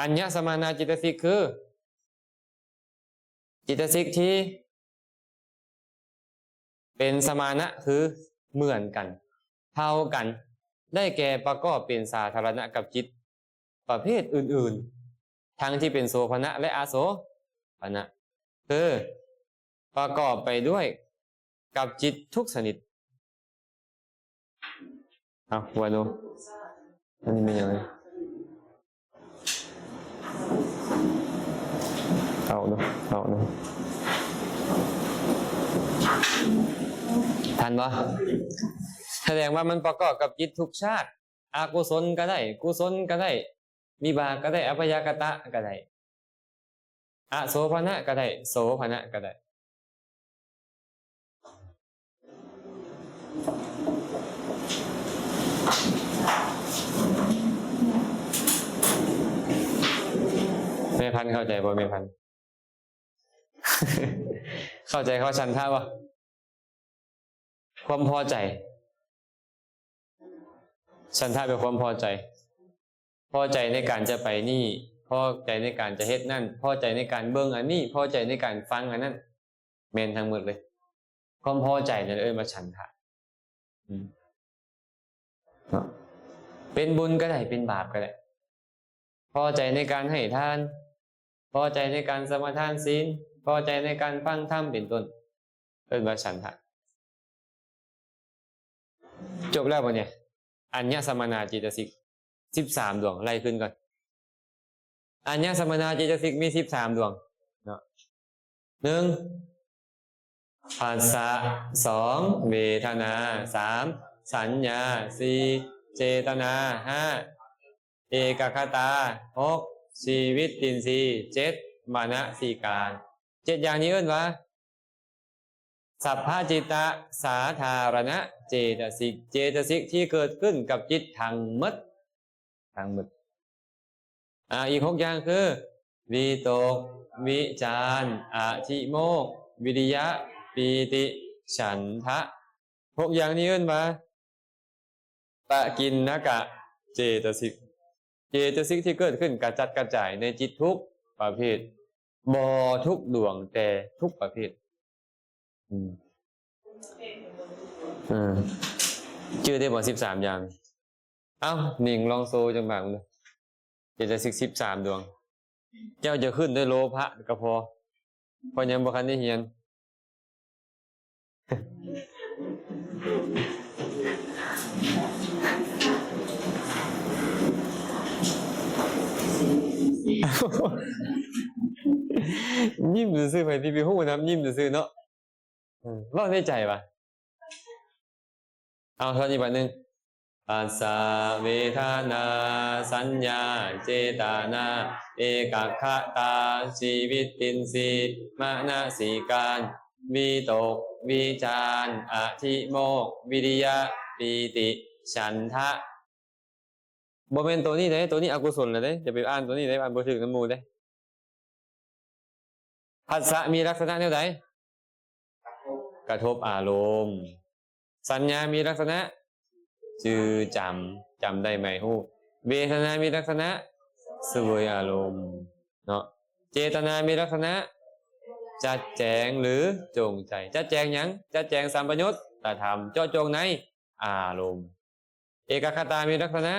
ອັນຍະສະມານາເຈຕະສິກຄື ເຈຕະສິກທີ່ເປັນສະມານະ ຄືເໝືອນກັນ ເທົ່າກັນ ໄດ້ແກ່ປະກອບເປັນສາທາລະນະກັບຈິດປະເພດອື່ນໆ ທັງທີ່ເປັນໂສພະນະ ແລະ ອະໂສພະນະ ຄືປະກອບໄປດ້ວຍກັບຈິດທຸກຊະນິດ. ເອົາ ວ່າດູ ອັນນີ້ແມ່ນຫຍັງ? ເອົາເນາະ ເອົາເນາະ ທັນບໍ່? ສະແດງວ່າມັນປະກອບກັບຈິດທຸກຊາດ ອະກຸສົນກໍໄດ້ ກຸສົນກໍໄດ້ ວິບາກກໍໄດ້ ອະພະຍາກະຕະກໍໄດ້. ອະໂສພະນະກໍໄດ້ ໂສພະນະກໍໄດ້. ແມ່ພັນເຂົ້າໃຈບໍ່ແມ່ພັນ? ເຂົ້າໃຈຄຳວ່າສັນທະບໍ່? ຄວາມພໍໃຈ. ສັນທະແປຄວາມພໍໃຈ. ພໍໃຈໃນການຈະໄປນີ້, ພໍໃຈໃນການຈະເຮັດນັ້ນ, ພໍໃຈໃນການເບິ່ງອັນນີ້, ພໍໃຈໃນການຟັງອັນນັ້ນ, ແມ່ນທັງໝົດເລີຍ. ຄວາມພໍໃຈນັ້ນເອີ້ນວ່າສັນທະ. ອືມ ເນາະ ເປັນບຸນກໍໄດ້ ເປັນບາບກໍໄດ້. ພໍໃຈໃນການໃຫ້ທານ, ພໍໃຈໃນການສະມາທານສິນ, ພໍໃຈໃນການຟັງທຳ ເປັນຕົ້ນ, ເອີ້ນວ່າສັນທະ. ຈົບແລ້ວບໍ່ນີ້? ອັນຍະສະມະນາເຈຕະສິກ ສິບສາມດວງ ໄລ່ຂຶ້ນກ່ອນ. ອັນຍະສະມະນາເຈຕະສິກມີສິບສາມດວງເນາະ. ໜຶ່ງ ພັດສະ, ສອງ ເວທະນາ, ສາມ ສັນຍາ, ສີ່ ເຈຕະນາ, ຫ້າ ເອກະຄະຕາ, ຫົກ ຊີວິດຕິນຊີ, ເຈັດ ມະນະສິການ. ເຈັດຢ່າງນີ້ເອີ້ນວ່າ ສັບພະຈິດຕະສາທາລະນະເຈຕະສິກ, ເຈຕະສິກທີ່ເກີດຂຶ້ນກັບຈິດທັງໝົດ, ທັງໝົດ. ອາ ອີກຫົກຢ່າງຄື ວິຕົກ, ວິຈານ, ອະທິໂມກ, ວິລິຍະ, ປີຕິ, ສັນທະ. ຫົກຢ່າງນີ້ເອີ້ນວ່າ ປະກິນນະກະເຈຕະສິກ, ເຈຕະສິກທີ່ເກີດຂຶ້ນກະຈັດກະຈາຍໃນຈິດທຸກປະເພດ, ບໍ່ທຸກດວງ ແຕ່ທຸກປະເພດ. ອືມ ເອີ ຈື່ໄດ້ບໍ່ ສິບສາມຢ່າງ? ເອົ້າ ນິງລອງໂຊຈັກບາດເບິ່ງ ເຈຕະສິກສິບສາມດວງ. ເຈົ້າຈະຂຶ້ນດ້ວຍໂລພະກໍພໍ ເພາະຍັງບໍ່ທັນໄດ້ຮຽນ. ຍິ້ມຊື່ໆ ໃຜຊິໄປຮູ້ນຳ, ຍິ້ມຊື່ໆເນາະ. ເອີ ເວົ້າໃນໃຈວ່າ ເອົາ ທ່ອນອີກບາດໜຶ່ງ. ພັດສະ ເວທະນາ ສັນຍາ ເຈຕະນາ ເອກະຄະຕາ ຊີວິດຕິນຊີ ມະນະສິການ ວິຕົກ ວິຈານ ອະທິໂມກ ວິລິຍະ ປີຕິ ສັນທະ. ບໍ່ແມ່ນໂຕນີ້ເດ້, ໂຕນີ້ອະກຸສົນແລ້ວເດ້, ຢ່າໄປອ່ານໂຕນີ້ເດ້, ອ່ານບໍ່ຖືກນຳໝູ່ເດ້. ພັດສະມີລັກສະນະແນວໃດ? ກະທົບອາລົມ. ສັນຍາມີລັກສະນະຈື່ຈຳ, ຈຳໄດ້ໝາຍຮູ້. ເວທະນາມີລັກສະນະສະເຫວີຍອາລົມເນາະ. ເຈຕະນາມີລັກສະນະຈັດແຈງ ຫຼື ຈົງໃຈ. ຈັດແຈງຫຍັງ? ຈັດແຈງສຳປະຍຸດຕະທຳ, ເຈາະຈົງໃນອາລົມ. ເອກະຄະຕາມີລັກສະນະ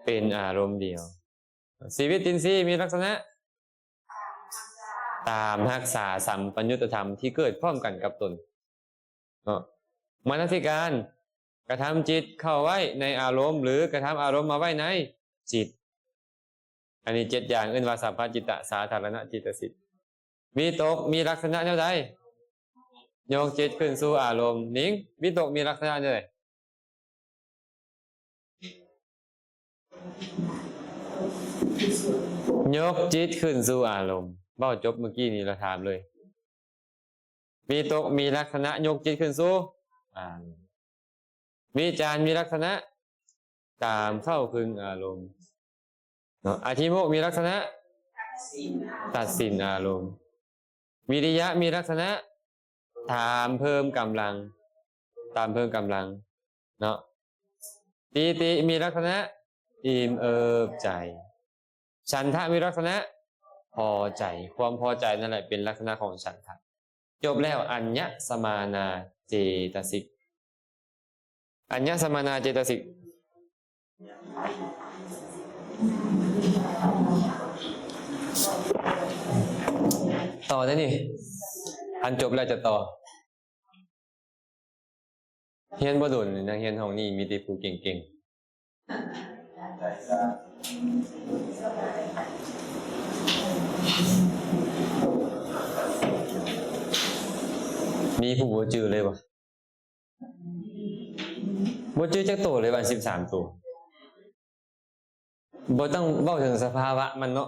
ເປັນອາລົມດຽວ. ຊີວິດຕິນຊີມີລັກສະນະຕາມຮັກສາສຳປະຍຸດຕະທຳທີ່ເກີດພ້ອມກັນກັບຕົນເນາະ. ມະນະສິການ ກະທຳຈິດເຂົ້າໄວ້ໃນອາລົມ ຫຼື ກະທຳອາລົມມາໄວ້ໃນຈິດ. ອັນນີ້ເຈັດຢ່າງເອີ້ນວ່າ ສັບພະຈິດຕະສາທາລະນະເຈຕະສິກ. ວິຕົກມີລັກສະນະແນວໃດ? ຍົກຈິດຂຶ້ນສູ່ອາລົມ. ນິງ, ວິຕົກມີລັກສະນະແນວໃດ? ຍົກຈິດຂຶ້ນສູ່ອາລົມ. ເວົ້າຈົບມື້ກີ້ນີ້ລະຖາມເລີຍ. ວິຕົກມີລັກສະນະຍົກຈິດຂຶ້ນສູ່ອາລົມ. ວິຈານມີລັກສະນະຕາມເຂົ້າຄຶງອາລົມເນາະ. ອະທິໂມກມີລັກສະນະຕັດສິນອາລົມ. ວິລິຍະມີລັກສະນະຕາມເພີ່ມກຳລັງ, ຕາມເພີ່ມກຳລັງເນາະ. ປີຕິມີລັກສະນະອີ່ມເອີບໃຈ. ສັນທະມີລັກສະນະພໍໃຈ, ຄວາມພໍໃຈນັ້ນແຫຼະເປັນລັກສະນະຂອງສັນທະ. ຈົບແລ້ວ ອັນຍະສະມານາເຈຕະສິກ. ອັນຍະສະມານາເຈຕະສິກ. ຕໍ່ໄດ້ນີ້ ອັນຈົບແລ້ວຈະຕໍ່. ຮຽນບໍ່ດົນ, ນັກຮຽນຫ້ອງນີ້ມີແຕ່ຜູ້ເກັ່ງໆ. ມີຜູ້ບໍ່ຈື່ເລີຍບໍ່? ບໍ່ຈື່ຈັກໂຕເລີຍວ່າ ສິບສາມໂຕ. ບໍ່ຕ້ອງເວົ້າເຖິງສະພາວະມັນເນາະ,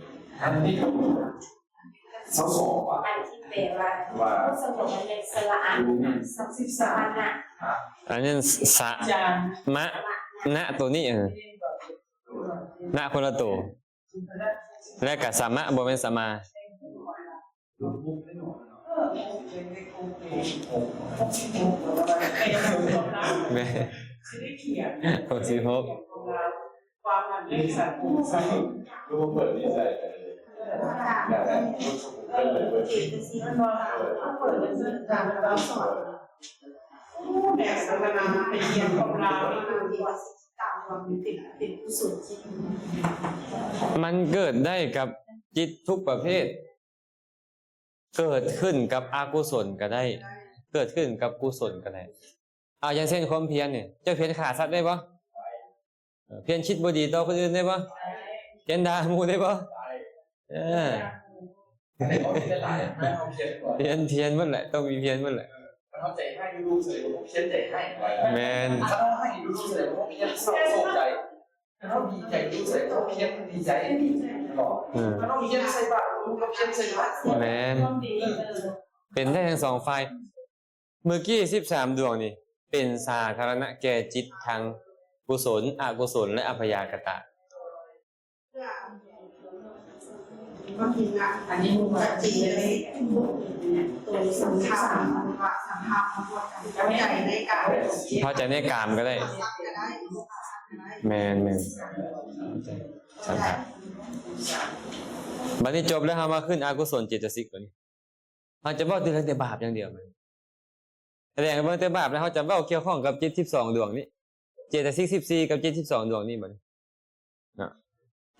ອັນນີ້ກໍຊາວສອງວ່າ ອັນທີ່ແປວ່າ ວ່າ ສະຫງົບ ມັນເປັນສະຫຼະອະ ສາມສິບສາມ ມະນະ ອັນນັ້ນສະ ຈານ ມະ ນະ ໂຕນີ້ ເອີ ນະຄົນລະໂຕ ແລະກະສະມະ ບໍ່ແມ່ນສະມາ. ແມ່ນ ຫົກສິບຫົກ ມັນເກີດໄດ້ກັບຈິດທຸກປະເພດ. ເກີດຂຶ້ນກັບອະກຸສົນກໍໄດ້ ເກີດຂຶ້ນກັບກຸສົນກໍໄດ້. ເອົາ ຢ່າງເຊັ່ນຄວາມພຽນນີ້ ເຈົ້າພຽນຂ້າສັດໄດ້ບໍ່? ເອີ ພຽນຄິດບໍ່ດີຕໍ່ຄົນອື່ນໄດ້ບໍ່? ພຽນດ່າໝູ່ໄດ້ບໍ່? ເອີ ພຽນ ພຽນໝົດແຫຼະ ຕ້ອງມີພຽນໝົດແຫຼະ. ຄັນເຮົາໃຈຮ້າຍ ລູກສະເລີຍວ່າພຽນໃຈຮ້າຍ. ແມ່ນ ຄັນເຮົາຮ້າຍ ລູກສະເລີຍວ່າພຽນເສົ້າໂສກໃຈ. ເຮົາດີໃຈ ລູກໃສ່ ເຮົາພຽນດີໃຈ ເນາະ. ອືມ ເຮົາພຽນໃສ່ບາດ ລູກເຮົາພຽນໃສ່ບາດ. ແມ່ນ ເປັນໄດ້ທັງສອງຝ່າຍ. ເມື່ອກີ້ສິບສາມດວງນີ້ ເປັນສາທາລະນະແກ່ຈິດທັງກຸສົນ, ອະກຸສົນ ແລະ ອັບພະຍາກະຕະ. ອັນນີ້ມັນຈະເປັນໂຕສັງຂານ ເຂົ້າໃຈໃນກາມກໍໄດ້ ແມ່ນໆ ສັງຂານ. ບັດນີ້ຈົບແລ້ວ ເຮົາມາຂຶ້ນອະກຸສົນເຈຕະສິກ. ບັດນີ້ເຮົາຈະເວົ້າແຕ່ເລື່ອງແຕ່ບາບຢ່າງດຽວ. ສະແດງໃຫ້ເບິ່ງແຕ່ບາບ ແລ້ວເຮົາຈະເວົ້າກ່ຽວຂ້ອງກັບເຈັດສິບສອງດວງນີ້ ເຈຕະສິກສິບສີ່ກັບເຈັດສິບສອງດວງນີ້ບັດນີ້ເນາະ.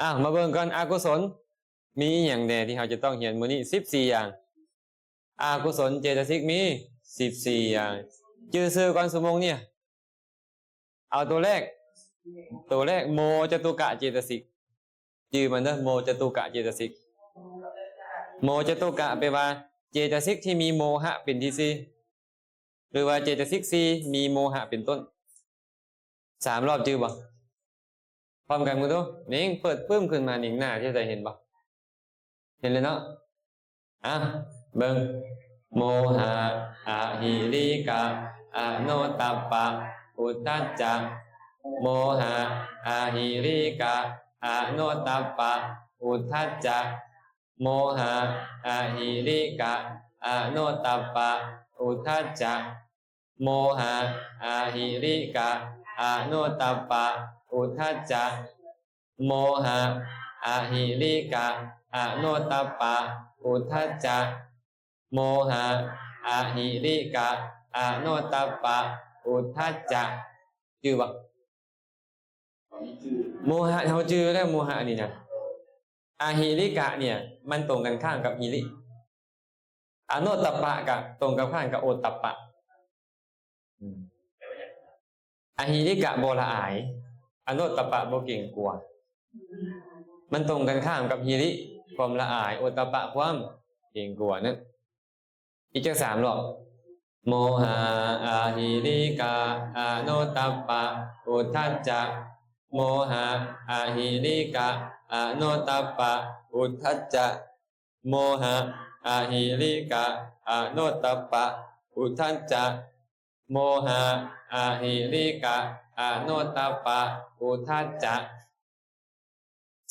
ອ້າວ ມາເບິ່ງກ່ອນ ອະກຸສົນມີອີ່ຫຍັງແດ່ທີ່ເຮົາຈະຕ້ອງຮຽນມື້ນີ້? ສິບສີ່ຢ່າງ. ອະກຸສົນເຈຕະສິກມີສິບສີ່ຢ່າງ. ຈື່ຊື່ກ່ອນຊຸໂມງນີ້. ເອົາໂຕແລກ ໂຕແລກ ໂມຈະຕຸກະເຈຕະສິກ. ຈື່ມັນເດີ ໂມຈະຕຸກະເຈຕະສິກ. ໂມຈະຕຸກະແປວ່າ ເຈຕະສິກທີ່ມີໂມຫະເປັນທີ່ສີ່ ຫຼືວ່າເຈຕະສິກສີ່ມີໂມຫະເປັນຕົ້ນ. ສາມລອບ ຈື່ບໍ່? ພ້ອມກັນເບິ່ງດູ. ນິງ ເປີດປຶ້ມຂຶ້ນມາ ນິງ ໜ້າທີ່ໃດເຫັນບໍ່? ເຫັນແລ້ວເນາະ. ອ່ະ ເບິ່ງ ໂມຫະ ອະຫິລິກະ ອະໂນຕັບປະ ອຸດຕັດຈະ ໂມຫະ ອະຫິລິກະ ອະໂນຕັບປະ ອຸດທັດຈະ ໂມຫະ ອະຫິລິກະ ອະໂນຕັບປະ ອຸດທັດຈະ ໂມຫະ ອະຫິລິກະ ອະໂນຕັບປະ ອຸດທັດຈະ ໂມຫະ ອະຫິລິກະ ອະໂນຕັບປະ ອຸດທັດຈະ ໂມຫະ ອະຫິລິກະ ອະໂນຕັບປະ ອຸດທັດຈະ. ຈື່ບໍ່? ໂມຫະ ເຮົາຈື່ແລ້ວ ໂມຫະນີ້ນະ. ອະຫິລິກະເນ່ຍ ມັນຕົງກັນຂ້າມກັບຫິລິ. ອະໂນຕັບປະກະຕົງກັນຂ້າມກັບໂອຕັບປະ. ອາ ອະຫິລິກະບໍ່ລະອາຍ, ອະໂນຕັບປະບໍ່ເກງກົວ. ມັນຕົງກັນຂ້າມກັບຫິລິ ຄວາມລະອາຍ, ໂອຕັບປະ ຄວາມເກງກົວນັ້ນ. ອີກຈັກສາມຮອບ. ໂມຫະ ອະຫິລິກະ ອະໂນຕັບປະ ອຸດທັດຈະ ໂມຫະ ອະຫິລິກະ ອະໂນຕັບປະ ອຸດທັດຈະ ໂມຫະ ອະຫິລິກະ ອະໂນຕັບປະ ອຸດທັດຈະ ໂມຫະ ອະຫິລິກະ ອະໂນຕັບປະ ອຸດທັດຈະ.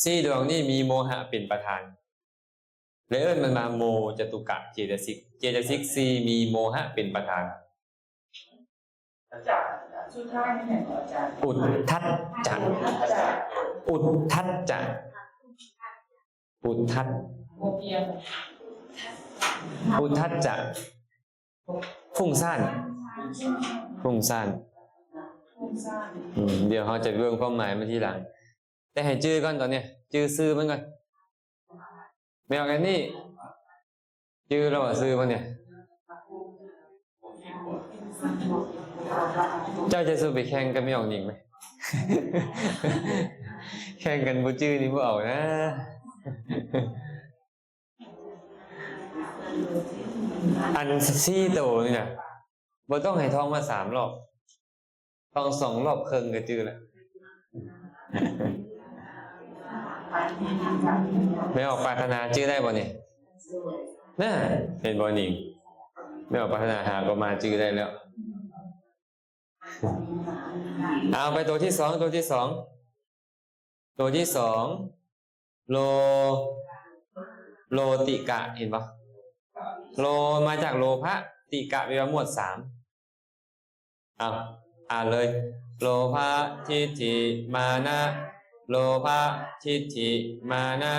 ສີ່ດວງນີ້ມີໂມຫະເປັນປະທານ ແລະ ເອີ້ນມັນວ່າໂມຈະຕຸກະເຈຕະສິກ. ເຈຕະສິກສີ່ມີໂມຫະເປັນປະທານ. ອາຈານ ສຸດທ້າຍແມ່ນບໍ່ອາຈານ? ອຸດທັດຈະ. ອຸດທັດຈະ. ອຸດທັດ. ບໍ່ປ່ຽນ. ອຸດທັດຈະ. ຟຸ້ງຊ້ານ. ຟຸ້ງຊ້ານ. ຟຸ້ງຊ້ານ. ອືມ ດຽວເຮົາຈະເບິ່ງຄວາມໝາຍມັນທີຫຼັງ. ແຕ່ໃຫ້ຈື່ກ່ອນຕອນນີ້ ຈື່ຊື່ມັນກ່ອນ. ແມ່ອອກແອນນີ້ ຈື່ແລ້ວບໍ່ຊື່ມັນນີ້? ເຈົ້າຈະສູ້ໄປແຂ່ງກັບແມ່ອອກຍິງໄໝ? ແຂ່ງກັນບໍ່ຈື່ນີ້ບໍ່ເອົານະ. ອັນສີ່ໂຕນີ້ນະ ບໍ່ຕ້ອງໃຫ້ທ່ອງມາສາມຮອບ. ທ່ອງສອງຮອບເຄິ່ງກໍຈື່ແລ້ວ. ແມ່ອອກປາດຖະໜາຈື່ໄດ້ບໍ່ນີ້? ນະ ເຫັນບໍ່ນິງ? ແມ່ອອກປາດຖະໜາຫາກໍມາຈື່ໄດ້ແລ້ວ. ເອົາໄປໂຕທີສອງ ໂຕທີສອງ ໂຕທີສອງ ໂລ ໂລຕິກະ ເຫັນບໍ່? ໂລມາຈາກໂລພະ ຕິກະແປວ່າໝວດສາມ. ເອົາ ອ່ານເລີຍ ໂລພະ ທິດຖິ ມານະ ໂລພະ ທິດຖິ ມານະ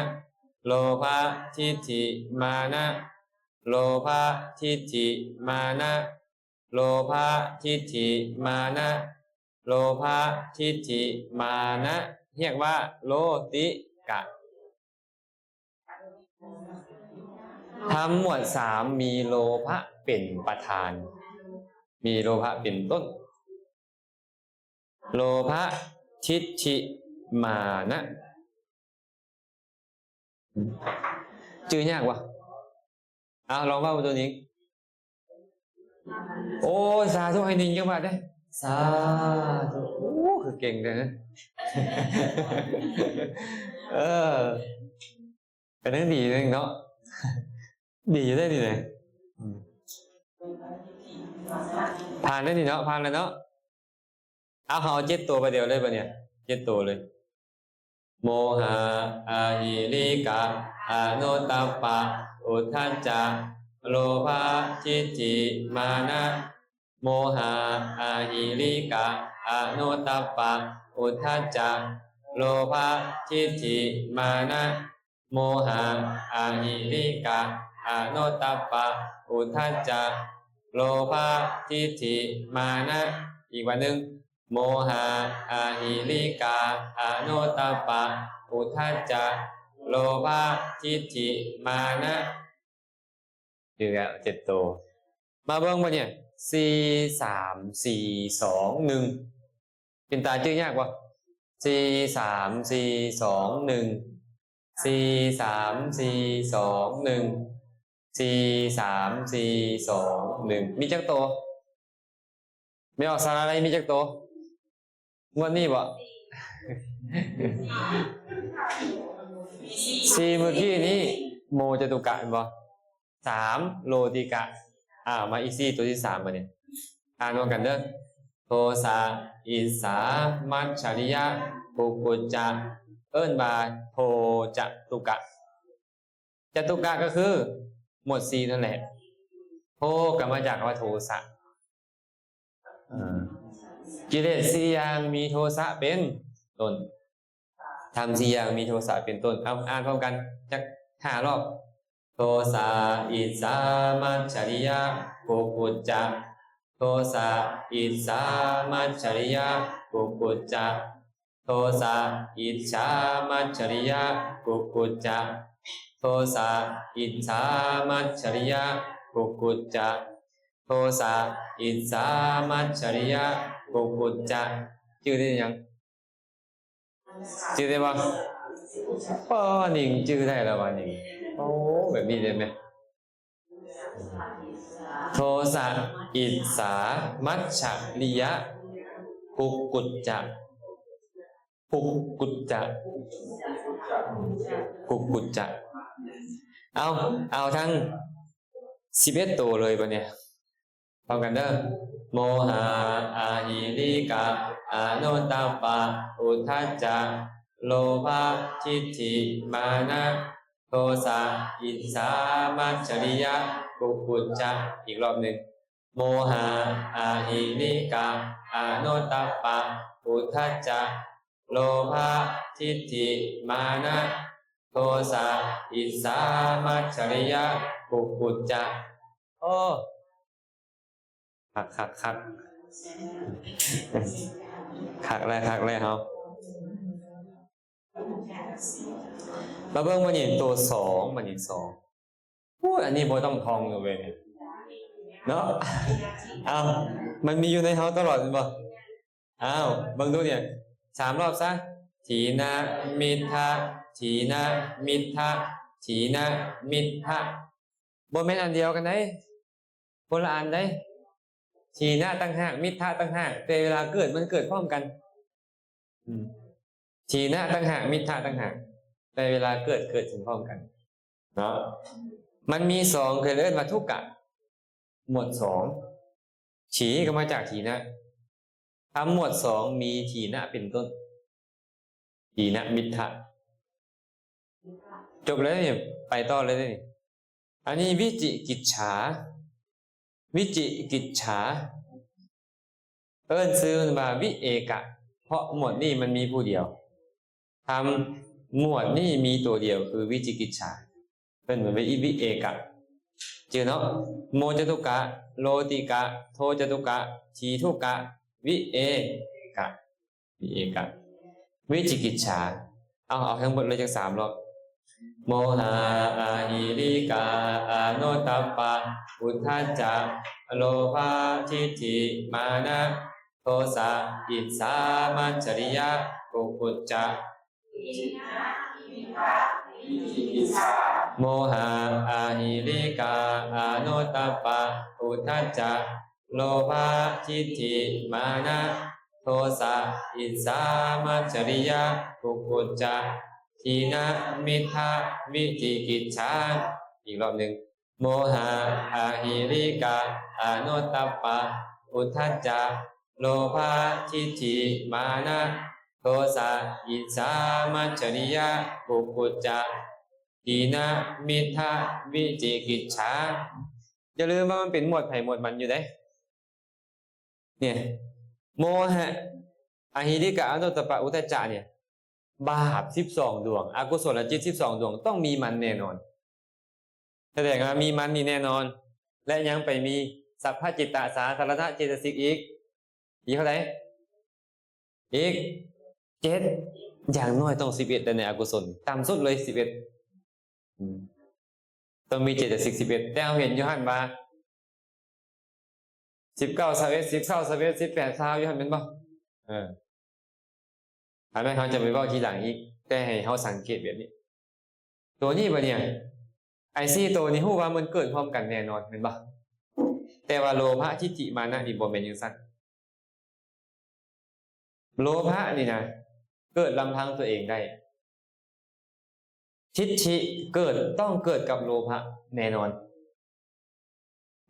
ໂລພະ ທິດຖິ ມານະ ໂລພະ ທິດຖິ ມານະ ໂລພະ ທິດຖິ ມານະ ໂລພະ ທິດຖິ ມານະ ຮຽກວ່າໂລຕິກະ. ທຳໝວດສາມມີໂລພະເປັນປະທານ, ມີໂລພະເປັນຕົ້ນ. ໂລພະ ທິດຖິ ມານະ. ຈື່ຍາກບໍ່? ເອົາ ລອງເວົ້າໂຕນີ້. ໂອ້ຍ ສາທຸ ໃຫ້ໜຶ່ງຈັກບາດເດ້. ສາທຸ. ໂອ້ ຄືເກັ່ງແທ້ນະ. ເອີ ກໍຍັງດີເນາະ, ດີຢູ່ເດ້ນີ້ນະ. ຜ່ານແລ້ວນີ້ເນາະ, ຜ່ານແລ້ວເນາະ. ເອົາ ເຮົາເຈັດໂຕໄປດຽວເລີຍບັດນີ້, ເຈັດໂຕເລີຍ. ໂມຫະ ອະຫິລິກະ ອະໂນຕັບປະ ອຸດທັດຈະ ໂລພະ ທິດຖິ ມານະ. ໂມຫະ ອະຫິລິກະ ອະໂນຕັບປະ ອຸດທັດຈະ ໂລພະ ທິດຖິ ມານະ. ໂມຫະ ອະຫິລິກະ ອະໂນຕັບປະ ອຸດທັດຈະ ໂລພະ ທິດຖິ ມານະ. ອີກບາດໜຶ່ງ. ໂມຫະ ອະຫິລິກະ ອະໂນຕັບປະ ອຸດທັດຈະ ໂລພະ ທິດຖິ ມານະ. ຈື່ແລ້ວເຈັດໂຕ. ມາເບິ່ງບັດນີ້ ສີ່ ສາມ ສີ່ ສອງ ໜຶ່ງ. ເປັນຕາຈື່ຍາກບໍ່? ສີ່ ສາມ ສີ່ ສອງ ໜຶ່ງ. ສີ່ ສາມ ສີ່ ສອງ ໜຶ່ງ. ສີ່ ສາມ ສີ່ ສອງ ໜຶ່ງ. ມີຈັກໂຕ? ແມ່ອອກສາລາໄລມີຈັກໂຕ? ງວດນີ້ບໍ່? ສີ່ ມື້ກີ້ນີ້ ໂມຈະຕຸກະແມ່ນບໍ່? ສາມ ໂລຕິກະ. ອ່າ ມາອີກສີ່ ໂຕທີສາມບັດນີ້. ອ່ານນຳກັນເດີ. ສະ ອິດສາ ມັດຈະລິຍະ ກຸກກຸດຈະ ເອີ້ນວ່າໂທຈະຕຸກະ. ຈະຕຸກະກໍຄືໝວດສີ່ນັ້ນແຫຼະ. ໂທກໍມາຈາກຄຳວ່າໂທສະ. ເອີ ກິເລດສີ່ຢ່າງມີໂທສະເປັນຕົ້ນ. ທຳສີ່ຢ່າງມີໂທສະເປັນຕົ້ນ. ເອົາ ອ່ານພ້ອມກັນຈັກຫ້າຮອບ. ໂທສະ ອິດສາ ມັດຈະລິຍະ ກຸກກຸດຈະ. ໂທສະ ອິດສາ ມັດຈະລິຍະ ກຸກກຸດຈະ. ໂທສະ ອິດສາ ມັດຈະລິຍະ ກຸກກຸດຈະ. ໂທສະ ອິດສາ ມັດຈະລິຍະ ກຸກກຸດຈະ. ໂທສະ ອິດສາ ມັດຈະລິຍະ ກຸກກຸດຈະ. ຈື່ໄດ້ຍັງ? ຈື່ໄດ້ບໍ່? ປ້ອ ນິງຈື່ໄດ້ແລ້ວວ່າ ນິງ. ໂອ້ ແບບນີ້ໄດ້ແມ? ໂທສະ ອິດສາ ມັດຈະລິຍະ ກຸກກຸດຈະ. ກຸກກຸດຈະ ກຸກກຸດຈະ. ເອົາ ເອົາທັງສິບເອັດໂຕເລີຍບັດນີ້ ພ້ອມກັນເດີ. ໂມຫະ ອະຫິລິກະ ອະນຸດຕະປະ ອຸດທັດຈະ ໂລພະ ທິດຖິ ມານະ ໂທສະ ອິດສາ ມັດຈະລິຍະ ກຸກກຸດຈະ. ອີກຮອບໜຶ່ງ. ໂມຫະ ອະຫິລິກະ ອະນຸດຕະປະ ອຸດທັດຈະ ໂລພະ ທິດຖິ ມານະ ໂທສະ ອິດສາ ມັດຈະລິຍະ ກຸກກຸດຈະ. ໂອ້ ຄັກໆໆ ຄັກແລ້ວ ຄັກແລ້ວເຮົາ. ມາເບິ່ງບັດນີ້ໂຕສອງ ບັດນີ້ສອງ. ໂອ້ຍ ອັນນີ້ບໍ່ຕ້ອງທ່ອງເລີຍເນາະ. ເອົ້າ ມັນມີຢູ່ໃນເຮົາຕະຫຼອດແມ່ນບໍ່? ອ້າວ ເບິ່ງດູນີ້ ສາມຮອບຊະ. ຖີນະມິດທະ ຖີນະມິດທະ ຖີນະມິດທະ. ບໍ່ແມ່ນອັນດຽວກັນເດ້ ຄົນລະອັນເດ້. ຖີນະຕ່າງຫາກ ມິດທະຕ່າງຫາກ ແຕ່ເວລາເກີດມັນເກີດພ້ອມກັນ. ອືມ ຖີນະຕ່າງຫາກ ມິດທະຕ່າງຫາກ ແຕ່ເວລາເກີດ ເກີດຂຶ້ນພ້ອມກັນເນາະ. ມັນມີສອງ ເຂົາເອີ້ນວ່າທຸກກະ ໝວດສອງ. ຖີກໍມາຈາກຖີນະ. ຄຳໝວດສອງມີຖີນະເປັນຕົ້ນ. ທີນະມິດທະ. ຈົບແລ້ວນີ້ ໄປຕໍ່ເລີຍນີ້. ອັນນີ້ວິຈິກິດສາ ວິຈິກິດສາ ເອີ້ນຊື່ມັນວ່າວິເອກະ ເພາະໝວດນີ້ມັນມີຜູ້ດຽວ. ຄຳໝວດນີ້ມີຕົວດຽວຄືວິຈິກິດສາ. ເອີ້ນວ່າວິ ວິເອກະ ຈື່ເນາະ. ໂມຈະຕຸກະ ໂລຕິກະ ໂທຈະຕຸກະ ທີທຸກະ ວິເອກະ ວິເອກະ ວິຈິກິດສາ. ເອົາ ເອົາທັງໝົດເລີຍຈັກສາມຮອບ. ໂມຫະ ອະຫິລິກະ ອະນຸດຕະປະ ອຸດທັດຈະ ໂລພະ ທິດຖິ ມານະ ໂທສະ ອິດສາ ມັດຈະລິຍະ ກຸກກຸດຈະ. ໂມຫະ ອະຫິລິກະ ອະນຸດຕະປະ ອຸດທັດຈະ ໂລພະ ທິດຖິ ມານະ ໂທສະ ອິດສາ ມັດຈະລິຍະ ກຸກກຸດຈະ ທີນະມິດທະ ວິຈິກິດສາ. ອີກຮອບໜຶ່ງ. ໂມຫະ ອະຫິລິກະ ອະນຸດຕະປະ ອຸດທັດຈະ ໂລພະ ທິດຖິ ມານະ ໂທສະ ອິດສາ ມັດຈະລິຍະ ກຸກກຸດຈະ ທີນະມິດທະ ວິຈິກິດສາ. ຢ່າລືມວ່າມັນເປັນໝວດໃຜໝວດມັນຢູ່ເດ້. ນີ້ ໂມຫະ ອະຫິລິກະ ອະນຸດຕະປະ ອຸດທັດຈະ ນີ້ ບາບສິບສອງດວງ ອະກຸສົນລະຈິດສິບສອງດວງ ຕ້ອງມີມັນແນ່ນອນ. ສະແດງວ່າມີມັນນີ້ແນ່ນອນ ແລະ ຍັງໄປມີສັບພະຈິດຕະສາທາລະນະເຈດຕະສິກອີກ. ອີກເທົ່າໃດ? ອີກເຈັດ. ຢ່າງໜ້ອຍຕ້ອງສິບເອັດ ແຕ່ໃນອະກຸສົນ ຕ່ຳສຸດເລີຍສິບເອັດ. ອືມ ຕ້ອງມີເຈດຕະສິກສິບເອັດ. ແຕ່ເຮົາເຫັນຢູ່ຫັ້ນວ່າ ສິບເກົ້າ ຊາວເອັດ ສິບເກົ້າ ຊາວເອັດ ສິບແປດ ຊາວ ຢູ່ຫັ້ນແມ່ນບໍ່? ເອີ ອັນນັ້ນເຮົາຈະໄປເວົ້າທີຫຼັງອີກ ແຕ່ໃຫ້ເຮົາສັງເກດແບບນີ້. ໂຕນີ້ບັດນີ້ ໄອ້ສີ່ໂຕນີ້ຮູ້ວ່າມັນເກີດພ້ອມກັນແນ່ນອນແມ່ນບໍ່? ແຕ່ວ່າໂລພະ ທິດຖິ ມານະ ນີ້ບໍ່ແມ່ນຈັ່ງຊັ້ນ. ໂລພະນີ້ນະ ເກີດລຳພັງຕົວເອງໄດ້. ທິດຖິເກີດ ຕ້ອງເກີດກັບໂລພະແນ່ນອນ.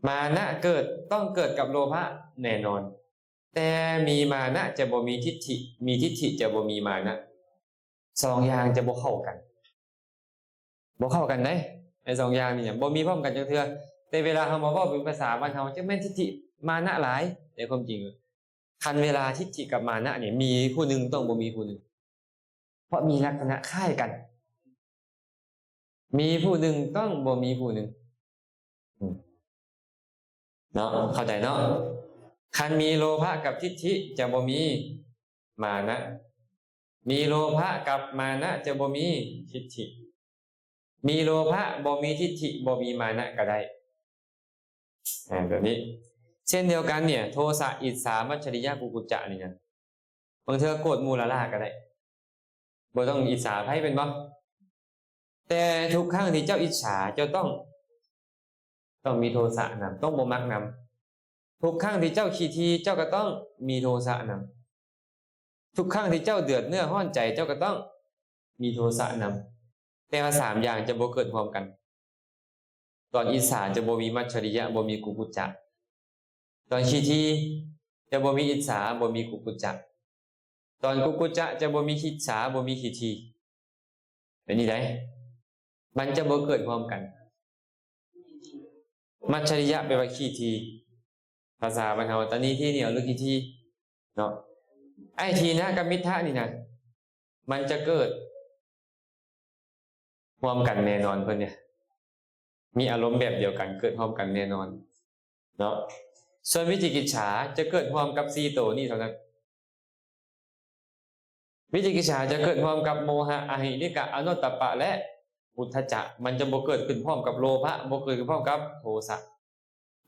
ມານະເກີດ ຕ້ອງເກີດກັບໂລພະແນ່ນອນ. ແຕ່ມີມານະຈະບໍ່ມີທິດຖິ, ມີທິດຖິຈະບໍ່ມີມານະ. ສອງຢ່າງຈະບໍ່ເຂົ້າກັນ, ບໍ່ເຂົ້າກັນເດ້. ໄອ້ສອງຢ່າງນີ້ນະ ບໍ່ມີພ້ອມກັນຈັກເທື່ອ. ແຕ່ເວລາເຮົາມາເວົ້າເປັນພາສາບ້ານເຮົາ ຈະແມ່ນທິດຖິມານະຫຼາຍ. ໃນຄວາມຈິງ ຄັນເວລາທິດຖິກັບມານະນີ້ ມີຜູ້ໜຶ່ງຕ້ອງບໍ່ມີຜູ້ໜຶ່ງ, ເພາະມີລັກສະນະຄ້າຍກັນ. ມີຜູ້ໜຶ່ງຕ້ອງບໍ່ມີຜູ້ໜຶ່ງ. ອືມ ເນາະ, ເຂົ້າໃຈເນາະ? ຄັນມີໂລພະກັບທິດຖິຈະບໍ່ມີມານະ, ມີໂລພະກັບມານະຈະບໍ່ມີທິດຖິ. ມີໂລພະບໍ່ມີທິດຖິບໍ່ມີມານະກໍໄດ້. ອາ ແບບນີ້. ເຊັ່ນດຽວກັນເນຍ ໂທສະ, ອິດສາ, ມັດຈະລິຍະ, ກຸກຸດຈະນີ້ນະ, ບາງເທື່ອໂກດໝູ່ລ້າໆກໍໄດ້, ບໍ່ຕ້ອງອິດສາໃຜ ແມ່ນບໍ່? ແຕ່ທຸກຄັ້ງທີ່ເຈົ້າອິດສາ ເຈົ້າຕ້ອງ, ຕ້ອງມີໂທສະນຳ, ຕ້ອງບໍ່ມັກນຳ. ທຸກຄັ້ງທີ່ເຈົ້າຂີ້ຖີ່ ເຈົ້າກໍຕ້ອງມີໂທສະນຳ. ທຸກຄັ້ງທີ່ເຈົ້າເດືອດເນື້ອຮ້ອນໃຈ ເຈົ້າກໍຕ້ອງມີໂທສະນຳ. ແຕ່ວ່າສາມຢ່າງຈະບໍ່ເກີດຮ່ວມກັນ. ຕອນອິດສາຈະບໍ່ມີມັດຈະລິຍະ, ບໍ່ມີກຸກຸດຈະ. ຕອນຂີ້ຖີ່ຈະບໍ່ມີອິດສາ, ບໍ່ມີກຸກຸດຈະ. ຕອນກຸກຸດຈະຈະບໍ່ມີອິດສາ, ບໍ່ມີຂີ້ຖີ່. ເປັນນີ້ໃດ? ມັນຈະບໍ່ເກີດຮ່ວມກັນ. ມັດຈະລິຍະແປວ່າຂີ້ຖີ່, ພາສາບ້ານເຮົາ ຕາໜີທີ່ໜຽວ ຫຼືຂີ້ຖີ່ເນາະ. ໄອ້ທີນະກັບມິດທະນີ້ນະ ມັນຈະເກີດຮ່ວມກັນແນ່ນອນ, ເພິ່ນເດ ມີອາລົມແບບດຽວກັນ ເກີດຮ່ວມກັນແນ່ນອນເນາະ. ສ່ວນວິຈິກິດສາຈະເກີດຮ່ວມກັບສີ່ໂຕນີ້ເທົ່ານັ້ນ. ວິຈິກິດສາຈະເກີດຮ່ວມກັບໂມຫະ, ອະຫິລິກະ, ອະນຸດຕະປະ ແລະ ອຸດທະຈະ. ມັນຈະບໍ່ເກີດຂຶ້ນພ້ອມກັບໂລພະ, ບໍ່ເກີດຂຶ້ນພ້ອມກັບໂທສະ.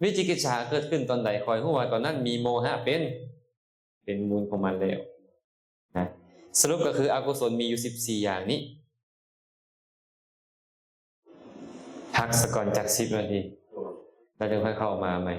ວິຈິກິດສາເກີດຂຶ້ນຕອນໃດ? ຂ້ອຍຮູ້ວ່າຕອນນັ້ນມີໂມຫະເປັນ, ເປັນມູນຂອງມັນແລ້ວນະ. ສະຫຼຸບກໍຄືອະກຸສົນມີຢູ່ສິບສີ່ຢ່າງນີ້. ພັກສະກ່ອນຈັກສິບນາທີ ແລ້ວຈຶ່ງຄ່ອຍເຂົ້າມາໃໝ່.